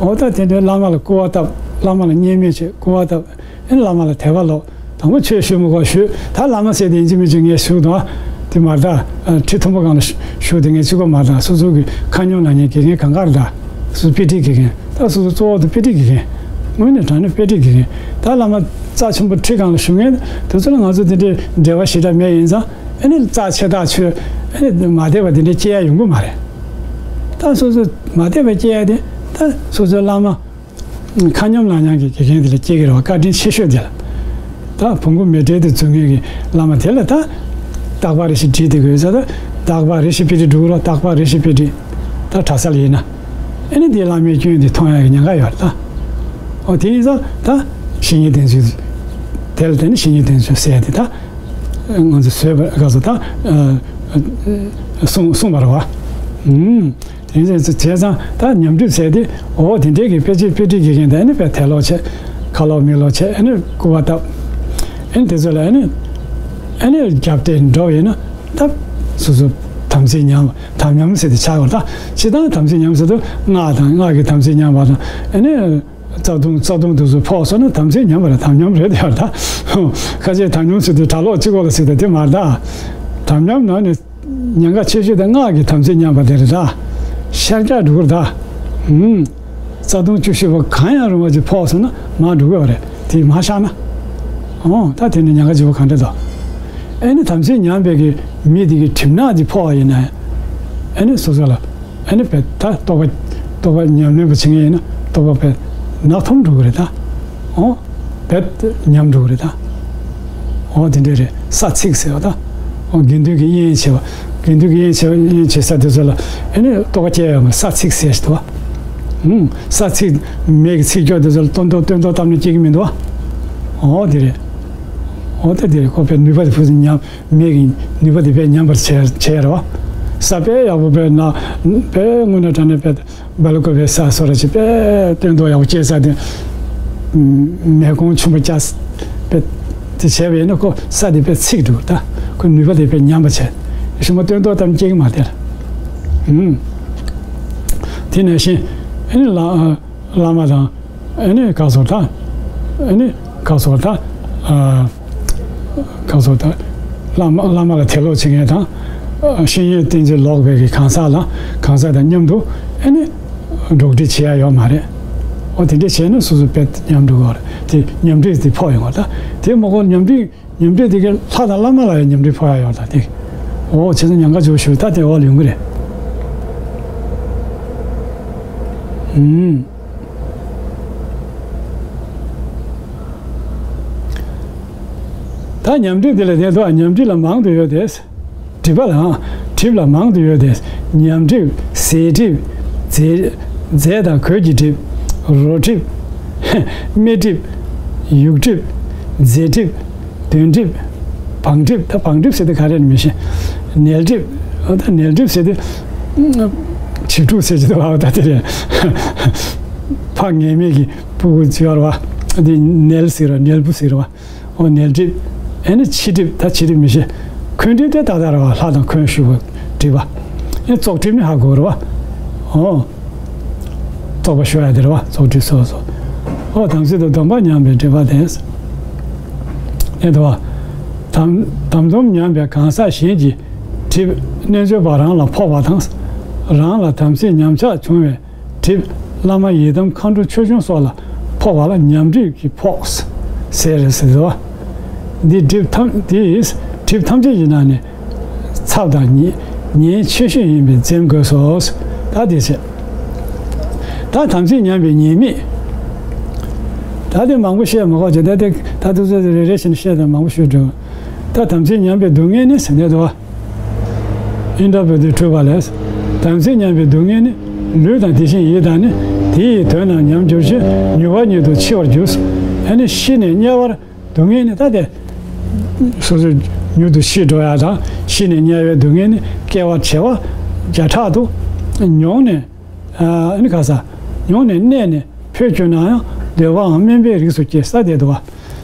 འོ་ད་དེ་འདྲའི་བླ་མ་ལ་སྐུར་བ་བཏབ། བླ་མ་ལ་བརྙས་སྨོད་བྱེད། སྐུར་བ་བཏབ། ཨེ་བླ་མ་ལ་དད་པ་ལོག། དང་པོ་ཆོས་ཞུ་མི་དགོས་ཞུས། ད་བླ་མ་ཟེར་དེ་ཡིན་གཅིག་མིན་གཅིག་ངས་ཞུ་དང་། དེ་མ་རེད་ད། ཁྲི་མཐོན་པོ་སྒང་ལ་ཞུ་དེ་ངས་གཅིག་པོ་མ་རེད་ད། སོ་སོ་གི་ཁ་སྙོམས་ལ་ཉན་དགེ་རྒན་གང་ག་རེད་ད། སོ་སོ་དཔེ་ཁྲིད་དགེ་རྒན། ད་སོ་སོ་གཙོ་བོ་དེ་དཔེ་ཁྲིད་དགེ་རྒན། དངོས་གནས་དྲང་གནས་དཔེ་ཁྲིད་དགེ་རྒན། ད་བླ་མ་རྩ་ཆེན་པོ་ཁྲི་སྒང་ལ་ཞུ་མཁན་དེ་ཚོ་ལ་ང་ཚོ་དེ་འདྲའི་འབྲེལ་བ་ཞེ་དྲག་མེད། ཡིན་ཙང་ཨེ་ནི་རྩ་ཆེ་ཐག་ཆོད། ཨེ་ནི་མ་བསྡད་པ་དེ་འདྲའི་སྐྱེ་ཡ་ཡོང་གི་མ་རེད། ད་སོ་སོ་མ་བསྡད་པ་སྐྱེ་ཡ་དེ་ད་སོ་སོའི་བླ་མ། ཁ་སྙོམས་ལ་ཉན་གྱི་དགེ་རྒན་དེ་ལ་སྐྱེ་གི་རེད་བ། བཀའ་དྲིན་ཆེ་ཤོས་དེ་ལ། ད་བོང་གུ་མེ་སྤྲེལ་དེ་འཛུལ་མཁན་གྱི་བླ་མ་དེ་ལ་ད། རྟག་པ་རེ་ཞིག་བྲིས་དེ་དགོས་ས་ད། རྟག་པ་རེ་ཞིག་དཔེ་ཁྲིད་འགྲོ་གི་རོགས། རྟག་པ་རེ་ཞིག་དཔེ་ཁྲིད། ད་གྲྭ་ས་ལ་ཡིན་ན། ཨེ་ནི་དེའི་བླ་མའི་སྐྱོན་དེ་མཐོང་ཡ་གི་ཉེན་ཁ་ཡོད་རེད་ད། ཨོ་དེ་ཡིན་ཙང་ད། བཤེས་གཉེན་བསྟེན་ཚུལ། དེ་ལ་བརྟེན་ནས་བཤེས་གཉེན་བསྟེན་ཚུལ་ཟེར་ཡ་དེ་ད། ང་ཚོ་བཟོས་པ་ག་ཚོད་ད། གསུངས་གསུངས་པ་རེད་བ། ཨུམ། དེ་ཚོ་བྱས་ཙང་ད་ཉམས་གྲིབ་ཟེར་དེ། འོ་དེ་འདྲའི་གི་དཔེ་ཆ་དཔེ་ཁྲིད་དགེ་རྒན་དེ་ཨ་ནི་དཔེ་དད་ལོག་བྱས། ཁ་ལོག་མིག་ལོག་བྱས། ཨ་ནི་སྐུར་བ་བཏབ། ཨ་ནི་དེ་ཚོ་ལ་ཨ་ནི། ཨ་ནི་རྒྱབ་སྟེ་འགྲོ་ཡིན་ན། ད་སོ་སོ་དམ་ཚིག་ཉམས། དམ་ཉམས་ཟེར་དེ་ཆགས་པ་རེད་ད། སྤྱིར་བཏང་དམ་ཚིག་ཉམས་ཟེར་དུས་སྔགས་དང་སྔགས་ཀྱི་དམ་ཚིག་ཉམས་པ་དང་། ཨ་ནི། རྩ་ལྟུང་རྩ་ལྟུང་དེ་ཚོ་ཕོག་སོང་ན་དམ་ཚིག་ཉམས་པ་རེད། དམ་ཉམས་རེད་ཡ་ད། ཁ་ཆེ་དམ་ཉམས་ཟེར་དུས་གྲྭ་ལོག་གཅིག་པོ་ལ་ཟེར་དེ་དེ་མ་རེད་ད། དམ་ཉམས་ནང་ནས་ཉེན་ཁ་ཆེ་ཤོས་དེ་སྔགས་ཀྱི་དམ་ཚིག་ཉམས་པ་དེ་རེད་ད། ཤར་རྒྱག་འགྲོ་གི་རེད་ད། ཨུམ། རྩ་ལྟུང་བཅུ་བཞི་པོ་གང་ཡང་རུང་བ་ཅིག་ཕོག་སོང་ན་མར་འགྲོ་གི་རེད། དེ་མར་བཞག་ན། ཨོ་ད་དེ་ནི་ཉེན་ཁ་ཆེ་བོ་གང་འདྲ་འདུག། ཨེ་ནི་དམ་ཚིག་ཉམས་པའི་གི་མི་དེ་གི་གྲིབ་ནག་དེ་ཕོག་པ་ཡིན་ན། ཨེ་ནི་སོ་སོ་ལ། ཨ་ནི་བས་ད་རྟོགས་པ། རྟོགས་པ་ཉམས་ལེན་པ་བྱེད་མཁན་ཡིན་ན་རྟོགས་པ་བས་ནག་འཐོམ་འགྲོ་གི་རེད་ད། ཨོ། བས་ཉམས་འགྲོ་གི་རེད་ད། ཨོ་དེ་འདྲས་རེད། ས་ཚིགས་ཟེར་བ་ད། ཨོ་དགེ་འདུན་གྱི་དབྱེན་བྱེད་པ། དགེ་འདུན་གྱི་དབྱེན་བྱེད་པ། དབྱེན་བྱེད་ས་དེ་ཚོ་ལ་ཨ་ནི་རྟོགས་པ་སྐྱེ་ཡོང་བ། ས་ཚིགས་ཟེར་ཞིག་འདུག་བ། ཨུམ། ས་ཚིགས་མེ་གི་ཚིགས་སྐྱོགས་དེ་ཚོ་ལ་སྟོན་ཐོག་སྟོན་ཐོག་བཏབ་ནས་སྐྱེ་གི་མི་འདུག་བ། ཨོ་དེ་རེད། ཨོ་ད་དེ་རེད། ཁོ་བས་ནུས་པ་དེ་ཕུགས་སུ་ཉམས། མེ་གི་ནུས་པ་དེ་དཔེ་ཉམས་པར་བྱས་བྱས་རེད་བ། ས་དཔེ་ཡག་པོ་དཔེ་ན་དཔེ་དངོས་གནས་དྲང་གནས་དཔེ་སྦེལ་ཀོབ་པའི་ས་སོ་ར་ཅིག་དཔེ་སྟོན་ཐོག་ཡག་པོ་སྐྱེས་ས་དེ། མེ་གོང་ཆེན་པོ་བཀྱགས་དཔེ་དེ་བྱས་པ་ཡིན་ན་ཁོ་ས་དེ་དཔེ་ཚིག་འགྲོ་ད། ཁོ་ནུས་པ་དེ་དཔེ་ཉམས་པ་བྱས། ཞིམ་པོ་སྟོན་ཐོག་ཙམ་སྐྱེ་གི་མ་དེར། ཨུམ། དེ་ནང་བཞིན་ཨ་ནི་བླ་བླ་མ་དང་། ཨ་ནི་ག་སོ་ད། ཨ་ནི་ག་སོ་ད། ཨ། ག་སོ་ད། བླ་མ་བླ་མ་ལ་དད་ལོག་བྱེད་མཁན་དང་། ཨ། བཤེས་གཉེན་བསྟེན་ཚུལ་ལོག་པའི་གི་གང་ཟག་ལ་གང་ཟག་དང་མཉམ་དུ་ཨ་ནི་འགྲོགས་འདྲིས་བྱེད་ཡ་ཡོད་མ་རེད། འོ་དེ་འདྲས་བྱས་ན་སོ་སོ་དཔེ་ཉམས་འགྲོ་གི་རེད། དེ་ཉམས་གྲིབ་དེ་ཕོག་ཡོང་བ་ད། དེ་མ་གོ་ཉམས་གྲིབ། ཉམས་གྲིབ་དེ་གའི་ལྷ་དང་བླ་མ་ལ་ཡང་ཉམས་གྲིབ་ཕོག་ཡ་ཡོད་ད་དེ། འོ་བྱས་ཙང་ཉེན་ཁ་ཆེ་བོ་ཞིག་ད་དེ་འོག་ལ་ཡོང་གི་རེད། ཨུམ། ད་ཉམས་གྲིབ་དེ་ལ་དེ་ལྟ་བུ་ཉམས་གྲིབ་ལ་མང་དུ་ཡོད་དེ། གྲིབ་པ་ལའང་གྲིབ་ལ་མང་དུ་ཡོད་དེ། ཉམས་གྲིབ། ཟས་གྲིབ། རྫས་རྫས་དང་གོས་ཀྱི་གྲིབ། རོ་གྲིབ། སྨད་གྲིབ། ཡུག་གྲིབ། རྫས་གྲིབ། གདོན་གྲིབ། བང་སྒྲིབ། ད་བང་སྒྲིབ་ཟེར་དེ་ག་རེ་རེད་མི་ཤེས། ནལ་སྒྲིབ། ཨོ་ད་ནལ་སྒྲིབ་ཟེར་དེ་གྲིབ་ཕྲུག་ཟེར་གྱི་འདུག་ཨོ་ད་དེ་རེད། ཕ་ངེས་མེད་ཀྱི་སྤུ་གུ་ཅིག་ཡོད་རེད་བ། དེ་ནལ་ཟེར་ར་ནལ་བུ་ཟེར་བ། ཨོ་ནལ་སྒྲིབ། ཨེ་ནི་འཆི་སྒྲིབ། ད་འཆི་སྒྲིབ་མི་ཤེས། འཁོན་སྒྲིབ་དེ་ད་ལྟ་ར་བ་ལྷ་དང་འཁོན་ཞུགས་པ་སྒྲིབ་པ། ཨེ་བཙོག་སྒྲིབ་ནི་ཧ་གོ་ར་བ། ཨོ། བཙོག་པ་ཞུ་ཡ་དེ་ར་བ། བཙོག་སྒྲིབ་སོ་སོ། ཨོ་དམ་ཚིག་དང་སྡོམ་པ་ཉམས་པའི་སྒྲིབ་པ་དེ། ཨེ་དོ་བ། དམ་དམ་སྡོམ་ཉམས་པའི་གང་ཟག་གཞན་གྱི་སྒྲིབ་རྣལ་འབྱོར་པ་རང་ལ་ཕོག་པ་དང་། རང་ལ་དམ་ཚིག་ཉམས་ཆག་བྱུང་བའི་སྒྲིབ་བླ་མ་ཡི་དམ་མཁའ་འགྲོ་ཆོས་སྐྱོང་སོགས་ལ་ཕོག་པ་ལ་ཉམས་སྒྲིབ་ཀྱིས་ཕོག་ཟེར་རེད་ཟེར་དོ། འདི་སྒྲིབ་ཐམས་འདི་སྒྲིབ་ཐམས་ཅད་ཀྱི་ནང་ནས་ཚབས་དང་ཉེ་ཉེན་ཆེ་ཤོས་ཡིན་པས་འཛེམ་དགོས་སོ། ད་དེ་བྱས། ད་དམ་ཚིག་ཉམས་པའི་ཉེས་དམིགས། ད་དེ་མང་པོ་བཤད་མ་དགོས་ཀྱི། ད་དེ་ད་དུ་ཚོད་རེ་རེ་བཞིན་བཤད་དང་མང་པོ་ཞུ་འགྲོ། ད་དམ་ཚིག་ཉམས་པའི་སྡུག་བསྔལ་ནི་ཟེར་ནས་དོ། ཨིན་དྲ་བོད་དུ་འཁྲུལ་པ་ལས། དམ་ཚིག་ཉམས་པའི་སྡུག་བསྔལ་ནི། ལུས་དང་དེ་བཞིན་ཡིད་དང་ནི། དེ་ཡི་དོན་རྣམས་ཉམས་གྱུར་ཕྱིར། མྱུར་བ་ཉིད་དུ་འཆི་བར་འགྱུར། ཨ་ནི་ཤི་ནས་དམྱལ་བར་སྡུག་བསྔལ་ནི་ད་དེ། སོ་སོ་མྱུར་དུ་ཤི་འགྲོ་ཡ་དང་ཤི་ནས་དམྱལ་བའི་སྡུག་བསྔལ་ནི་སྐྱེ་བ་བྱེ་བ་བརྒྱ་ཕྲག་ཏུ་མྱོང་ནས། ཨ་ནི་ག་ས། མྱོང་ནས་གནས་ནས་འཕོས་གྱུར་ན་ཡང་འདོད་པའང་དམན་པའི་རིགས་སུ་སྐྱེ་ས་དེ་འདུག་བ།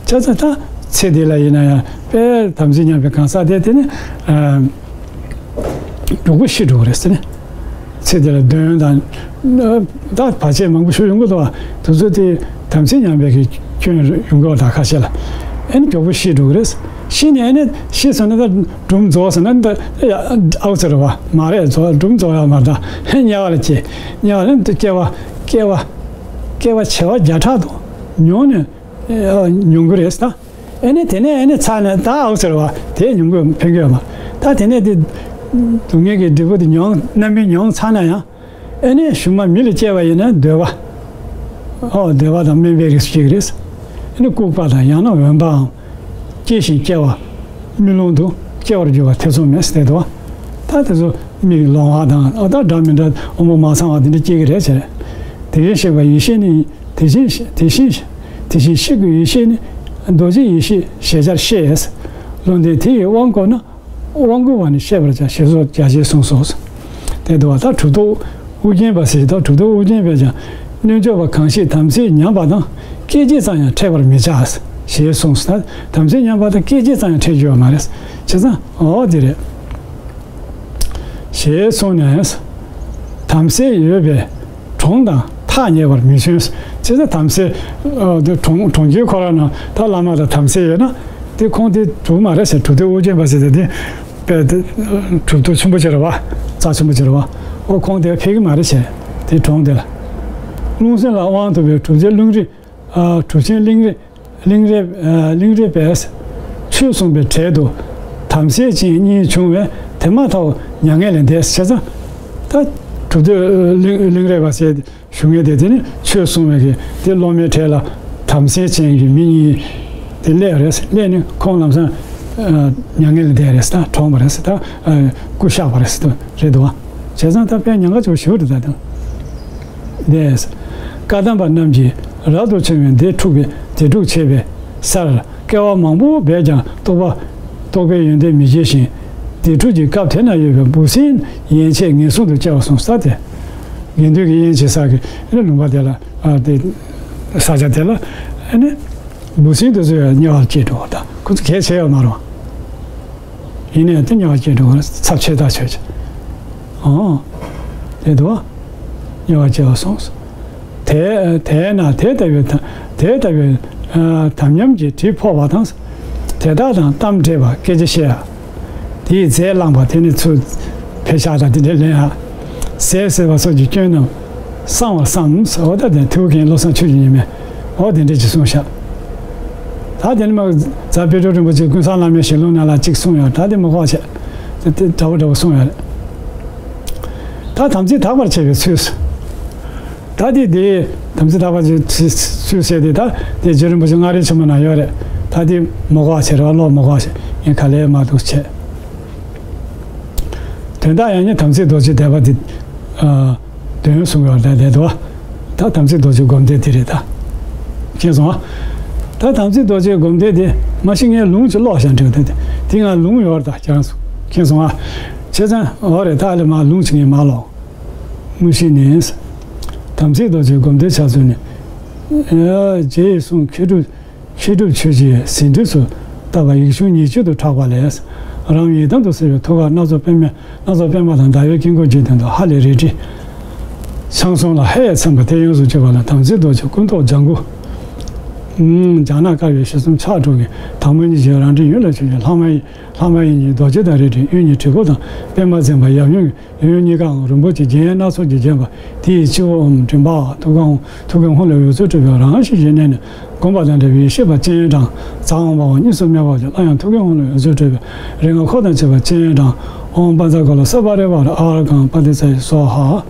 ཆ་ཚང་ད་ཚེ་འདི་ལ་ཡིན་ན་ཡང་དཔེ་དམ་ཚིག་ཉམས་པའི་གང་ཟག་དེ་དེ་ནི་ཨ་མགྱོགས་པོ་ཤི་འགྲོ་གི་རེད་ཟེར་ནས། ཚེ་འདི་ལ་འདོད་ཡོན་དང་ད་བར་ཆད་མང་པོ་ཞིག་ཡོང་གི་འདུག་བ། དེ་ཚོ་དེ་དམ་ཚིག་ཉམས་པའི་གི་སྐྱོན་ཡོང་གི་བ། ད་ཁ་ཤས་ལ་ཨ་ནི་མགྱོགས་པོ་ཤི་འགྲོ་གི་རེད། ཤི་ནས་ཨ་ནི་ཤི་སོང་ན་ད་སྒྲུབ་རྫོགས་སོང་ན་ད་ཨའུ་ཚེ་རེད་བ། མ་རེད། རྫོགས་སྒྲུབ་རྫོགས་ཡ་མ་རེད། ད་དམྱལ་བ་ལ་སྐྱེ། དམྱལ་བ་ལ་སྐྱེ་བ་སྐྱེ་བ་སྐྱེ་བ་བྱེ་བ་བརྒྱ་ཕྲག་ཏུ་མྱོང་ནས་མྱོང་གི་རེད་ད། ཨེ་ནི་དེ་ནས་ཨེ་ནི་ཚར་ནས་ད་ཨའུ་ཚེ་རེད་བ། དེ་མྱོང་གི་ཕན་གི་ཡོད་མ། ད་དེ་ནས་དེ་སྡུག་བསྔལ་གྱི་འབྲས་བུ་དེ་མྱོང་རྣམ་སྨིན་མྱོང་ཚར་ན་ཡང་། ཨེ་ནས་གཞུག་མ་མི་ལ་སྐྱེ་བ་ཡིན་ན་འདོད་པ། ཨོ་འདོད་པ་དང་དམན་པའི་རིགས་སུ་སྐྱེ་གི་རེད། ཨེ་ནས་ལྐུགས་པ་དང་ཡང་ན་འོན་པའམ། སྐྱེ་ཞིང་སྐྱེ་བ། རྨི་ལུང་དུ་སྐྱེ་བར་འགྱུར་བ་ཐེ་ཚོམ་མེད་ཟེར་དུས། ད་དེ་ཚོ་མིག་ལོང་བ་དང་ཨོ་ད་འདྲ་མི་འདྲ་དབང་པོ་མ་ཚང་བ་དེ་འདྲ་སྐྱེ་གི་རེད་ཟེར། དེ་བཞིན་གཤེགས་པའི་ཡེ་ཤེས་ནི་དེ་བཞིན་དེ་བཞིན་དེ་བཞིན་གཤེགས་པའི་ཡེ་ཤེས་ནི་རྡོ་རྗེ་ཡེ་ཤེས་ཞེས་བྱར་ཤེས། བློ་ལྡན་དེ་ཡི་དབང་བསྐུར་ན། དབང་བསྐུར་བ་ནི་ཤེས་པར་བྱ་ཞེས་སོགས་རྒྱ་ཆེར་གསུངས་སོ། དེ་འདུག་བ། ད་གྲུབ་ཐོབ་ཨོ་རྒྱན་པ་ཟེར། ད་གྲུབ་ཐོབ་ཨོ་རྒྱན་པས་ཀྱང་རྣལ་འབྱོར་པ་གང་ཞིག་དམ་ཚིག་ཉམས་པ་དང་སྐད་ཅིག་ཙམ་ཡང་ཕྲད་པར་མི་བྱ་ཞེས་གསུངས། ད་དམ་ཚིག་ཉམས་པ་དང་སྐད་ཅིག་ཙམ་ཡང་ཕྲད་རྒྱུ་ཡོད་མ་རེད། བྱས་ཙང་ཨོ་དེ་རེད། ཞེས་གསུངས་ནས། དམ་ཚིག་ཡོད་པས་གྲོང་དང་ཐག་ཉེ་བར་མི་ཚུད། ཅེས་དམ་ཚིག་ཨ་དེ་གྲོང་གྲོང་ཁྱེར་ཁོ་ར་ན་ད་བླ་མ་དང་དམ་ཚིག་ཡོད་ན་དེ་ཁོང་དེ་གྲུབ་མ་རེད་ཟེར། གྲུབ་ཐོབ་ཨོ་རྒྱན་པ་ཟེར་དེ་དེ་དཔེ་དེ་གྲུབ་ཐོབ་ཆེན་པོ་ཅིག་རེད་བ། རྩ་ཆེན་པོ་ཅིག་རེད་བ། ཨོ་ཁོང་དེ་ཕེབས་ཀྱི་མ་རེད་ཟེར། དེ་གྲོང་དེ་ལ། རླུང་སེམས་ལ་དབང་ཐོབ་པའི་གྲུབ་རྗེ་གླིང་རས། ཨ་གྲུབ་ཆེན་གླིང་རས། གླིང་རས། ཨ་གླིང་རས་པས་ཆོས་གསུངས་པའི་གྲལ་དུ་དམ་ཚིག་ཅན་གཉིས་བྱུང་བས་དེ་མ་ཐག་མྱ་ངན་ལས་འདས། བྱས་ཙང་ད་གྲུབ་ཐོབ་གླིང་གླིང་རས་པ་ཟེར་ཞུ་མཁན་དེ་དེ་ནི་ཆོས་གསུང་བའི་གི་དེ་སློབ་མའི་གྲལ་ལ་དམ་ཚིག་ཅན་གྱི་མི་གཉིས་དེ་སླེབས་རེད། སླེབས་ནས་ཁོང་ལམ་སང་ཨ་མྱ་ངན་ལས་འདས་རེད་ཟེར། ད་གྲོངས་པ་རེད་ཟེར། ད་ཨ་སྐུ་གཤེགས་པ་རེད་ཟེར་རེད་འདུག་བ། བྱས་ཙང་ད་དཔེ་ཉེན་ཁ་ཆེ་བོ་ཞེ་པོ་རེད་ད་དེ། འདས། བཀའ་གདམས་པ་རྣམས་ཀྱིས་རབ་ཏུ་བྱུང་བའི་སྡེ་དྲུག་པའི་སྡེ་དྲུག་ཕྱེ་བའི་སར་སྐྱེ་བ་མང་པོ་བས་ཀྱང་རྟོགས་པ་རྟོགས་པའི་ཡོན་ཏན་མི་སྐྱེ་ཞིང་། སྡེ་དྲུག་གི་སྐབས་དེ་ན་ཡོད་པའི་འབུ་སྲིན་ཡན་ཆད་ངན་སོང་དུ་སྐྱེ་བར་གསུངས་ས་དེ། དགེ་འདུན་གྱི་དབྱེན་བྱེད་ས་གི་ལུང་པ་དེ་ལ་ཨ་དེ་ས་ཆ་དེ་ལ་ཨ་ནི་འབུ་སྲིན་དེ་ཚོ་ཡང་དམྱལ་བར་སྐྱེས་འགྲོ་བ་དང་ཁོ་ཚོ་གལ་ཆེ་ཡོད་མ་རེད། ཡིན་ནའི་དེ་དམྱལ་བར་སྐྱེས་འགྲོ་བར་ཚབས་ཆེ་ཐག་ཆོད་ཅིང་། ཨོ། དེ་འདུག་བ། དམྱལ་བར་སྐྱེ་བར་གསུངས། དེ་དེས་ན་དེ་ལྟ་བུའི་དེ་ལྟ་བུའི་ཨ་དམ་ཉམས་ཀྱི་གྲིབ་ཕོག་པ་དང་། དེ་དག་དང་གཏམ་འདྲེས་པ་སྐད་ཆ་བཤད་ཡ། དེའི་རྫས་བླངས་པ་དེ་ནི་ཚུར་འཕེལ་ཤག་དང་དེ་འདྲའི་ལེན་ཡ། ཟས་ཟད་པ་སོགས་ཀྱི་སྐྱོན་རྣམས་གསང་བར་བསམ། ཨོ་ད་དེ་ཐུའུ་བཀྭན་བློ་བཟང་ཆོས་ཀྱི་ཉི་མས་ཨོ་དེ་འདྲ་ཅིག་གསུངས་ཤག་ད་དེ་ནི་མ་རྫ་དཔལ་སྤྲུལ་རིན་པོ་ཆེ་ཀུན་བཟང་བླ་མའི་ཞལ་ལུང་ནང་ལ་གཅིག་གསུངས་ཡོད། ད་དེ་མ་གོ་བ་བྱས། དེ་དེ་འདྲ་བོ་འདྲ་བོ་གསུངས་ཡོད་རེད། ད་དམ་ཚིག་དག་པར་བྱེད་པའི་ཚུལ། ད་དེ་དེ་དམ་ཚིག་དག་པར་བྱེད་པའི་ཚུལ་ཟེར་དེ་ད་དེ་རྗེ་རིན་པོ་ཆེ་མངའ་རིས་ཆེན་མོ་ན་ཡོད་རེད། ད་དེ་མ་གོ་བ་བྱས་རེད་བ། ཀློག་མ་གོ་བ་བྱས། ངས་ག་ལེར་མ་འདུག་བྱས། དོན་དག་ཡང་སྙིང་དམ་ཚིག་རྡོ་རྗེ་བཟླས་པ་འདི། ཨ། དོན་གསུང་བའི་བར་དང་ལས་དོ། ད་དམ་ཚིག་རྡོ་རྗེ་སྒོམ་བཟླས་འདི་རེད་ད། མཁྱེན་སོང་ཨ། ད་དམ་ཚིག་རྡོ་རྗེ་སྒོམ་བཟླས་འདི་མ་གཞི་ངས་ལུང་ཅིག་ཀློག་བཞག་འདྲི་འདུག་སྟེ། དེ་ང་ལུང་ཡོད་རེད་ད། ཁྱེད་རང་ཚོ་མཁྱེན་སོང་ཨ། བྱས་ཙང་འོ་རེད། ད་ལས་མ་ལུང་ཅིག་ངས་མ་ལོག་དངོས་གཞི་ནི། དམ་ཚིག་རྡོ་རྗེ་སྒོམ་བཟླས་ཕྱག་མཛོད་ནི། རྗེ་ཡི་གསུང་མཁས་གྲུབ། མཁས་གྲུབ་ཆོས་ཀྱི་ཟིན་བྲིས་སུ་བཏབ་པ་ཡིག་ཆུང་ཉེར་གཅིག་ཏུ་གྲགས་པ་ལས། རང་ཡི་དམ་དུ་གསལ་བའི་ཐུགས་ཀར་སྣ་ཚོགས་པད་མ། སྣ་ཚོགས་པད་མ་དང་ཟླ་བའི་དཀྱིལ་འཁོར་གྱི་སྟེང་དུ་ཧ་ལས་རལ་གྲི་ཆང་གསུམ་ལ་ཧ་ཡང་འཚེམ་པ་དེ་ཡོངས་སུ་གཅོད་པ་ལ་དམ་ཚིག་རྡོ་རྗེ་སྐུ་མདོག་ལྗང་གུ། ལྗང་ནག་དཀར་བའི་ཞལ་གསུམ་ཕྱག་དྲུག་གི་དྭངས་མ་གཉིས་ཀྱིས་རང་འདྲའི་ཡུལ་ལ་བྱོན་ཅིང་ལྷག་མ་ཡི། ལྷག་མ་ཡི་གཉིས་རྡོ་རྗེ་དང་རལ་གྲི། གཡོན་གཉིས་དྲིལ་བུ་དང་པད་མ་འཛིན་པ་ཡབ་ཡུམ། གཡོན་གཉིས་ཀའང་རིན་པོ་ཆེའི་རྒྱན་སྣ་ཚོགས་ཀྱིས་བརྒྱན་པ། དེ་ཡི་སྤྱི་བོར་ཨོཾ་མགྲིན་པ། ཐུགས་ཀར་ཨོཾ། ཐུགས་ཀའི་ཧཱུྃ་ལས་འོད་ཟེར་འཕྲོས་པའི་རང་བཞིན་གྱིས་གནས་ནས་བསྒོམས་པ་དང་འབྲེལ་བའི་ཡེ་ཤེས་པ་སྤྱན་དྲངས། རྩ་དབང་པོ་གཉིས་སུ་མེད་པ་ཅིག་སླར་ཡང་ཐུགས་ཀའི་ཧཱུྃ་ལས་འོད་ཟེར་འཕྲོས་པའི་རིགས་ལྔ་འཁོར་དང་བཅས་པ་སྤྱན་དྲངས། ཨོཾ་པཉྩ་ཀཱ་ལོ་སརྦ་རི་ཝཱ་ར་ཨརྒྷཾ་པ་ཏི་ཙ་ཡེ་སྭཱ་ཧཱ།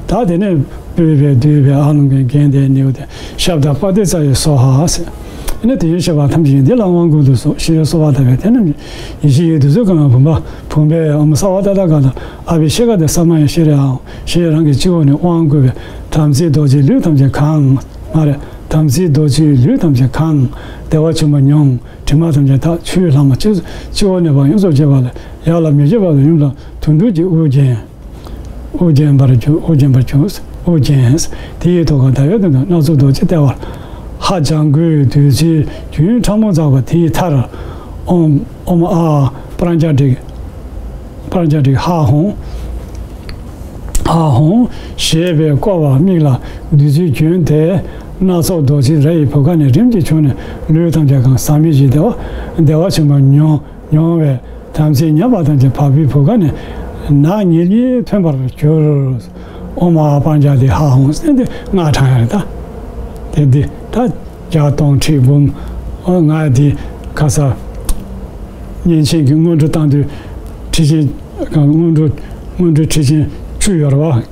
ད་དེ་ནས་སྤོས་པས་བསྡུས་པའི་ཨ་ལོང་གི་རྒྱན་དེ་ནེའུ་སྟེ་ཤབྡ་པ་ཏི་ཙ་ཡེ་སྭཱ་ཧཱ་ཟེར། ཨ་ནི་དེ་བཞིན་གཤེགས་པ་ཐམས་ཅད་ཀྱིས་འདི་ལ་དབང་བསྐུར་དུ་གསོལ། ཞེས་གསོལ་བ་བཏབ་པས་དེ་རྣམས་ཀྱིས་ཡེ་ཤེས་ཀྱི་བདུད་རྩིས་གང་བ་བུམ་པ། བུམ་པས་ཨོཾ་སརྦ་ཏ་ཐཱ་ག་ཏ་ཨ་བྷི་ཤེ་ཀ་ཏེ་ས་མ་ཡ་ཤྲཱི་ཡཾ་ཞེས་རང་གི་སྤྱི་བོ་ནས་དབང་བསྐུར་བས་དམ་ཚིག་རྡོ་རྗེའི་ལུས་ཐམས་ཅད་གང་། མ་རེད། དམ་ཚིག་རྡོ་རྗེའི་ལུས་ཐམས་ཅད་གང་། བདེ་བ་ཆེན་པོ་མྱོང་། དྲི་མ་ཐམས་ཅད་དག་ཆུའི་ལྷག་མ་སྤྱི་སྤྱི་བོ་ནས་བར་ཡོངས་སུ་གཅོད་པ་ལས་ཡར་ལ་མི་བསྐྱོད་པ་དང་ཡུམ་ལ་དོན་གྲུབ་ཀྱི་དབུ་རྒྱན། དབུ་བརྒྱན་པར་གྱུར། དབུ་བརྒྱན་པར་གྱུར། དབུ་རྒྱན། དེ་ཡི་ཐོག་ཁར་ཟླ་བའི་སྟེང་དུ་སྣ་ཚོགས་རྡོ་རྗེ་ལྟེ་བར། ཧ་ལྗང་གུའི་བདུད་རྩིའི་རྒྱུན་ཕྲ་མོ་འཛག་པ་དེའི་མཐར། ཨོཾ་ཨོཾ་ཨཱཿ་པྲཛྙཱ་ཏེ། པྲཛྙཱ་ཏེ་ཧ་ཧཱུྃ། ཧ་ཧཱུྃ་ཞེས་པས་བསྐོར་བ་དམིགས་ལ་བདུད་རྩིའི་རྒྱུན་དེས་སྣ་ཚོགས་རྡོ་རྗེའི་རྭ་ཡི་བུ་ག་ནས་རིམ་གྱིས་བྱུང་ནས་ལུས་ཐམས་ཅད་གང་། ཟག་མེད་ཀྱི་བདེ་བ་བདེ་བ་ཆེན་པོ་མྱོང་། མྱོང་བས་དམ་ཚིག་ཉམས་པ་ཐམས་ཅད་བ་སྤུའི་བུ་ག་ནས་ནག་ཉིལ་ཉིལ་ཐོན་པར་གྱུར། ཨོཾ་ཨཱཿ་པྲཛྙཱ་ཏེ་ཧ་ཧཱུྃ་ཟེར་ཏེ་སྔགས་བགྲང་ཡ་རེད་ད། དེ་འདི་ད་བརྒྱ་སྟོང་ཁྲི་འབུམ། ཨོ་ང་འདི་ཁ་ས་མཉན་ཆེན་གྱི་སྔོན་འགྲོ་བཏང་དུས་ཁྲི་ཆེན་སྔོན་འགྲོ་སྔོན་འགྲོའི་ཁྲི་ཆེན་བཅུ་ཡོད་རེད་བ།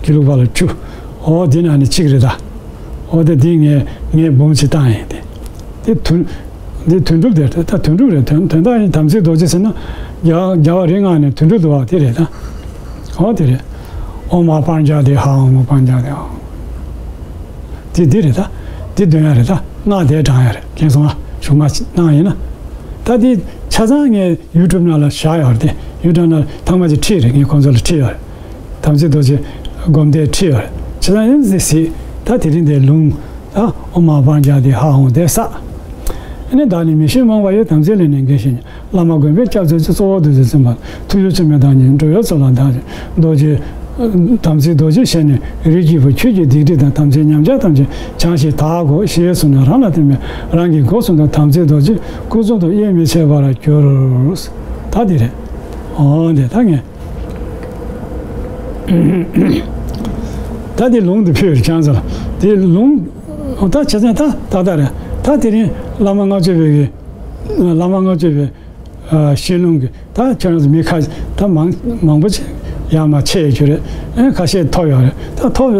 དགེ་ལུགས་པ་ལ་བཅུ། ཨོ་འདི་ནང་ནས་གཅིག་རེད་ད། ཨོ་དེ་འདི་ངས་ངས་འབུམ་གཅིག་བཏང་ཡིན་དེ། དེ་དོན། འདི་དོན་གྲུབ་དེ་ད་དོན་གྲུབ་རེད། དོན་དོན་དག་ཡིན། དམ་ཚིག་རྡོ་རྗེ་ཟེར་ན་རྒྱལ་རྒྱལ་བ་རིགས་ལྔ་ནས་དོན་གྲུབ་ཏུ་བ་དེ་རེད་ད། ཨོ་དེ་རེད། ཨོཾ་ཨཱཿ་པྲཛྙཱ་ཏེ་ཧ་ཧཱུྃ། ཨོཾ་པྲཛྙཱ་ཏེ་ཧ་ཧཱུྃ། དེ་འདི་རེད་ད། འདི་འདོན་ཡ་རེད་ད། སྔགས་དེ་བགྲང་ཡ་རེད། མཁྱེན་སོང་ང་། གཞུང་མ་གནང་ཡིན་ན། ད་འདི་ཆ་ཚང་ངས་ཡུ་ཊུབ་ནང་ལ་བཞག་ཡོད་རེད་དེ། ཡུ་ཊུབ་ནང་ལ་ཐེངས་མ་གཅིག་ཁྲིད་རེད། ངས་ཁོང་ཚོ་ལ་ཁྲིད་ཡོད་རེད། དམ་ཚིག་རྡོ་རྗེ་སྒོམ་བཟླས་ཁྲིད་ཡོད་རེད། ཆ་ཚང་ཡིན་ཟེར་ཟེར། ད་དེ་རིང་འདིར་ལུང་། ད་ཨོཾ་ཨཱཿ་པྲཛྙཱ་ཏེ་ཧ་ཧཱུྃ་དེ་བསགས། ཨ་ནི་བདག་ནི་མི་ཤེས་རྨོངས་པ་ཡི། དམ་ཚིག་ལས་ནི་འགལ་ཞིང་ཉོན། བླ་མ་མགོན་པོས་སྐྱབས་སྩོལ་ཅིང་། གཙོ་བོ་བདུད་རྩིས་ཚིམ་པ། ཐུགས་རྗེ་ཆེན་པོས་བདག་ཉིད་འགྲོ་བའི་མཚོ་ལ་བདག་ཅིང་། རྡོ་རྗེ་དམ་ཚིག་རྡོ་རྗེ་ཞལ་ནས་རིགས་ཀྱི་བུ། ཁྱོད་ཀྱི་སྡིག་སྒྲིབ་དང་། དམ་ཚིག་ཉམས་ཆག་ཐམས་ཅད་བྱང་ཞིང་དག་གོ། ཞེས་གསུངས་ནས་རང་ལ་བརྟེན་པའི་རང་གི་སྒོ་གསུམ་དུ་དམ་ཚིག་རྡོ་རྗེ་སྐུ་གསུང་ཐུགས་དབྱེར་མི་ཕྱེད་པར་གྱུར། ད་འདི་རེད། ཨོ་འདི་ད་ངས། ད་འདི་ལུང་འདི་ཕུལ་རེད་ཁྱེད་ཚོ་ལ། འདི་ལུང་། ད་བྱས་ཙང་ད་ད་ད་རེད། ད་དེ་རིང་བླ་མ་ལྔ་མཆོད་པའི་གི། བླ་མ་ལྔ་མཆོད་པའི་ཨ་ཤེས་ལུང་གི། ད་ཁྱེད་རང་ཚོ་མི་ཁ་ད་མང་མང་པོ་ཅིག་ཡར་མར་ཆད་ཡོད་རྒྱུ་རེད། ཨ་ཁ་ཤས་ཐོབ་ཡོད་རེད། ད་ཐོབ་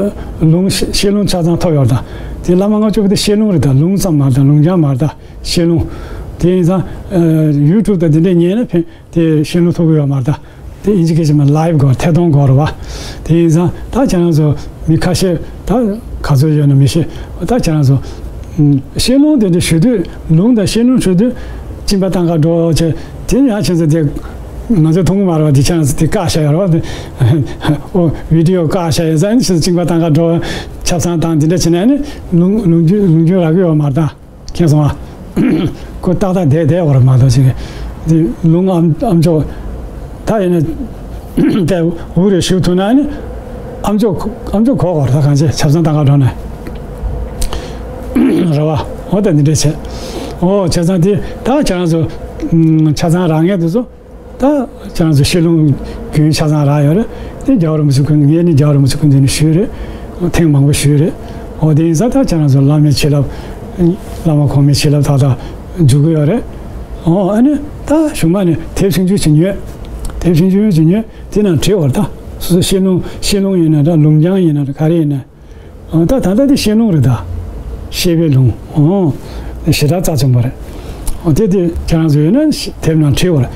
ལུང་ཤེས་ལུང་ཆ་ཚང་ཐོབ་ཡོད་རེད་ད། དེ་བླ་མ་ལྔ་མཆོད་པ་དེ་ཤེས་ལུང་རེད་ད། ལུང་ཙམ་མ་རེད་ད། ལུང་རྐྱང་མ་རེད་ད། ཤེས་ལུང་། དེ་ཡིན་ཙང་ཨ་ཡུ་ཊུབ་དང་དེ་འདྲས་ཉན་ན་ཕན། དེ་ཤེས་ལུང་ཐོབ་ཀྱི་ཡོད་མ་རེད་ད། དེ་དབྱིན་ཇི་སྐད་ཆ་མ་ལའིབ་གོ་ཐད་གཏོང་གོ་རེད་བ། དེ་ཡིན་ཙང་ད་ཁྱེད་རང་ཚོ་མི་ཁ་ཤས་ད་ག་ཚོད་ཡོད་ན་མི་ཤེས། ད་ཁྱེད་རང་ཚོ་ཨམ་ཤེས་ལུང་དེ་འདྲ་ཞུ་དུས། ལུང་དང་ཤེས་ལུང་ཞུ་དུས་གཅིན་པ་བཏང་ག་འགྲོ་བྱས། དེ་ཡང་ཁྱེད་ཚོ་དེ་ང་ཚོ་མཐོང་གི་མ་རེད་བ། དེ་ཁྱེད་རང་ཚོ་དེ་བཀག་བཞག་ཡོད་རེད་བ། དེ་ཨོ་བི་ཌི་ཡོ་བཀག་བཞག་ཡོད་ཙང་། ཨ་ནི་ཁྱེད་ཚོ་གཅིན་པ་བཏང་ག་འགྲོ། ཆབ་གསང་བཏང་དེ་འདྲ་བྱས་ནས། ཨ་ནི་ལུང་ལུང་རྒྱུན་ལུང་རྒྱུན་རག་གི་ཡོད་མ་རེད་ད། མཁྱེན་སོང་ཨ། ཁོ་ཏག་ཏག་བསྡད་བསྡད་ཡོད་རེད་མ་གཏོགས་ཅིག་འདི་ལུང་ཨམ་ཨམ་ཅོག་ད་ཡིན་ན་དེ་འུ་རེ་ཞུ་ཐུབ་ན་ནི་ཨམ་ཅོག་ཨམ་ཅོག་གོ་གོ་རེད་ད། གང་ཅི་ཆབ་གསང་བཏང་ག་འགྲོ་ན་རེད་བ། འོ་ད་འདི་འདྲས་བྱས། འོ་ཆ་ཚང་དེ་ད་ཁྱེད་རང་ཚོ་ཨམ་ཆ་ཚང་རག་མཁན་དེ་ཚོ། ད་ཁྱེད་རང་ཚོ་ཤེས་ལུང་རྒྱུན་ཆ་ཚང་རག་ཡོད་རེད། དེ་རྒྱལ་བ་རིན་པོ་ཆེ་སྐུ་ངས་ནི་རྒྱལ་བ་རིན་པོ་ཆེ་སྐུ་མདུན་ནས་ཞུས་རེད། ཐེངས་མང་པོ་ཞུས་རེད། འོ་དེ་ཡིན་ཙང་ད་ཁྱེད་རང་ཚོ་བླ་མའི་བྱིན་རླབས། བླ་མ་གོང་མའི་བྱིན་རླབས་ཏག་ཏག་འཇུག་གི་ཡོད་རེད། འོ་ཨ་ནི་ད་གཞུག་མ་ནས་དེབ་ཆུང་ཆུང་ཞིག་ཉོས། དེབ་ཆུང་ཆུང་ཞིག་ཉོས། དེ་ནང་བྲིས་པ་རེད་ད། སོ་སོ་ཤེས་ལུང་ཤེས་ལུང་ཡིན་ན་འདྲ། ལུང་རྐྱང་ཡིན་ན་འདྲ། ག་རེ་ཡིན་ན། ཨ་ད་ད་ལྟ་དེ་ཤེས་ལུང་རེད་ད། བཤད་པའི་ལུང་། ཨོ། ཞེ་དྲག་རྩ་ཆེན་པོ་རེད། ཨོ་དེ་དེ་ཁྱེད་རང་ཚོ་ཡོད་ན་དེབ་ནང་བྲིས་པ་རེད།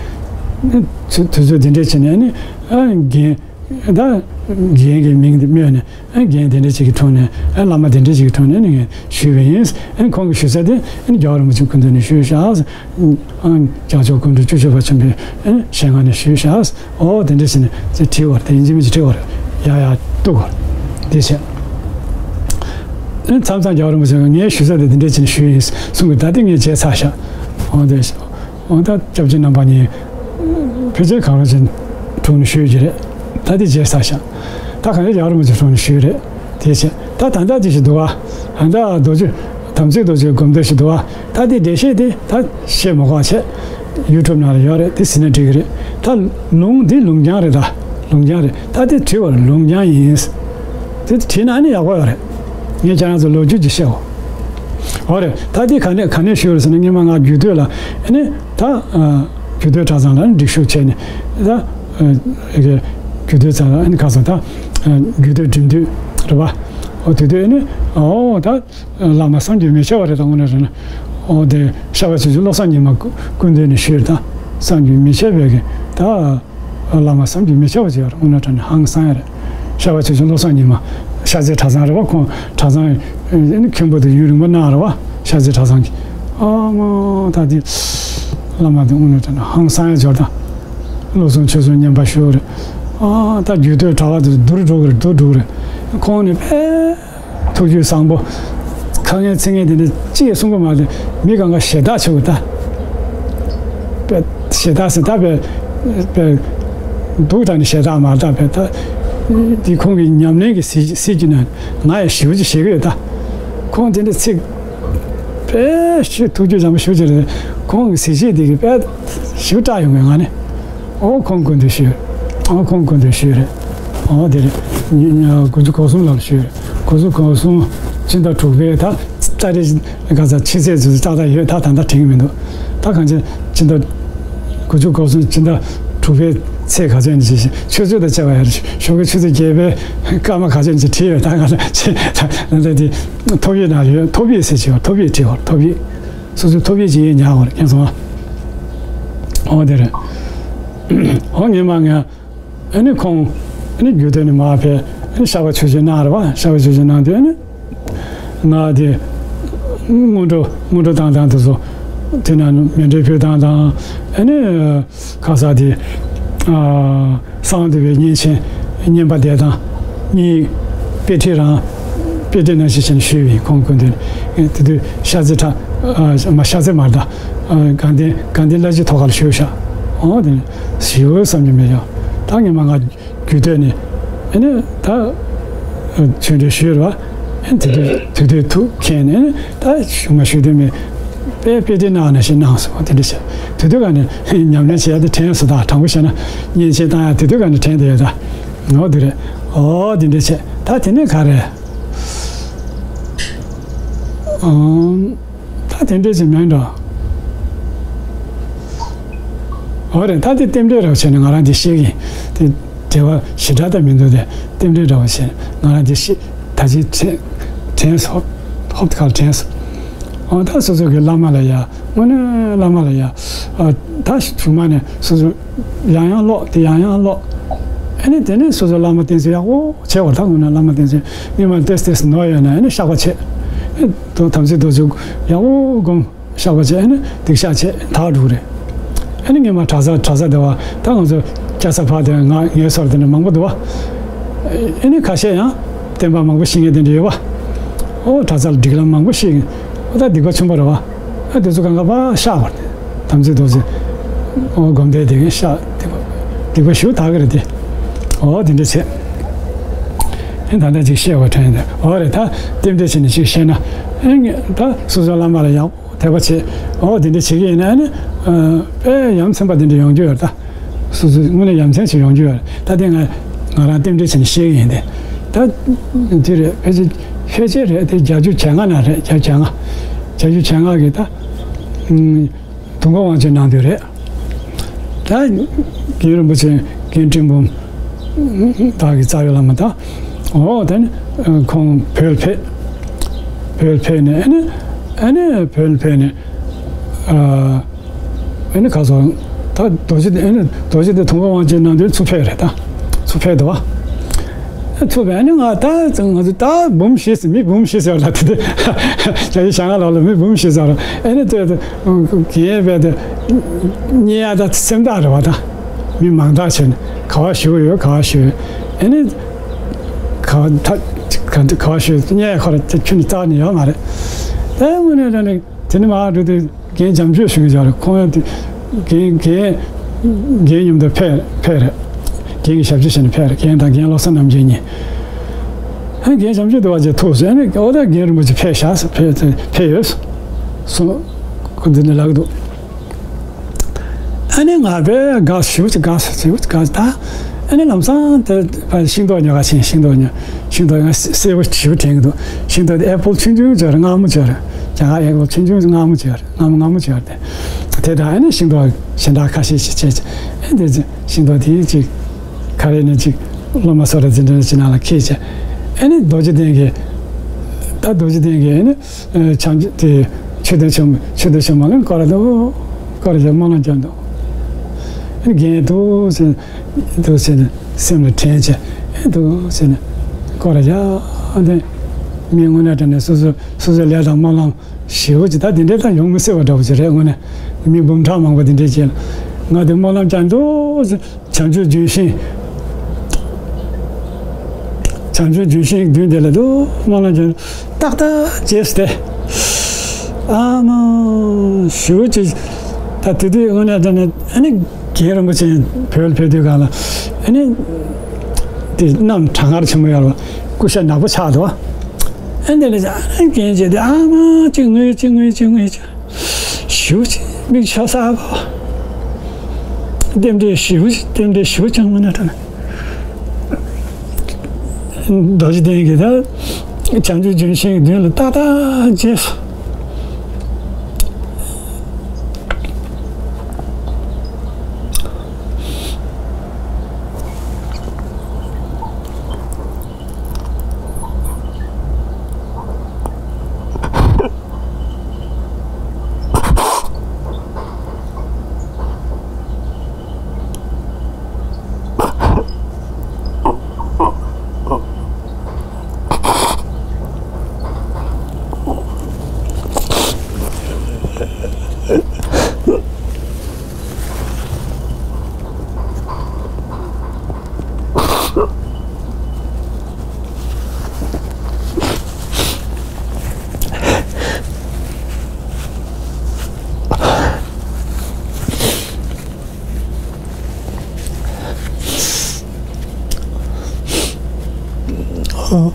དུས་ཚོད་དེ་འདྲས་བྱས་ནས་ནི་ཨ་རྒན་ ད་རྒན་གྱི་མིང་དེ་སྨོས་ནས། ཨ། རྒན་དེ་འདྲ་ཅིག་གི་དྲུང་ནས། ཨ། བླ་མ་དེ་འདྲ་ཅིག་གི་དྲུང་ནས་ནི་ངས་ཞུས་པ་ཡིན། ཨ། ཁོང་གིས་ཞུ་ས་དེ། ཨ། རྒྱལ་བ་རིན་པོ་ཆེ་སྐུ་མདུན་ནས་ཞུས་ཤག། ཨ། རྒྱལ་མཆོག་སྐུ་ཕྲེང་བཅུ་བཞི་པ་ཆེན་པོའི། ཨ། ཞལ་སྔ་ནས་ཞུས་ཤག། ཨོ། དེ་འདྲ་ཞིག་ནས་དེ་བྲིས་པ་རེད། དེ་ཡིན་གཅིག་མིན་གཅིག་བྲིས་པ་རེད། ཡ་ཡ་གཏུག་པ་རེད། དེ་བྱས། ཨ། མཚམས་མཚམས་རྒྱལ་བ་རིན་པོ་ཆེ་ངས་ཞུ་ས་དེ་དེ་འདྲ་བྱས་ནས་ཞུས་ཡིན་གསུང་གི། ད་དེ་ངས་བརྗེད་ཚར་ཤག། ཨོ། དེ། ཨོ། ད་སྐྱབས་རྗེ་རྣམ་པ་གཉིས་ཕལ་ཆེར་གང་རུང་ཅིག་དྲུང་ནས་ཞུས་ཀྱི་རེད། ད་དེ་བརྗེད་ཚར་ཤག། ད་གང་ལྟར་རྒྱལ་བ་རིན་པོ་ཆེ་དྲུང་ནས་ཞུས་རེད། དེ་བྱས། ད་ད་ལྟ་དེ་ཞིག་འདུག་ག། ད་ལྟ་རྡོ་རྗེ། དམ་ཚིག་རྡོ་རྗེ་སྒོམ་བཟླས་ཞིག་འདུག་ག། ད་དེ་འགྲེལ་བཤད་དེ་ད་བཤད་མ་དགོས་པ་བྱས། ཡུ་ཊུབ་ནང་ལ་ཡོད་རེད། དེ་གཟིགས་ན་འགྲིག་གི་རེད། ད་ལུང་འདི་ལུང་རྐྱང་རེད། ད་ལུང་རྐྱང་རེད། ད་དེ་བྲིས་པ་ལུང་རྐྱང་ཡིན། དེ་བྲིས་ན་ནི་ཡག་པོ་ཡོད་རེད། ངས་ཁྱེད་རང་ཚོ་ལོ་རྒྱུས་ཅིག་བཤད་འོ། འོ་རེད། ད་དེ་ག་ནས་ག་ནས་ཞུས་རེད་ཟེར་ན། སྔོན་མ་ང་རྒྱུད་སྟོད་ལ། ཨ་ནི་ད། ཨ། རྒྱུད་སྟོད་གྲྭ་ཚང་ལ་ནི་སྒྲིག་ཞུགས་བྱས་ནས། ད། ཨ། རྒྱུད་སྟོད་ཚང་ལ་ནི་ཁ་སང་ད། ཨ། རྒྱུད་སྟོད་འགྲིམ་དུས་རེད་པ། འོ། དེ་དུས་ནི། འོ། ད་བླ་མ་བསམ་གྱིས་མི་ཁྱབ་པ་རེད། ད་དངོས་གནས་དྲང་གནས། འོ། དེ་ཤར་པ་ཆོས་རྗེ་བློ་བཟང་ཉི་མ་སྐུ་སྐུ་མདུན་ནས་ཞུས། ད་བསམ་གྱིས་མི་ཁྱབ་པའི་གི་ད། བླ་མ་བསམ་གྱིས་མི་ཁྱབ་པ་ཅིག་ཡོད་རེད། དངོས་གནས་དྲང་གནས་ཧང་སང་ཡ་རེད། ཤར་པ་ཆོས་རྗེ་བློ་བཟང་ཉི་མ། ཤར་རྩེ་གྲྭ་ཚང་རེད་པ། ཁོང་གྲྭ་ཚང་ཨ་ནི་མཁན་པོ་དེ་ཡུན་རིང་པོ་གནང་རེད་པ། ཤར་རྩེ་གྲྭ་ཚང་གི། ཨ་མ། ད་དེ་བླ་མ་དེ་དངོས་གནས་དྲང་གནས་ཧང་སང་ཡ་ཅིག་ཡོད་རེད། ད་བློ་གསུམ་ཆོས་གསུམ་བསྙེན་པ་ཞུས་རེད། ཨ། ད་རྒྱུད་སྟོད་གྲྭ་པ་དེ་ཚོ་སྡུག་རུ་འགྲོ་གི་རེད། སྡུག་འགྲོ་གི་རེད། ཁོང་ནི་དཔེ་ཐུགས་རྒྱུད་བཟང་པོ། ཁ་ངན་ཚིག་ངན་དེ་འདྲ་ཅི་ཡང་གསུང་གི་མ་རེད། མི་གང་ག་ཞེ་དྲག་ཆེ་བོ། ད་དཔེ་ཞེ་དྲག་ཟེར། ད་དཔེ་དཔེ་སྡུག་དྲགས་ནས་ཞེ་དྲག་མ་རེད། ད་དཔེ་ད་འདི་ཁོང་གི་ཉམས་ལེན་གྱི་གཟི་གཟི་བརྗིད་ནང་ང་ཡང་ཞེ་པོ་ཅིག་ཤེས་ཀྱི་ཡོད། ད་ཁོང་དེ་འདྲ་ཚིག་དཔེ་ཞེ་ཐུགས་རྒྱུད་བཟང་པོ་ཞེ་པོ་ཅིག་རེད། ཁོང་གི་གཟི་བརྗིད་དེ་གིས་དཔེ་ཞེ་པོ་སྐྲག་ཡོང་གི་ང་ནི། ཨོ། ཁོང་སྐུ་མདུན་ཞུས། ཨོ། ཁོང་སྐུ་མདུན་ཞུས་རེད། ཨོ། དེ་རེད། ཉི་ཉི་དགུ་བཅུ་གོ་གསུམ་ལ་ཞུས་རེད། དགུ་བཅུ་གོ་གསུམ་སྤྱི་ཟླ་དྲུག་པའི་ད་ཏ་རིག་ག་ས་ཕྱི་ཚེས་ཚོ་ཏག་ཏག་ཡོད། ད་ད་ལྟ་དྲན་གྱི་མི་འདུག། ད་གང་ཅི་སྤྱི་ཟླ་དགུ་བཅུ་གོ་གསུམ་སྤྱི་ཟླ་དྲུག་པའི་ཚེས་ག་ཚོད་ཡིན་ཅི་ཞིག་ཆུ་ཚོད་དང་བཅས་པ་ཡར་ཞོགས་ཀའི་ཆུ་ཚོད་བརྒྱད་པའི་སྐར་མ་ག་ཚོད་ཡིན་ཅི་བྲིས་ཡོད། ད་ག་ས་ད་ད་དེ་ཐོབ་ཡིག་ནང་ཡོད། ཐོབ་ཡིག་ཟེར་གྱི་ཡོད། ཐོབ་ཡིག་བྲིས་ཡོད། ཐོབ་ཡིག། སོ་སོའི་ཐོབ་ཡིག་ཅིག་ཡིན་ཉག་གོ་རེད། མཁྱེན་སོང་ཨ། འོ་དེ་རེད། འོ་ངས་མ་ངས་ཨ་ནི་ཁོང་ཨ་ནི་རྒྱུད་སྟོད་ནས་མར་ཕེབས། ཨ་ནི་ཤར་པ་ཆོས་རྗེ་གནང་རེད་པ། ཤར་པ་ཆོས་རྗེ་གནང་དུས་ཨ་ནི་ང་དེ་སྔོན་འགྲོ་སྔོན་འགྲོ་བཏང་སྟངས་དེ་ཚོ་དེ་ན་མཎྜལ་ཕུལ་སྟངས་དང་། ཨ་ནི་ཁ་ས་དེ། ཨ། གསང་བ་འདུས་པའི་བསྙེན་ཆེན་བསྙེན་པ་འདེབས་སྟངས་གཉིས། དཔེ་ཁྲིད་རང་དཔེ་ཁྲིད་ནང་བཞིན་བྱས་ནས་ཞུས་པ་ཡིན། ཁོང་སྐུ་མདུན་ནས། དེ་དུས་ཤར་རྩེ་གྲྭ། ཨ། མ། ཤར་རྩེ་མ་རེད་ད། ཨ། དགའ་ལྡན། དགའ་ལྡན་བླ་སྤྱི་ཐོག་ཁ་ལ་ཞུས་ཤག། འོ་དེ་ནས་ཞེ་པོ་བསམ་གྱིས་མི་ཁྱབ། ད་ངས་མ་ང་རྒྱུད་སྟོད་ནས་ཨ་ནི་ད་ཆོས་འབྲེལ་ཞུས་རེད་པ། ཨ་ནི་དེ་དུས་དེ་དུས་ཐུགས་མཁྱེན་ནས། ཨ་ནི་ད་གཞུག་མ་ཞུ་དོན་མེད། དཔེ་དཔེ་དེབ་གནང་ནས་ཞིག་གནང་སོང་། དེ་འདྲ་བྱས། དེ་དུས་ག་ནས་ཉམས་ལེན་བྱེད་ཡ་དེ་དྲན་སོང་། ད་དྲང་པོ་བཤད་ན་བསྙེན་ཆེན་བཏང་ཡ་དེ་དུས་ག་ནས་དྲན་བསྡད་ཡོད་ད། འོ་དེ་རེད། འོ་དེ་འདྲ་བྱས། ད་དེ་ནས་ག་རེ། ཨང་། ད་དེ་འདྲ་ཞིག་མིན་འགྲོ། འོ་རེད། ད་དེ་རྟེན་འབྲེལ་རེད་བྱས་ནས་ང་རང་དེ་བཤད་ཀྱི་ཡིན། དེ་འབྲེལ་བ་ཞེ་དྲག་ད་མི་འདུག་སྟེ། རྟེན་འབྲེལ་འདྲ་བོ་བྱས་ནས་ང་རང་དེ་བཤད། ད་ཅི་དྲན་དྲན་སོང་། ཧོབ་ཁ་ལ་དྲན་སོང་། འོ་ད་སོ་སོ་གི་བླ་མ་ལ་ཡ། དངོས་གནས་བླ་མ་ལ་ཡ། ཨ། ད་གཞུག་མ་ནས་སོ་སོ་ཡང་ཡང་ཀློག། དེ་ཡང་ཡང་ཀློག། ཨ་ནི་དེ་ནས་སོ་སོ་བླ་མ་བསྟེན་ཚུལ་ཡག་པོ་བྱས་པ། ད་དངོས་གནས་བླ་མ་བསྟེན་ཚུལ་སྔོན་མ་ཏོག་ཙམ་ཏོག་ཙམ་ནོར་ཡོད་ན་ཨ་ནི་བཤགས་པ་བྱས། ཨ། དོ་དམ་ཚིག་རྡོ་རྗེ་ཡག་པོ་སྒོམ། བཤགས་པ་བྱས། ཨ་ནི་སྡིག་བཤགས་བྱས། དག་འགྲོ་གི་རེད། ཨ་ནི་སྔོན་མ་གྲྭ་ས་གྲྭ་ས་དེ་བ་ད་ང་ཚོ་སྐྱ་ས་ཕག་དེ་ང་ངའི་སོར་དེ་འདྲ་མང་པོ་འདུག་བ། ཨ་ནི་ཁ་ཤས་ཡང་བསྟན་པ་མང་པོ་ཤེས་མཁན་དེ་འདྲ་ཡོད་བ། ཨོ་གྲྭ་ས་ལ་སྒྲིག་ལམ་མང་པོ་ཤེས། ཨོ་ད་སྡིག་པ་ཆེན་པོ་རེད་བ། ཨ་དེ་ཚོ་གང་ག་ཕར་བཤགས་པ་རེད། དམ་ཚིག་རྡོ་རྗེ། ཨོ་སྒོམ་བཟླས་དེ་གས་བཤགས། སྡིག་པ་སྡིག་པ་ཞུ་དག་གི་རེད་དེ། ཨོ་དེ་འདྲ་བྱས། ཨ་ད་ལྟ་ཅིག་བཤད་པ་དྲན་ཏེ། ཨོ་རེད། ད་རྟེན་འབྲེལ་བྱས་ནས་ཅིག་བཤད་ན། ཨ་ད་སོ་སོའི་བླ་མ་ལ་ཡག་དད་པ་བྱེད། འོ་དེ་འདྲ་བྱེད་ཀྱི་ཡིན་ན་ནི། ཨ། དཔེ་ཡ་མཚན་པ་དེ་འདྲ་ཡོང་རྒྱུ་ཡོད་རེད་ད། སོ་སོ་དངོས་གནས་ཡ་མཚན་ཞིག་ཡོང་རྒྱུ་ཡོད་རེད། ད་དེ་ང་ང་རང་རྟེན་འབྲེལ་བྱས་ནས་བཤད་ཀྱི་ཡིན་ཏེ། ད་དེ་རེད། ཕལ་ཆེར་ཕལ་ཆེར་རེད་དེ། བརྒྱད་ཅུ་གྱ་ལྔ་ན་རེད། བརྒྱད་ཅུ་གྱ་ལྔ། བརྒྱད་ཅུ་གྱ་ལྔ་གི་ད། ཨུམ། དུང་དཀར་དབང་ཆེན་གནང་དུས་རེད། ད་རྒན་རིན་པོ་ཆེ་རྒན་སྤྲིན་འབུམ་དག་གི་རྩ་བའི་བླ་མ་དང་། འོ་ད་ནི་ཁོང་བོད་ཕེབས། བོད་ཕེབས་ནས་ཨ་ནི་ཨ་ནི་བོད་ཕེབས་ནས། ཨ་ནི་ཁ་སང་ད་རྡོ་རྗེ་ཨ་ནི་རྡོ་རྗེ་གདན་དུང་དཀར་དབང་ཆེན་གནང་དུས་ཚུར་ཕེབས་རེད་ད། ཚུར་ཕེབས་འདུག་བ། ཚུར་ཕེབས་ནས་ང་ད་ང་ཚོ་ད་འབུམ་བཞི་ཟེར། མི་འབུམ་བཞི་ཟེར་ལ་དེ་དེ་རྒྱ་ཡི་ཞང་ང་ལ་ལ་མི་འབུམ་བཞི་ཟེར། ཨ་ནི་དེ་དེ་རྒན་པས་དེ་རྙེད་ཡ་ད་སེམས་ཐག་རེད་བ། ད་མི་མང་དག་བྱས་ནས་ག་བ་བཞུགས་ཡོད། ག་བ་བཞུགས་ཡོད། ཨ་ནི་ག་བ་ད་ག་ག་བ་བཞུགས་རྙེད་ཡ་ཁོ་ར་ཁྱོན་ནས་བལྟས་ནས་ཡོད་མ་རེད། ད་དངོས་གནས་དྲང་གནས། དེ་ནས་མར་འགྲོ་དུས་རྒན་བྱམས་ཆོས་ཞུ་གི་ཡོད་རེད། ཁོང་ཡང་དེ་རྒན་རྒན་རྒན་མཉམ་དུ་ཕེབས་ཕེབས་རེད། རྒན་གྱི་ཞབས་ཕྱི་བྱས་ནས་ཕེབས་རེད། རྒན་དང་རྒན་བློ་བཟང་རྣམ་རྒྱལ་གཉིས། ཨ་རྒན་བྱམས་ཆོས་དེ་བ་ཅིག་ཐུག་སོང་། ཨ་ནི་འོ་ད་རྒན་རིན་པོ་ཆེ་ཕེབས་ཤག་ཟེར། ཕེབས་ཕེབས་ཡོད་གསུངས། ཁོ་འདི་ནས་ལབ་ཀྱི་འདུག་ཨ་ནི་ང་དཔེ་དགའ། ཞེ་པོ་ཅིག་དགའ། ཞེ་པོ་ཅིག་དགའ། ད་ཨ་ནི་ལམ་སང་དེ་ཕར་ཤིང་ཏོག་ཉོ་ག་ཕྱིན། ཤིང་ཏོག་ཉོ། ཤིང་ཏོག་ཡང་སེར་པོ་ཞེ་པོ་དྲན་གྱི་འདུག་ཤིང་ཏོག་དེ་ཨེ་པལ་ཆུང་ཆུང་ཅིག་རེད། མངར་མོ་ཅིག་རེད། རྒྱ་གར་ཨེ་པལ་ཆུང་ཆུང་མངར་མོ་ཅིག་རེད། མངར་མོ་མངར་མོ་ཅིག་རེད། དེ་དེ་དང་ཨ་ནི་ཤིང་ཏོག་གཞན་དག་ཁ་ཤས་ཤིག་བྱས། ཨ་དེ་ཤིང་ཏོག་དེ་ཅིག་ག་རེ་ནས་ཅིག་སློབ་མ་སོ་ར་འཛིན་གྲྭ་ཅིག་ནང་ལ་འཁྱེར་བྱས། ཨ་ནི་རྡོ་རྗེ་གདན་གྱི། ད་རྡོ་རྗེ་གདན་གྱི་ཨ་ནི། ཨ་བྱམས་ཆོས་དེ་ཆོས་སྡེ་ཆེན་མོ། ཆོས་སྡེ་ཆེན་མོ་ལ་སྐོར་ར་འདུག་སྐོར་ར་བྱས་སྨོན་ལམ་རྒྱག་འདུག་ཨ་ནི་རྒན་འདུག་ཟེར་འདུག་ཟེར་ནས་སེམས་ལ་དྲན་བྱས། ཨ་འདུག་ཟེར་ནས་སྐོར་ར་བྱས། ཨ་དེ་མི་དངོས་གནས་དྲང་གནས་སོ་སོ་སོ་སོའི་ལས་དང་སྨོན་ལམ་ཞེ་པོ་ཅིག་ད་དེ་འདྲས་ད་ཡོང་མི་སྲིད་པ་འདྲ་པོ་ཅིག་རེད། དངོས་གནས་མི་འབུམ་ཕྲག་མང་པོ་དེ་འདྲས་ཅིག་ལ་ང་དེ་སྨོན་ལམ་རྒྱག་འདུག་ཟེར། བྱང་ཆུབ་ལྗོན་ཤིང་། བྱང་ཆུབ་ལྗོན་ཤིང་མདུན་དེ་ལ་འདུག་སྨོན་ལམ་རྒྱག་ཏག་ཏག་བྱས་ཏེ། ཨ་མ་ཞུ་ཅིག་ད་དེ་དུས་དངོས་གནས་དྲང་གནས་ཨ་ནི་རྒན་རིན་པོ་ཆེ་བོད་ལ་ཕེབས་དུས་སྒང་ལ་ཨ་ནི་དེ་གནམ་གྲང་ངར་ཆེན་པོ་ཡོད་རེད་བ། སྐུ་ཤ་ནག་པོ་ཆགས་འདུག་ཨ་ནི་དེ་ལ་ཨ་ནི་རྒན་བྱས་ཏེ་ཨ་མ་ཅིག་ངུས་ཅིག་ངུས་ཅིག་ངུས་ཅིག་ཞུ་ཅིག་མིག་ཆུ་གསར་པ། རྟེན་འབྲེལ་ཞུ་ཅིག་རྟེན་འབྲེལ་ཞུ་ཅིག་དངོས་གནས་དྲང་གནས། རྡོ་རྗེ་གདན་གྱི་ད་བྱང་ཆུབ་ལྗོན་ཤིང་གི་མདུན་ལ་ཏག་ཏག་བྱས། ཨོ།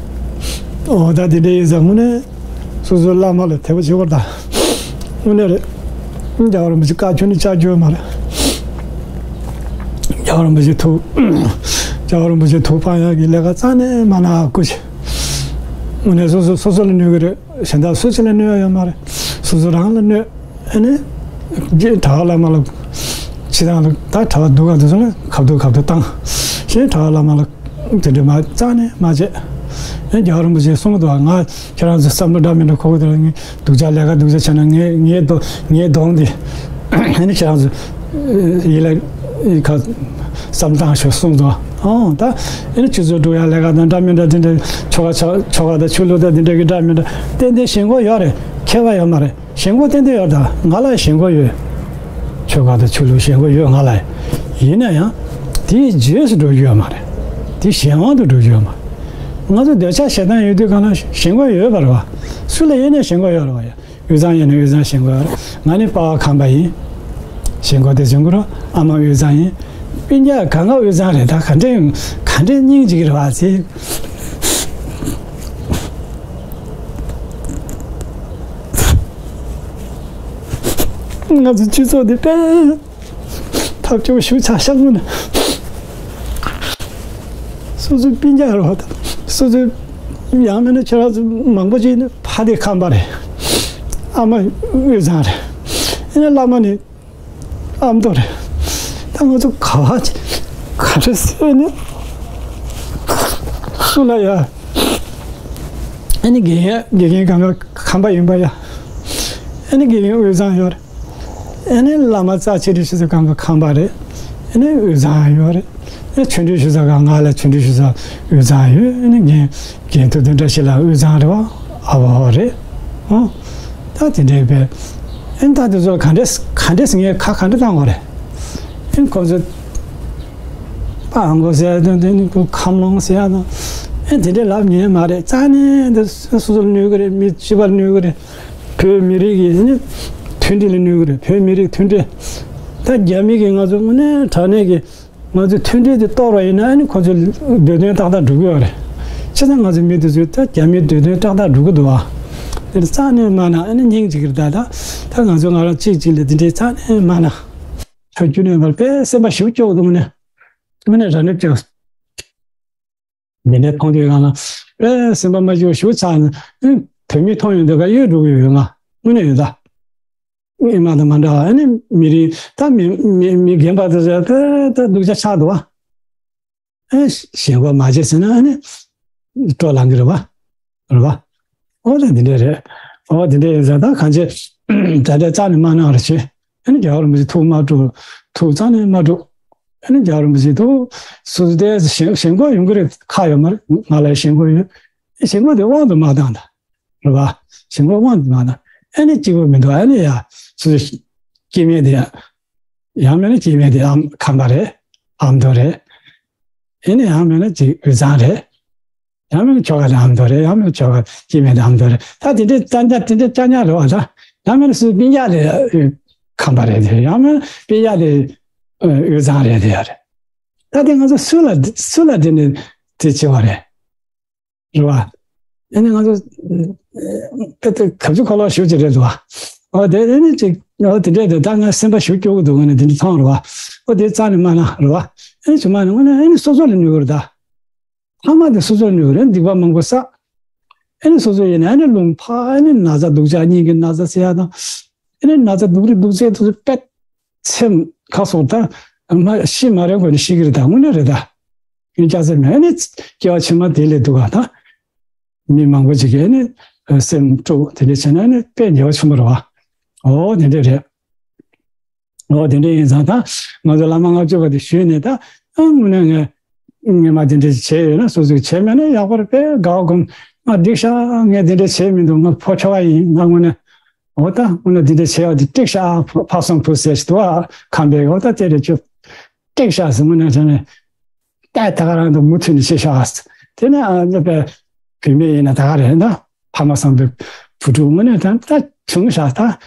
ཨོ་ད་དེ་འདྲ་ཡིན་ཙང་དངོས་གནས་སོ་སོའི་བླ་མ་ལ་དད་པ་བྱེད་དགོས་ད། དངོས་གནས་རེད། རྒྱལ་བ་རིན་པོ་ཆེ་བཀའ་ཁྱོན་ནས་བཅག་རྒྱུ་ཡོད་མ་རེད། རྒྱལ་བ་རིན་པོ་ཆེ་ཐུགས། རྒྱལ་བ་རིན་པོ་ཆེ་ཐུགས་སྤང་ཡག་གི་ལས་ཀ་རྩ་ནས་མ་གནང་། སྐུ་མཁྱེན། དངོས་གནས་སོ་སོ་སོ་སོ་ལ་གནོད་ཀྱི་རེད། གཞན་དག་སུ་གཅིག་ལ་གནོད་ཡ་ཡོད་མ་རེད། སོ་སོ་རང་ལ་གནོད། ཨ་ནི། རྗེ་གྲྭ་པ་བླ་མ་ལ། ཕྱི་ནང་ལ་ད་གྲྭ་པ་སྡུག་ག་འདུག་སོང་ན་ཁ་བསྡུ་ཁ་བསྡུ་བཏང་། གཞན་གྲྭ་པ་བླ་མ་ལ་དེ་འདྲ་མ་རྩ་ནས་མ་བྱེད། ཨ་རྒྱལ་བ་རིན་པོ་ཆེས་གསུངས་འདུག་ང་ཁྱེད་རང་ཚོ་བསམ་བློ་འདྲ་མི་འདྲ་འཁོར་གི་འདུག་ངས་སྡུག་ཅག་ལས་ཀ་སྡུག་ཅག་བྱས་ན་ངས་ངའི་གདོང་ངའི་གདོང་འདི་ཨ་ནི་ཁྱེད་རང་ཚོ་ཡིད་ལ་ཁ་བསམ་བློ་བཏང་ཤོག་གསུངས་འདུག་ཨོ་ད་ཨ་ནི་ཆུ་ཚོད་དྲུག་ཡར་ལས་ཀ་དང་འདྲ་མི་འདྲ་དེ་འདྲ་ཆོ་ག་ཆོ་ཆོ་ག་དང་ཆོས་ལུགས་དང་དེ་འདྲ་གི་འདྲ་མི་འདྲ་ཏན་ཏན་ཞེན་ཁོག་ཡོད་རེད། ཁྱད་པར་ཡོད་མ་རེད། ཞེན་ཁོག་ཏན་ཏན་ཡོད་ད། ང་ལ་ཞེན་ཁོག་ཡོད། ཆོལ་ཁ་དང་ཆོས་ལུགས་ཞེན་ཁོག་ཡོད་ང་ལ། ཡིན་ན་ཡང་། དེའི་རྗེས་སུ་འགྲོ་རྒྱུ་ཡོད་མ་རེད། དེ་གཞན་དབང་དུ་འགྲོ་རྒྱུ་ཡོད་མ་རེད། ང་ཚོ་འདོད་ཆགས་ཞེ་སྡང་ཡོད་དུས་གང་ལ་ཞེན་ཁོག་ཡོད་པ་རེད་བ། སུ་ལ་ཡིན་ན་ཞེན་ཁོག་ཡོད་རེད་བ་ཡ། དབུས་གཙང་ཡིན་ན་དབུས་གཙང་ཞེན་ཁོག་ཡོད་རེད། ང་ནི་སྤ་བོ་ཁམས་པ་ཡིན། ཞེན་ཁོག་དེ་བྱུང་གི་རེད། ཨ་མ་དབུས་གཙང་ཡིན། སྤུན་ཀྱག་གང་ག་དབུས་གཙང་རེད་ད། ག་འདྲས་ག་འདྲས་སྙིང་རྗེ་གི་རེད་བ་ཟེར། ང་ཚོ་སྤྱི་ཚོགས་འདི་དཔེ་ཐབས་སྐྱོ་པོ་ཞིག་ཆགས་ཤག་ནས། སོ་སོའི་སྤུན་ཀྱག་རེད་བ་དང་། སོ་སོའི་ཡང་མིན་ན་ཁྱེད་རང་ཚོ་མང་པོ་ཅིག་ནི་ཕ་དེ་ཁམས་པ་རེད། ཨ་མ་དབུས་གཙང་རེད། ཡིན་ན་བླ་མ་ནི་ཨ་མདོ་རེད། ད་ང་ཚོ་ག་བ་ག་རེ་ཟེར་ནས་སུ་ལ་ཡ། ཨ་ནི་དགེ་རྒན་དགེ་རྒན་གང་ག་ཁམས་པ་ཡིན་པ་ཡ། ཨ་ནི་དགེ་རྒན་དབུས་གཙང་ཡོད་རེད། ཨ་ནི་བླ་མ་རྩ་ཆེ་རིགས་ཤིག་ཚོ་གང་ག་ཁམས་པ་རེད། ཨ་ནི་དབུས་གཙང་ཡོད་རེད། ད་ཆོས་འབྲེལ་ཞུ་ས་ག་ང་ལ་ཆོས་འབྲེལ་ཞུ་ས་དབུས་གཙང་ཡོད། ཨ་ནི་རྒན་རྒན་ཐུབ་བསྟན་བཀྲ་ཤིས་ལགས་དབུས་གཙང་རེད་བ། ཨ་བ་ཧོ་རེད། ཨོ། ད་དེ་འདྲའི་བས། ཨ་ནི་ད་དེ་ཚོ་ལ་ག་འདྲས་ག་འདྲས་ངས་ཁ་ག་འདྲ་བཏང་བ་རེད། ཨ་ནི་ཁོ་ཚོ་པ་ཨང་གོ་ཟེར་ཡ་དང་དེ་ནི་ཁོ་ཁམས་ལོང་ཟེར་ཡ་དང་། ཨ་ནི་དེ་འདྲའི་ལབ་ཉན་མ་རེད། རྩ་ནས་འདི་སོ་སོ་ལ་གནོད་གི་རེད། མི་སྤྱི་པ་ལ་གནོད་གི་རེད། བོད་མི་རིགས་ཀྱི་ཨ་ནི་མཐུན་སྒྲིལ་ལ་གནོད་གི་རེད། བོད་མི་རིགས་མཐུན་སྒྲིལ། ད་རྒྱ་མི་གིས་ང་ཚོ་དངོས་གནས་དྲང་གནས་ཀྱི། ང་ཚོའི་མཐུན་སྒྲིལ་དེ་གཏོར་བ་ཡིན་ན། ཨ་ནི་ཁོ་ཚོའི་འདོད་དོན་ཏག་ཏག་འགྲུབ་ཀྱི་ཡོད་རེད། བྱས་ཙང་ང་ཚོའི་མི་དེ་ཚོས་ད་རྒྱ་མིའི་འདོད་དོན་ཏག་ཏག་འགྲུབ་ཀྱི་འདུག་ཨ། དེ་རྩ་ནས་མ་གནང་། ཨ་ནི་སྙིང་རྗེ་གི་རེད། ད་ད་ད་ང་ཚོ་ང་རང་གཅིག་གཅིག་ལ་དེ་འདྲའི་རྩ་ནས་མ་གནང་། ཁྱོད་རྒྱུན་ནས་མར་དཔེ་སེམས་པ་ཞེ་པོ་སྐྱོ་གི་འདུག་ནས། དངོས་གནས་རང་ནུབ་ཀྱང་འདི་འདྲའི་མཐོང་དུས་གང་ལ་དཔེ་སེམས་པ་མ་སྐྱོ་ཞེ་པོ་ཆགས་ནས། ཨ་ནི་བོད་མི་མཐོང་ཡོང་དུས་ག་གཡོལ་འགྲོ་གི་ཡོད། ང་དངོས་གནས་ཡོད་ད། སྔོན་མ་དང་མ་འདྲ་བ། ཨ་ནི་མི་རིགས་ད་མི་མི་མི་རྒན་པ་དེ་ཚོ་ད་ད་སྡུག་ཅག་ཆགས་འདུག་བ། ཨ་ཞེན་ཁོག་མ་བྱེད་ཟེར་ན་ཨ་ནི་སྤྲོ་ལངས་གི་རེད་བ། རེད་བ། ཨོ་ད་འདི་འདྲས་རེད། ཨོ་དེ་འདྲས་ཡིན་ཙང་ད་གང་བྱེད། ད་ལྟ་རྩ་ནས་མ་གནང་རོགས་བྱེད། ཨ་ནི་རྒྱལ་བ་རིན་པོ་ཆེ་ཐུགས་མ་དཀྲུག་ཐུགས་རྩ་ནས་མ་དཀྲུག་ཨ་ནི་རྒྱལ་བ་རིན་པོ་ཆེ་ཐུགས་སུ་དེ་ཞེན་ཞེན་ཁོག་ཡོང་གི་རེད། ཁག་ཡོད་མ་རེད། ང་ལ་ཞེན་ཁོག་ཡོད། ཞེན་ཁོག་དེ་དབང་དུ་མ་བཏང་ད། རེད་བ། ཞེན་ཁོག་དབང་དུ་མ་བཏང་། ཨ་ནི་སྐྱིད་པོ་མི་འདུག་ཨ་ནི་ཡ། སོ་སོ་སྐྱེ་དམན་དེ་ཡ། ཡང་མིན་ན་སྐྱེ་དམན་དེ་ཨ་ཁམས་པ་རེད། ཨ་མདོ་རེད། ཨ་ནི་ཡང་མིན་ན་ཅིག་དབུས་གཙང་རེད། ཡང་མིན་ན་ཁྱོ་ག་དེ་ཨ་མདོ་རེད། ཡང་མིན་ན་ཁྱོ་ག་སྐྱེ་དམན་དེ་ཨ་མདོ་རེད། ད་དེ་འདྲའི་རྩ་འཇག་དེ་འདྲའི་རྩ་འཇག་རེད་བ། ད་ཡང་མིན་ན་སུ་སྤུན་ཀྱག་དེ་ཁམས་པ་རེད། དེ་ཡང་མིན་ན་སྤུན་ཀྱག་དེ་དབུས་གཙང་རེད། དེ་ཡ་རེད། ད་དེ་ང་ཚོ་སུ་ལ་སུ་ལ་དེ་ནི་དེ་བྱེད་བ་རེད། རེད་བ། ཨ་ནི་ང་ཚོ་ཨེ་ཨེ་ད་ལྟ་གབ་ཚིག་འཁོར་ལོ་ཞུ་ཅིག་རེད་འདུག་བ། ཨོ་དེ་ཨ་ནི་ཅིག་ཨོ་དེ་འདྲས་དེ་ད་ང་སེམས་པ་ཞུ་སྐྱོ་གི་འདུག་ཨ་ནི་དེ་འདྲ་མཐོང་། རེད་བ། ཨོ་དེ་རྩ་ནས་མ་གནང་། རེད་བ། ཨ་ནི་ཅིག་མ་ནི་དངོས་གནས་ཨ་ནི་སོ་སོ་ལ་གནོད་གི་རེད་ད། ཕ་མ་དེ་སོ་སོ་ལ་གནོད་གི་རེད། སྡིག་པ་མང་པོ་བསགས། ཨ་ནི་སོ་སོ་ཡིན་ན་ཨ་ནི་རླུང་འཕར། ཨ་ནི་ན་ཚ་སྡུག་ཅག་སྙིང་གི་ན་ཚ་ཟེར་ཡ་དང་། ཨ་ནི་ན་ཚ་སྡུག་རུས་སྡུག་ཚད་དེ་ཚོ་དཔེ། སེམས་ཁ་སོགས་ད་མ་ཤི་མ་རན་གོ་ནས་ཤི་གི་རེད། ད་དངོས་གནས་རེད་ད། ཡིན་ཀྱང་ཟེར་མེད་ནི་སྐྱེ་བ་ཕྱི་མ་དེ་ལས་སྡུག་ག་ད། མི་མང་པོ་ཅིག་གིས་ནི་སེམས་དཀྲུགས་དེ་འདྲ་བྱས་ན་ནི་དཔེ་ཉེས་པ་ཆེན་པོ་རེད་བ། ཨོ་དེ་འདྲ་རེད། ཨོ་དེ་འདྲ་ཡིན་ཙང་ད་ང་ཚོ་བླ་མ་ལྔ་བཅུ་པ་དེ་ཞུས་ནས་ད་དངོས་གནས་ངས་ངས་མ་དེ་འདྲ་བྱས་ཡོད་ན་སོ་སོས་བྱས་མེད་ན་ཡག་པོ་རེད། དཔེ་དགའ་བ་སྒོམ། ང་འགྲིག་ཤག་ངས་དེ་འདྲ་བྱས་མི་འདུག་ང་ཕོ་ཁྱོ་ག་ཡིན། ང་དངོས་གནས། འོ་ད་དངོས་གནས་འདི་འདྲ་བྱས་པ་འདི་འགྲིག་ཤག་ཕ་བཟང་བུ་ཟེར་ཞིག་འདུག་ཨ། ཁམས་པའི། འོ་ད་དེ་རེད་ཁྱོད། འགྲིག་ཤག་ཟེར་དངོས་གནས་དྲང་གནས། ད་ད་ག་རང་དུ་མུ་མཐུད་ནས་བྱེད་ཤག་དེ་ནས་ཨ་ནི་པའི་བུད་མེད་ཡིན་ན་ད་ག་རེད་ད། ཕ་མ་བཟང་པོའི་བུ་ཕྲུག་དངོས་གནས་དྲང་ད་བྱུང་ཤག་ད་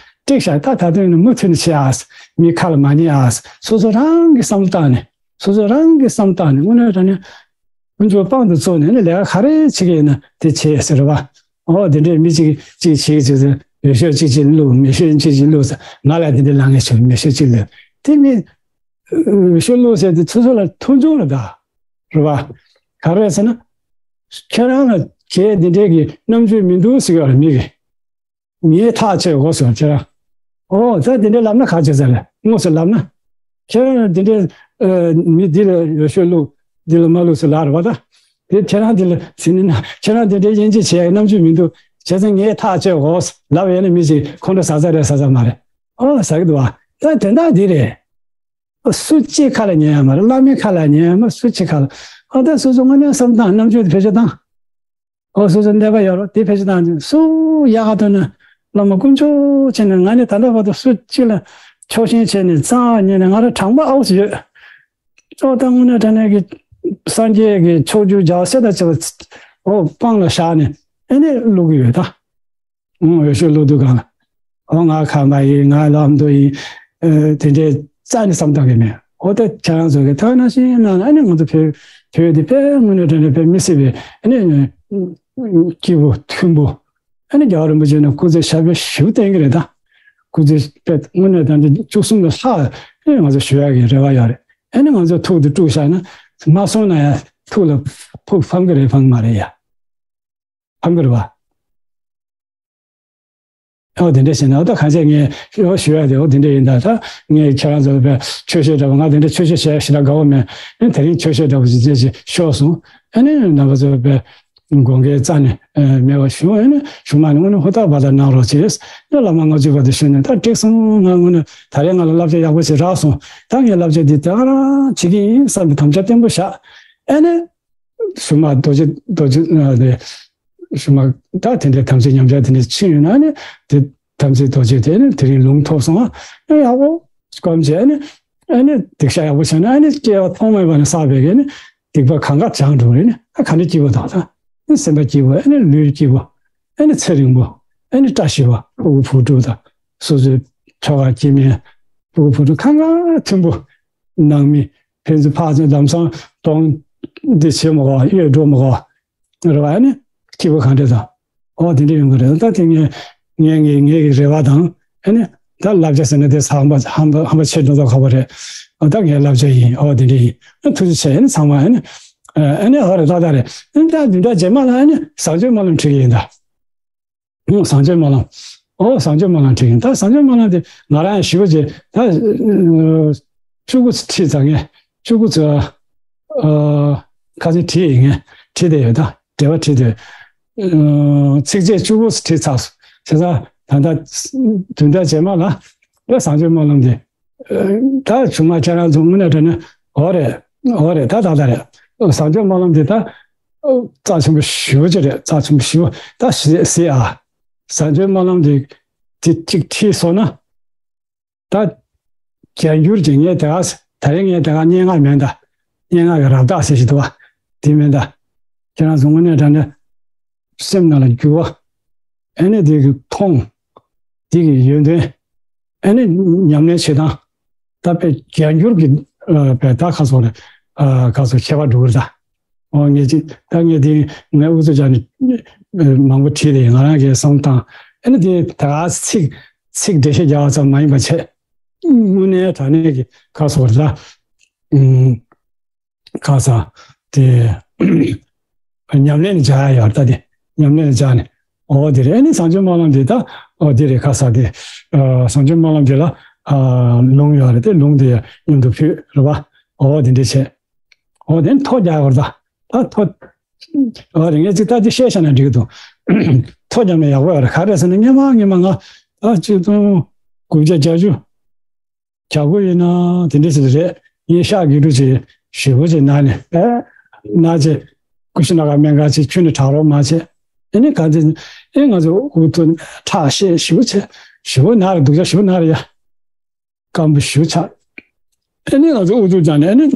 འགྲིག་ཤག་ད་ད་དུང་ནི་མུ་མཐུད་ནས་བྱེད་ཨ། མི་ཁ་ལ་མ་ཉན་ཨ། སོ་སོ་རང་གི་བསམ་བློ་བཏང་ནས། སོ་སོ་རང་གི་བསམ་བཏང་ནས་དངོས་གནས་དྲང་གནས། ཀུན་སྤྱོད་དཔང་དུ་ཚུགས་ནས་ནི་ལས་ཀ་ག་རེ་བྱེད་ཀྱི་ཡིན་ན་དེ་བྱེད་ཟེར་བ། ཨོ་དེ་འདྲའི་མི་གཅིག་གཅིག་བྱེད་ཀྱི་ཟེར། འོས་ཤོག་གཅིག་གཅིག་བླུགས། མེ་ཤོག་གཅིག་གཅིག་བླུགས་ཟེར། ང་ལ་དེ་འདྲའི་ལངས་ངེས་བྱུང་མེ་ཤོག་གཅིག་བླུགས། དེ་མི་འོས་ཤོག་བླུགས་ཟེར་དེ་ཚོ་ཚོ་ལ་མཐོང་ཆུང་རེད་ད། རེད་བ། ག་རེ་ཟེར་ན། ཁྱེད་རང་ལ་གལ་འདི་འདྲའི་གི་རྣམ་དཔྱོད་མི་འདུག་ཟེར་གི་རེད་མི་གིས། ངས་ཐག་ཆོད་གོ་སོང་ཁྱེད་རང་། ཨོ་ད་དེ་འདྲའི་ལབ་ན་ཁ་ཆེ་ས་རེད། དངོས་སུ་ལབ་ན། ཁྱེད་རང་དེ་འདྲའི་ཨ་མི་འདི་ལ་འོས་ཤོག་བླུགས། འདི་ལ་མ་བླུགས་ཟེར་ལབ་རེད་བ་ད། དེ་ཁྱེད་རང་འདི་ལ་ཟེར་ནི་ན་ཁྱེད་རང་དེ་འདྲའི་དབྱེ་འབྱེད་བྱེད་ཡག་རྣམ་དཔྱོད་མི་འདུག་བྱས་ཙང་ངས་ཐག་ཆོད་གོ་ལབ་ཡོད་ན་མི་ཞིག་ཁོང་ཁྲོ་ཟ་ས་རེད་ཟ་ས་མ་རེད། ཨོ་ཟ་གི་འདུག་བ། ད་དོན་དག་འདི་རེད། སུ་གཅིག་ཁ་ལ་ཉན་ཡ་མ་རེད། བླ་མའི་ཁ་ལ་ཉན་ཡ་མ། སུ་གཅིག་ཁ་ལ། ཨ་ད་སོ་སོ་དངོས་གནས་བསམ་བཏང་རྣམ་དཔྱོད་དེ་བེད་སྤྱོད་བཏང་། ཨོ་སོ་སོ་འདོད་པ་ཡོད་རོགས་དེ་ཕལ་ཆེར་བཏང་། སུ་ཡག་ག་ཐོན་ན་བླ་མ་དཀོན་མཆོག་བྱས་ནས་ང་ནི་ད་ལྟ་བར་དུ་སུ་གཅིག་ལ་ཆོག་ཤེས་བྱས་ནས་གཙང་བ་ཉན་ནས་ང་རང་དྲང་པོ་ཨའུ་སུ་ཡོད། ཨོ་ད་དངོས་གནས་དྲང་གནས་ཀྱི་སངས་རྒྱས་ཀྱི་ཕྱོགས་བཅུའི་རྒྱལ་བ་སྲས་དང་བཅས་པ་ཨོ་པང་ལ་བཞག་ནས་ཨེ་ནས་བླུག་གི་ཡོད་ད། ཨོ་འོས་ཤོག་བླུག་དུས་གང་ལ་ཨོ་ང་ཁམས་པ་ཡིན། ང་ལྷ་མདོ་ཡིན། ཨེ་དེ་འདྲའི་རྩ་ནས་བསམ་བཏང་གི་མེད། ཨོ་ད་ཁྱེད་རང་ཚོ་གི་ཐོག་ནང་བཞིན་གནང་ན་ཨ་ནི་ང་ཚོ་བོད་བོད་འདི་དཔེ་དངོས་གནས་དྲང་གནས་དཔེ་མི་སྲིད་པའི་ཨ་ནི་སྐྱིད་པོ་མཐུན་པོ། ཨ་ནི་རྒྱལ་བ་རིན་པོ་ཆེ་ནས་སྐུ་ཚེ་ཞབས་པད་ཞེ་པོ་བརྟན་གི་རེད་ད། སྐུ་ཚེ་དཔེ་དངོས་གནས་དྲང་གནས་བཅུ་གསུམ་ལ་ལྷག་ཨ་ནི་ང་ཚོ་བཞུགས་ཡག་གི་རེ་བ་ཡོད་རེད། ཨ་ནི་ང་ཚོ་ཐུགས་དེ་དཀྲུགས་བཞག་ན་མ་སོང་ན་ཡ་ཐུགས་ལ་ཕུགས་ཕམ་གི་རེད་ཕམ་གི་མ་རེད་ཡ། ཕམ་གི་རེད་བ། ཨོ་དེ་འདྲ་བྱས་ན་ཨོ་ད་གང་བྱས་ངས་ཨོ་ཞུ་ཡ་དེ་ཨོ་དེ་འདྲ་ཡིན་ད། ད་ངས་ཁྱེད་རང་ཚོ་བས་ཆོས་བཤད་འདྲ་པོ། ང་དེ་འདྲ་ཆོས་བཤད་བྱས་ཞེ་དྲག་དགའ་བོ་མེད། ཨེ་དེ་རིང་ཆོས་བཤད་འདྲ་པོ་ཞིག་བྱས་ཞེས་ཤོར་སོང་། ཨ་ནི་རྣམ་པ་ཚོ་བས་ དགོངས་འགལ་རྩ་ནས་མེད་པ་ཞུ། ཨ་ནི་གཞུག་མ་ནས་དངོས་གནས་ཧུར་ཐག་འབད་ཐག་གནང་རོགས་བྱེད། ཨ་ནི་བླ་མ་ལྔ་བཅུ་པ་དེ་ཞུས་ནས། ད་འགྲིག་སོང་། ང་དངོས་གནས་ད་རེས་ང་ལ་བསླབ་བྱ་ཡག་པོ་ཞིག་རག་སོང་། ད་ངས་བསླབ་བྱ་འདི་ད་ག་རང་བྱེད་ཀྱི་ཡིན་བསམ་པའི་དམ་བཅའ་བརྟན་པོ་བཞག། ཨ་ནི་གཞུག་མ་རྡོ་རྗེ་རྡོ་རྗེ་ཨ་དེ་གཞུག་མ་ད་དེ་འདྲའི་དམ་ཚིག་ཉམས་ཆག་དེ་འདྲ་ཕྱིན་ཡོད་ན། ཨ་ནི་དེ་དམ་ཚིག་རྡོ་རྗེ་དེ་ནི་དེ་རིང་ལུང་ཐོབ་སོང་། ཨ་ནི་ཡག་པོ་སྒོམ་བྱས། ཨ་ནི་ཨ་ནི་སྡིག་བཤགས་ཡག་པོ་བྱས་ན། ཨ་ནི་སྐྱེ་བ་ཐོག་མེད་པ་ནས་བསགས་པའི་གི་ནི་སྡིག་པ་གང་ག་བྱང་འགྲོ་རེད། ནི་ཨ་ག་འདྲ་སྐྱིད་པོ་དང་ད། ཨ་ནི་སེམས་པ་སྐྱིད་པོ། ཨ་ནི་ལུས་སྐྱིད་པོ། ཨ་ནི་ཚེ་རིང་པོ། ཨ་ནི་བཀྲ་ཤིས་པ། ཕྲུ་གུ་བུ་ཕྲུག་དང་སོ་སོའི་ཁྱོ་ག་སྐྱེ་དམན་ཕྲུ་གུ་བུ་ཕྲུག་གང་ག་མཐུན་པོ། ནང་མི་ཕན་ཚུན་ཕར་ཚུར་ལམ་སང་གཏོང་འདི་བྱེད་མ་དགོས། གཡོལ་འགྲོ་མ་དགོས། རེད་བ། ཨ་ནི་སྐྱིད་པོ་གང་འདྲ་དང་། ཨོ་དེ་འདྲ་ཡོང་གི་རེད། ད་དེ་ངས་ངས་ངས་ངས་ཀྱི་རེ་བ་དང་། ཨ་ནི་ད་བསླབ་བྱ་ཟེར་ན་དེ་ཧམ་པ་ཧམ་པ་ཧམ་པ་ཆེ་འགྲོ་ད་ཁག་པོ་རེད། ཨོ་ད་ངའི་བསླབ་བྱ་ཡིན། ཨོ་དེ་འདྲ་ཡིན། ཨ་ཐུགས་རྗེ་ཆེ། ཨ་ནི་ཚང་མ་ཨ་ནི་ཨ་ནི་ཨོ་རེད། ཏག་ཏག་རེད། ཨ་ནི་ད་བདུན་ཕྲག་རྗེས་མ་ལ་ཨ་ནི་བཟང་སྤྱོད་སྨོན་ལམ་ཁྲིད་ཀྱི་ཡིན་ད། ཨོ་བཟང་སྤྱོད་སྨོན་ལམ། ཨོ་བཟང་སྤྱོད་སྨོན་ལམ་ཁྲིད་ཀྱི་ཡིན། ད་བཟང་སྤྱོད་སྨོན་ལམ་དེ་ང་རང་ཡང་ཞེ་པོ་ཅིག་ད་བཅུ་དགུ་ཚོ་ཁྲིད་ཚར། ངས་བཅུ་དགུ་ཚོ་ཨ་ཁ་སང་ཁྲིད་ཡིན། ངས་ཁྲིད་བསྡད་ཡོད། ད་འགྲེལ་པ་ཁྲིད་བསྡད་ཡོད། ཚིགས་བཅད་བཅུ་དགུ་ཁྲིད་ཚར་སོང་། བྱས་ཙང་ད་ལྟ་བདུན་ཕྲག་རྗེས་མ་ལ་ད་བཟང་སྤྱོད་སྨོན་ལམ་འདི། ད་བྱུང་མ་ཁྱེད་རང་ཚོ་དངོས་གནས་དྲན་ན། འོ་རེད། འོ་རེད། ད་ད་ད་རེད། བཟང་སྤྱོད་སྨོན་ལམ་འདི་ད་རྩ་ཆེན་པོ་ཞེ་པོ་ཅིག་རེད། རྩ་ཆེན་པོ་ཞེ་པོ། ད་ཟེར་ཟེར་ཨ། བཟང་སྤྱོད་སྨོན་ལམ་འདི་དེ་གཅིག་ཁྲིད་སོང་ན། ད་བརྒྱ་འགྱུར་གྱིས་ངས་དེ་ག་ད་རེས་ངས་དེ་ག་སྙན་ངག་མིན་ད། སྙན་ངག་གི་རབ་བཏགས་ཟེར་ཞིག་འདུག་བ། དེ་མིན་ད། ཁྱེད་རང་ཚོ་དངོས་གནས་དྲང་གནས་སེམས་ནང་ལ་འགྱུར་བ། ཨ་ནི་དེ་གི་མཐོང་། དེ་གི་ཡོན་ཏན། ཨ་ནི་ཉམས་ལེན་བྱེད་སྟངས། ད་དཔེ་བརྒྱ་འགྱུར་གྱི་ཨ་དཔེ་ད་ཁ་སོགས་རེད། ཨ་ཁ་སོགས་ཁྱད་པར་འགྲོ་གི་རེད་ད། ཨོ་ངས་ཅི་ད་ངས་དེ་ངས་ཨུ་ཚུགས་རྒྱག་ནས་མང་པོ་བྲིས་ཏེ་ང་རང་གི་བསམ་སྟངས། ཨ་ནི་དེ་ད་ག་ཚིག་ཚིག་འགྲེལ་བཤད་རྒྱག་པ་ཙམ་མ་ཡིན་པ་བྱས། དངོས་གནས་དྲང་གནས་ཀྱི་ཁ་སོགས་རེད་ད། ཨུམ། ཁ་ས་དེ་ཉམས་ལེན་བྱ་ཡ་ཡོད་ད། དེ་ཉམས་ལེན་བྱ་ནས། ཨོ་དེ་རེད། ཨ་ནི་བཟང་སྤྱོད་སྨོན་ལམ་དེ་ད། ཨོ་དེ་རེད། ཁ་ས་དེ་ཨ་བཟང་སྤྱོད་སྨོན་ལམ་དེ་ལ་ཨ་ལུང་ཡོད་རེད། དེ་ལུང་དེ་མཉམ་དུ་ཕུལ་རེད་པ། ཨོ་དེ་འདྲས་བྱས། ཨོ་དེ་ཐོ་རྒྱག་དགོས་རེད་ད། ད་ཐོ། ཨོ་རེད། ངས་ཅིག་ད་དེ་བཤད་བཞག་ན་འགྲིག་གི་འདུག། ཐོ་རྒྱག་ན་ཡག་པོ་ཡོད་རེད། ག་རེ་ཟེར་ན་སྔོན་མ་སྔོན་མ་ང་ད་ཆིག་སྟོང་དགུ་བརྒྱ་བརྒྱད་ཅུ། བྱ་དགོས་ཡིན་ན་དེ་འདྲ་ཞིག་རེད། ངས་ཤག་དགེ་ཕྲུག་ཅིག་ཞེ་པོ་ཅིག་ན་ནས་ཨེ་ན་ཅིག་ཀུ་ཤུ་ན་ག་སྨན་ཁང་ཅིག་ཁྱོན་ནས་དྲག་རོགས་མ་བྱས། ཨེ་ནི་ག་ཚོད་ཨེ་ང་ཚོ་འུ་ཐུག་ཁྲག་ཤེད་ཞེ་པོ་ཅིག་ཞེ་པོ་ན་རེད། སྡུག་ཅག་ཞེ་པོ་ན་རེད་ཡ། སྐམ་པོ་ཞེ་པོ་ཆགས། ཨེ་ནི་ང་ཚོ་འུ་ཐུག་ཀྱང་ནས་ཨེ་ནི་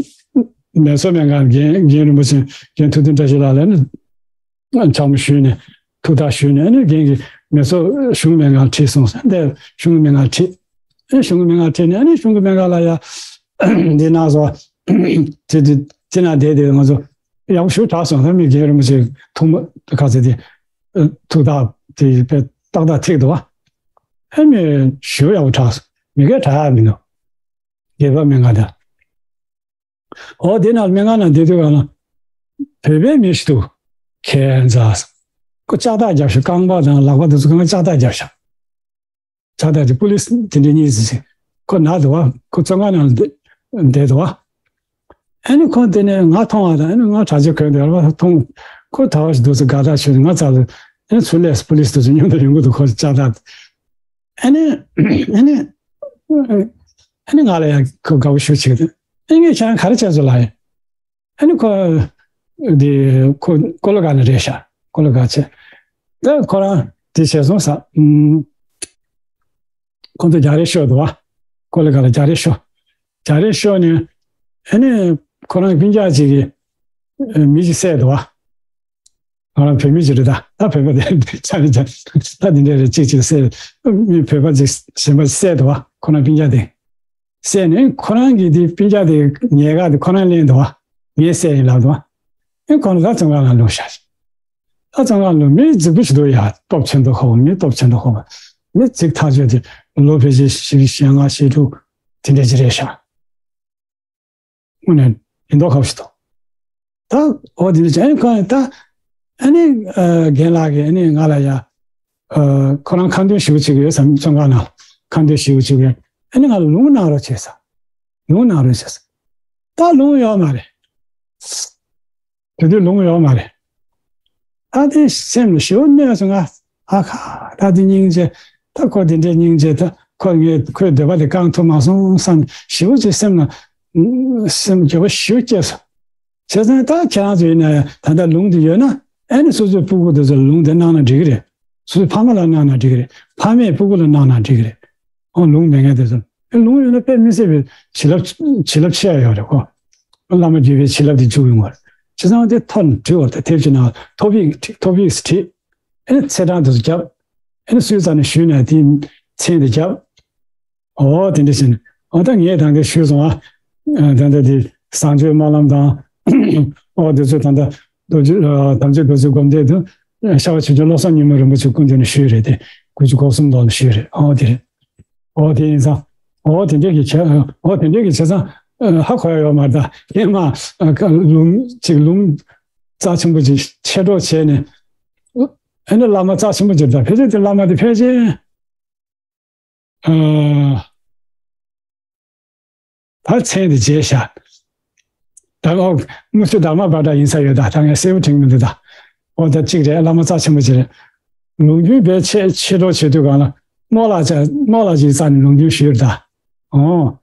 མེ་སོར་སྨན་ཁང་རྒན་རྒན་རིན་པོ་ཆེ་རྒན་ཐུབ་བསྟན་བཀྲ་ཤིས་ལགས་ལ་ཨེ་ནི། ཕྱག་མོ་ཞུས་ནས་ཐུགས་ཐག་ཞུས་ནས། ཨ་ནི་རྒན་གྱིས་མེ་སོར་གཞུང་སྨན་ཁང་ཁྲིད་སོང་ཟེར། འདི་གཞུང་སྨན་ཁང་ཁྲིད། ཨ་གཞུང་སྨན་ཁང་ཁྲིད་ནས་ཨ་ནི་གཞུང་སྨན་ཁང་ལ་ཡ་འདི་ན་སོ་དེ་དེ་དེ་ན་བསྡད་དེ་ང་ཚོ་ཡག་པོ་ཞེ་དྲག་སོང་ཟེར། མི་རྒན་རིན་པོ་ཆེ་ཐུགས་མ་ག་ཚོད་དེ་ཐུགས་ཐག་དེ་དཔེ་ཏག་ཏག་ཐིག་འདུག་བ། ཨ་མི་ཞེ་པོ་ཡག་པོ་དྲག་སོང་། མི་སྒེར་དྲག་ཡག་མི་འདུག། སྒེར་པ་སྨན་ཁང་དང་། འོ་དེ་ན་སྨན་ཁང་ནང་བསྡད་དུས་གང་ལ་བོད་པའི་མི་ཞིག་འདུག། ཁྱད་མཚར། ཁོ་ལྕགས་ཐག་བརྒྱབ་ཤག། རྐང་པ་དང་ལག་པ་དེ་ཚོ་གང་ལྕགས་ཐག་བརྒྱབ་ཤག། ལྕགས་ཐག་དེ་པུ་ལིས་དེ་འདྲའི་གཉིས་ཟིག་ཟིག། ཁོ་ན་འདུག་བ། ཁོ་བཙོན་ཁང་ནང་བསྡད་བསྡད་འདུག་བ། ཨ་ནི་ཁོ་དེ་ནས་ང་མཐོང་བ་དང་། ཨ་ནི་ང་དྲག་ཆས་གོན་བསྡད་པ་མཐོང་། ཁོ་ད་བ་ཞིག་འདུག་ཟེར་དགའ་ཐག་ཆོད། ང་རྩ་ལ་ཨ་ནི་ཚུར་སླེབས། པུ་ལིས་དེ་ཚོ་མཉམ་དུ་ཡོང་གི་འདུག། ཁོ་ལྕགས་ཐག། ཨ་ནི་ཨ་ནི་ཨ་ནི་ང་ལ་ཡང་ཁོ་དགའ་པོ་ཞེ་པོ་བྱེད་ཀྱི་འདུག། ཨ་ནི་ངས་ཁྱེད་རང་ག་རེ་བྱས་སོང་ལབ་ཡིན། ཨ་ནི་ཁོ་འདི་ཁོ་ཀོ་ལི་གྷལ་ནས་རེད་ཤག། ཀོ་ལི་གྷལ་བྱས། ད་ཁོ་རང་དེ་བྱས་སོང་ཟེར། ཨུམ། ཁོ་ཚོ་རྒྱག་རེས་ཤོར་འདུག་བ། ཀོ་ལི་གྷལ་ལ་རྒྱག་རེས་ཤོར། རྒྱག་རེས་ཤོར་ནས་ཨ་ནི་ཁོ་རང་སྤུན་ཀྱག་ཅིག་གིས་མི་ཅིག་བསད་འདུག་བ། ང་རང་བོད་མི་ཅིག་རེད་ད། ད་བོད་པ་དེ་ཆ་ནས་ཆ་ད་འདི་འདྲ་རེད། གཅིག་གཅིག་བསད། མི་བོད་པ་ཅིག་གཞན་པ་བསད་འདུག་བ། ཁོ་རང་སྤུན་ཀྱག་དེ་བསད་ནས། ཁོ་རང་གིས་དེ་སྤུན་ཀྱག་དེ་ཉལ་ཁ་དེ་ཁོ་རང་ལེན་འདུག་བ། ངས་བསད་ཡིན་ལབ་འདུག་བ། ཨེ་ཁོ་རང་ད་བཙོན་ཁང་ནང་ལོག་ཤག། ད་བཙོན་ཁང་ལོག་མི་རྫིག་པོ་ཞིག་འདུག་ཡ། སྟོབས་ཆེན་པོ་ཁོ། མི་སྟོབས་ཆེན་པོ་ཁོ། མི་རྫིག་ཐག་ཆོད་དེ་ལོ་ཕལ་ཆེར་བཞི་བཅུ་ཞེ་ལྔ་ཞེ་དྲུག་དེ་འདྲ་ཅིག་རེད་ཤག། དངོས་གནས་ཡིན་མདོག་ཁ་པོ་ཞིག་འདུག། ད་འོ་དེ་འདྲ་བྱས། ཨ་ནི་ཁོ་ད་ཨ་ནི་ཨ་རྒན་ལགས་ཀྱིས་ཨ་ནི་ང་ལ་ཡ། ཨ་ཁོ་རང་ཁ་འདོན་ཞེ་པོ་བྱེད་ཀྱི་ཡོད་ཟེར། བཙོན་ཁང་ནང་ཁ་འདོན་ཞེ་པོ་བྱེད་ཀྱི་ཡོད། ཨ་ནི་ང་ལ་ལུང་གནང་རོགས་བྱས་ཟེར། ལུང་གནང་རོགས་བྱས་ཟེར། ད་ལུང་ཡོད་མ་རེད། དེ་དུས་ལུང་ཡོད་མ་རེད། ད་དེ་སེམས་ལ་ཞེ་པོ་གནོད་སོང་ང་། ཨ་ཁ། ད་དེ་སྙིང་རྗེ། ད་ཁོ་དེ་འདྲའི་སྙིང་རྗེ། ད་ཁོ་ངས་ཁོའི་འདོད་པ་དེ་བསྐང་ཐུབ་མ་སོང་བསམ། ཞེ་པོ་ཅིག་སེམས་ལ་སེམས་འགྱོད་པ་ཞེ་པོ་སྐྱེས་སོང་། བྱས་ཙང་ད་ཁྱེད་རང་ཚོ་ཡིན་ན་ཡང་ད་ལྟ་ལུང་དེ་ཡོད་ན། ཨེ་ནི་སོ་སོའི་སྤུ་གུ་དེ་ཚོ་ལུང་དེ་གནང་ན་འགྲིག་གི་རེད། སོ་སོའི་ཕ་མ་ལ་གནང་ན་འགྲིག་གི་རེད། ཕ་མས་སྤུ་གུ་ལ་གནང་ན་འགྲིག་གི་རེད། ཨོ་ལུང་མེད་མཁན་དེ་ཚོ། ཨེ་ལུང་ཡོད་ན་དཔེ་མི་སྲིད་པའི་བྱིན་རླབས། བྱིན་རླབས་ཆེ་ཡ་ཡོད་རེད་ཁོ། བླ་མ་བརྒྱུད་པའི་བྱིན་རླབས་དེ་འཇུག་ཡོང་བ་རེད། བྱས་ཙང་དེ་ཐོ་ནས་བྲིས་བར་དེ་དེབ་ཅིག་ནང་ཐོ་པིག་བྲིས། ཐོ་པིག་བྲིས། ཨེ་ནི་ཚེས་གྲངས་དེ་ཚོ་བརྒྱབ། ཨེ་ནི་སུའི་རྩ་ནས་ཞུས་ན་དེའི་མཚན་དེ་བརྒྱབ། ཨོ་དེ་འདྲ་བྱས་ནས། ཨོ་ད་ངས་ད་འདི་ཞུས་སོང་ཨ། ཨ་ད་ལྟ་དེ་བཟང་སྤྱོད་སྨོན་ལམ་དང་། ཨོ་དེ་ཚོ་ད་ལྟ་རྡོ་རྗེ། ཨ་དམ་ཆོས་རྡོ་རྗེ་སྒོམ་བཟླས་དང་། ཤར་བ་ཆོས་རྗེ་བློ་བཟང་ཉི་མ་རིན་པོ་ཆེ་སྐུ་མདུན་ནས་ཞུས་རེད་དེ། དགུ་བཅུ་གོ་གསུམ་ལོ་ལ་ཞུས་རེད། ཨོ་དེ་རེད། ཨོ་དེ་ཡིན་ཙང་། ཨོ་དེ་འདྲས་ཀྱི་བྱས། ཨོ་དེ་འདྲས་ཀྱི་བྱས་ཙང་། ཨ་ཧ་གོ་ཡ་ཡོད་མ་རེད་ད། ཡིན་མ། ཨ་ལུང་ཅིག་ལུང་རྩ་ཆེན་པོ་ཅིག་ཆེ་སྒྲོག་བྱས་ནས། ཨ་ནི་བླ་མ་རྩ་ཆེན་པོ་ཅིག་རེད་ད། ཕལ་ཆེར་དེ་བླ་མ་དེ་ཕལ་ཆེར། ཨ། ད་མཚན་དེ་བརྗེད་ཤག་ད་ཨོ་དངོས་སུ་དྷརྨ་བྷ་དྲ་ཡིན་ས་ཡོད་ད། ད་ངས་གསལ་པོ་དྲན་གྱི་མི་འདུག་ད། ཨོ་ད་གཅིག་རེད། བླ་མ་རྩ་ཆེན་པོ་ཅིག་རེད། ལུང་རྒྱུན་དཔེ་ཆེ་ཆེ་སྒྲོག་བྱེད་དུས་སྒང་ལ་རྨོ་ལགས་ཅིག་རྨོ་ལགས་ཅིག་རྩ་ནས་ལུང་རྒྱུན་ཞུས་ད། ཨོ།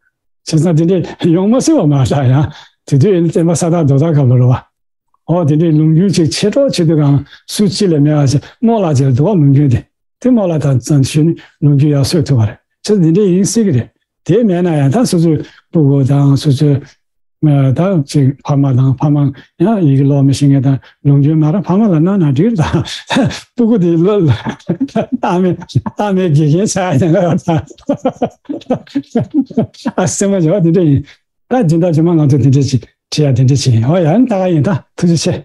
བྱས་ཙང་དེ་འདྲས་ཡོང་མ་སྲིད་པ་མ་རེད་ད་ཡང་། དེ་དུས་ཨེ་ནི་བསྟན་པ་ས་དག་རྡོ་དག་སྐབས་ལ་རེད་བ། ཨོ་དེ་འདྲའི་ལུང་རྒྱུན་ཅིག་ཆེ་སྒྲོག་བྱེད་དུས་སྒང་སུ་གཅིག་ལས་མེད་པ་ཞིག་རྨོ་ལགས་ཅིག་ལ་འདུག་བ། ལུང་རྒྱུན་དེ། དེ་རྨོ་ལགས་དང་ཙམ་ཞུས་ནས་ལུང་རྒྱུན་ཡར་སོས་ཐུབ་པ་རེད། ཅི་འདི་འདྲའི་ཡིན་སྲིད་ཀྱི་རེད། དེ་མེད་ན་ཡང་ད་སོ་སོའི་སྤུ་གུ་དང་སོ་སོའི་ཨ་ད་ཅིག་ཕ་མ་དང་། ཕ་མ་ཡང་ཡི་གེ་ཀློག་མི་ཤེས་མཁན་དང་། ལུང་རྒྱུན་མ་རག་ཕ་མ་ལ་གནང་ན་འགྲིག་རེད་ད། སྤུ་གུ་དེ་ལོ་ལ་ཨ་མའི་ཨ་མའི་དགེ་རྒན་ཆགས་ཡ་ཡིན་ན་ད། ཨ་སེམས་པ་བྱ་བ་དེ་འདྲ་ཡིན། ད་སྦྱིན་བདག་སྦྱིན་མ་ང་ཚོ་དེ་འདྲ་ཅིག་བྲིས་ཡ་དེ་འདྲ་ཅིག་ཡིན། ཨོ་ཡ་ཨ་ནི་ད་ག་ཡིན་ད། ཐུགས་རྗེ་ཆེ།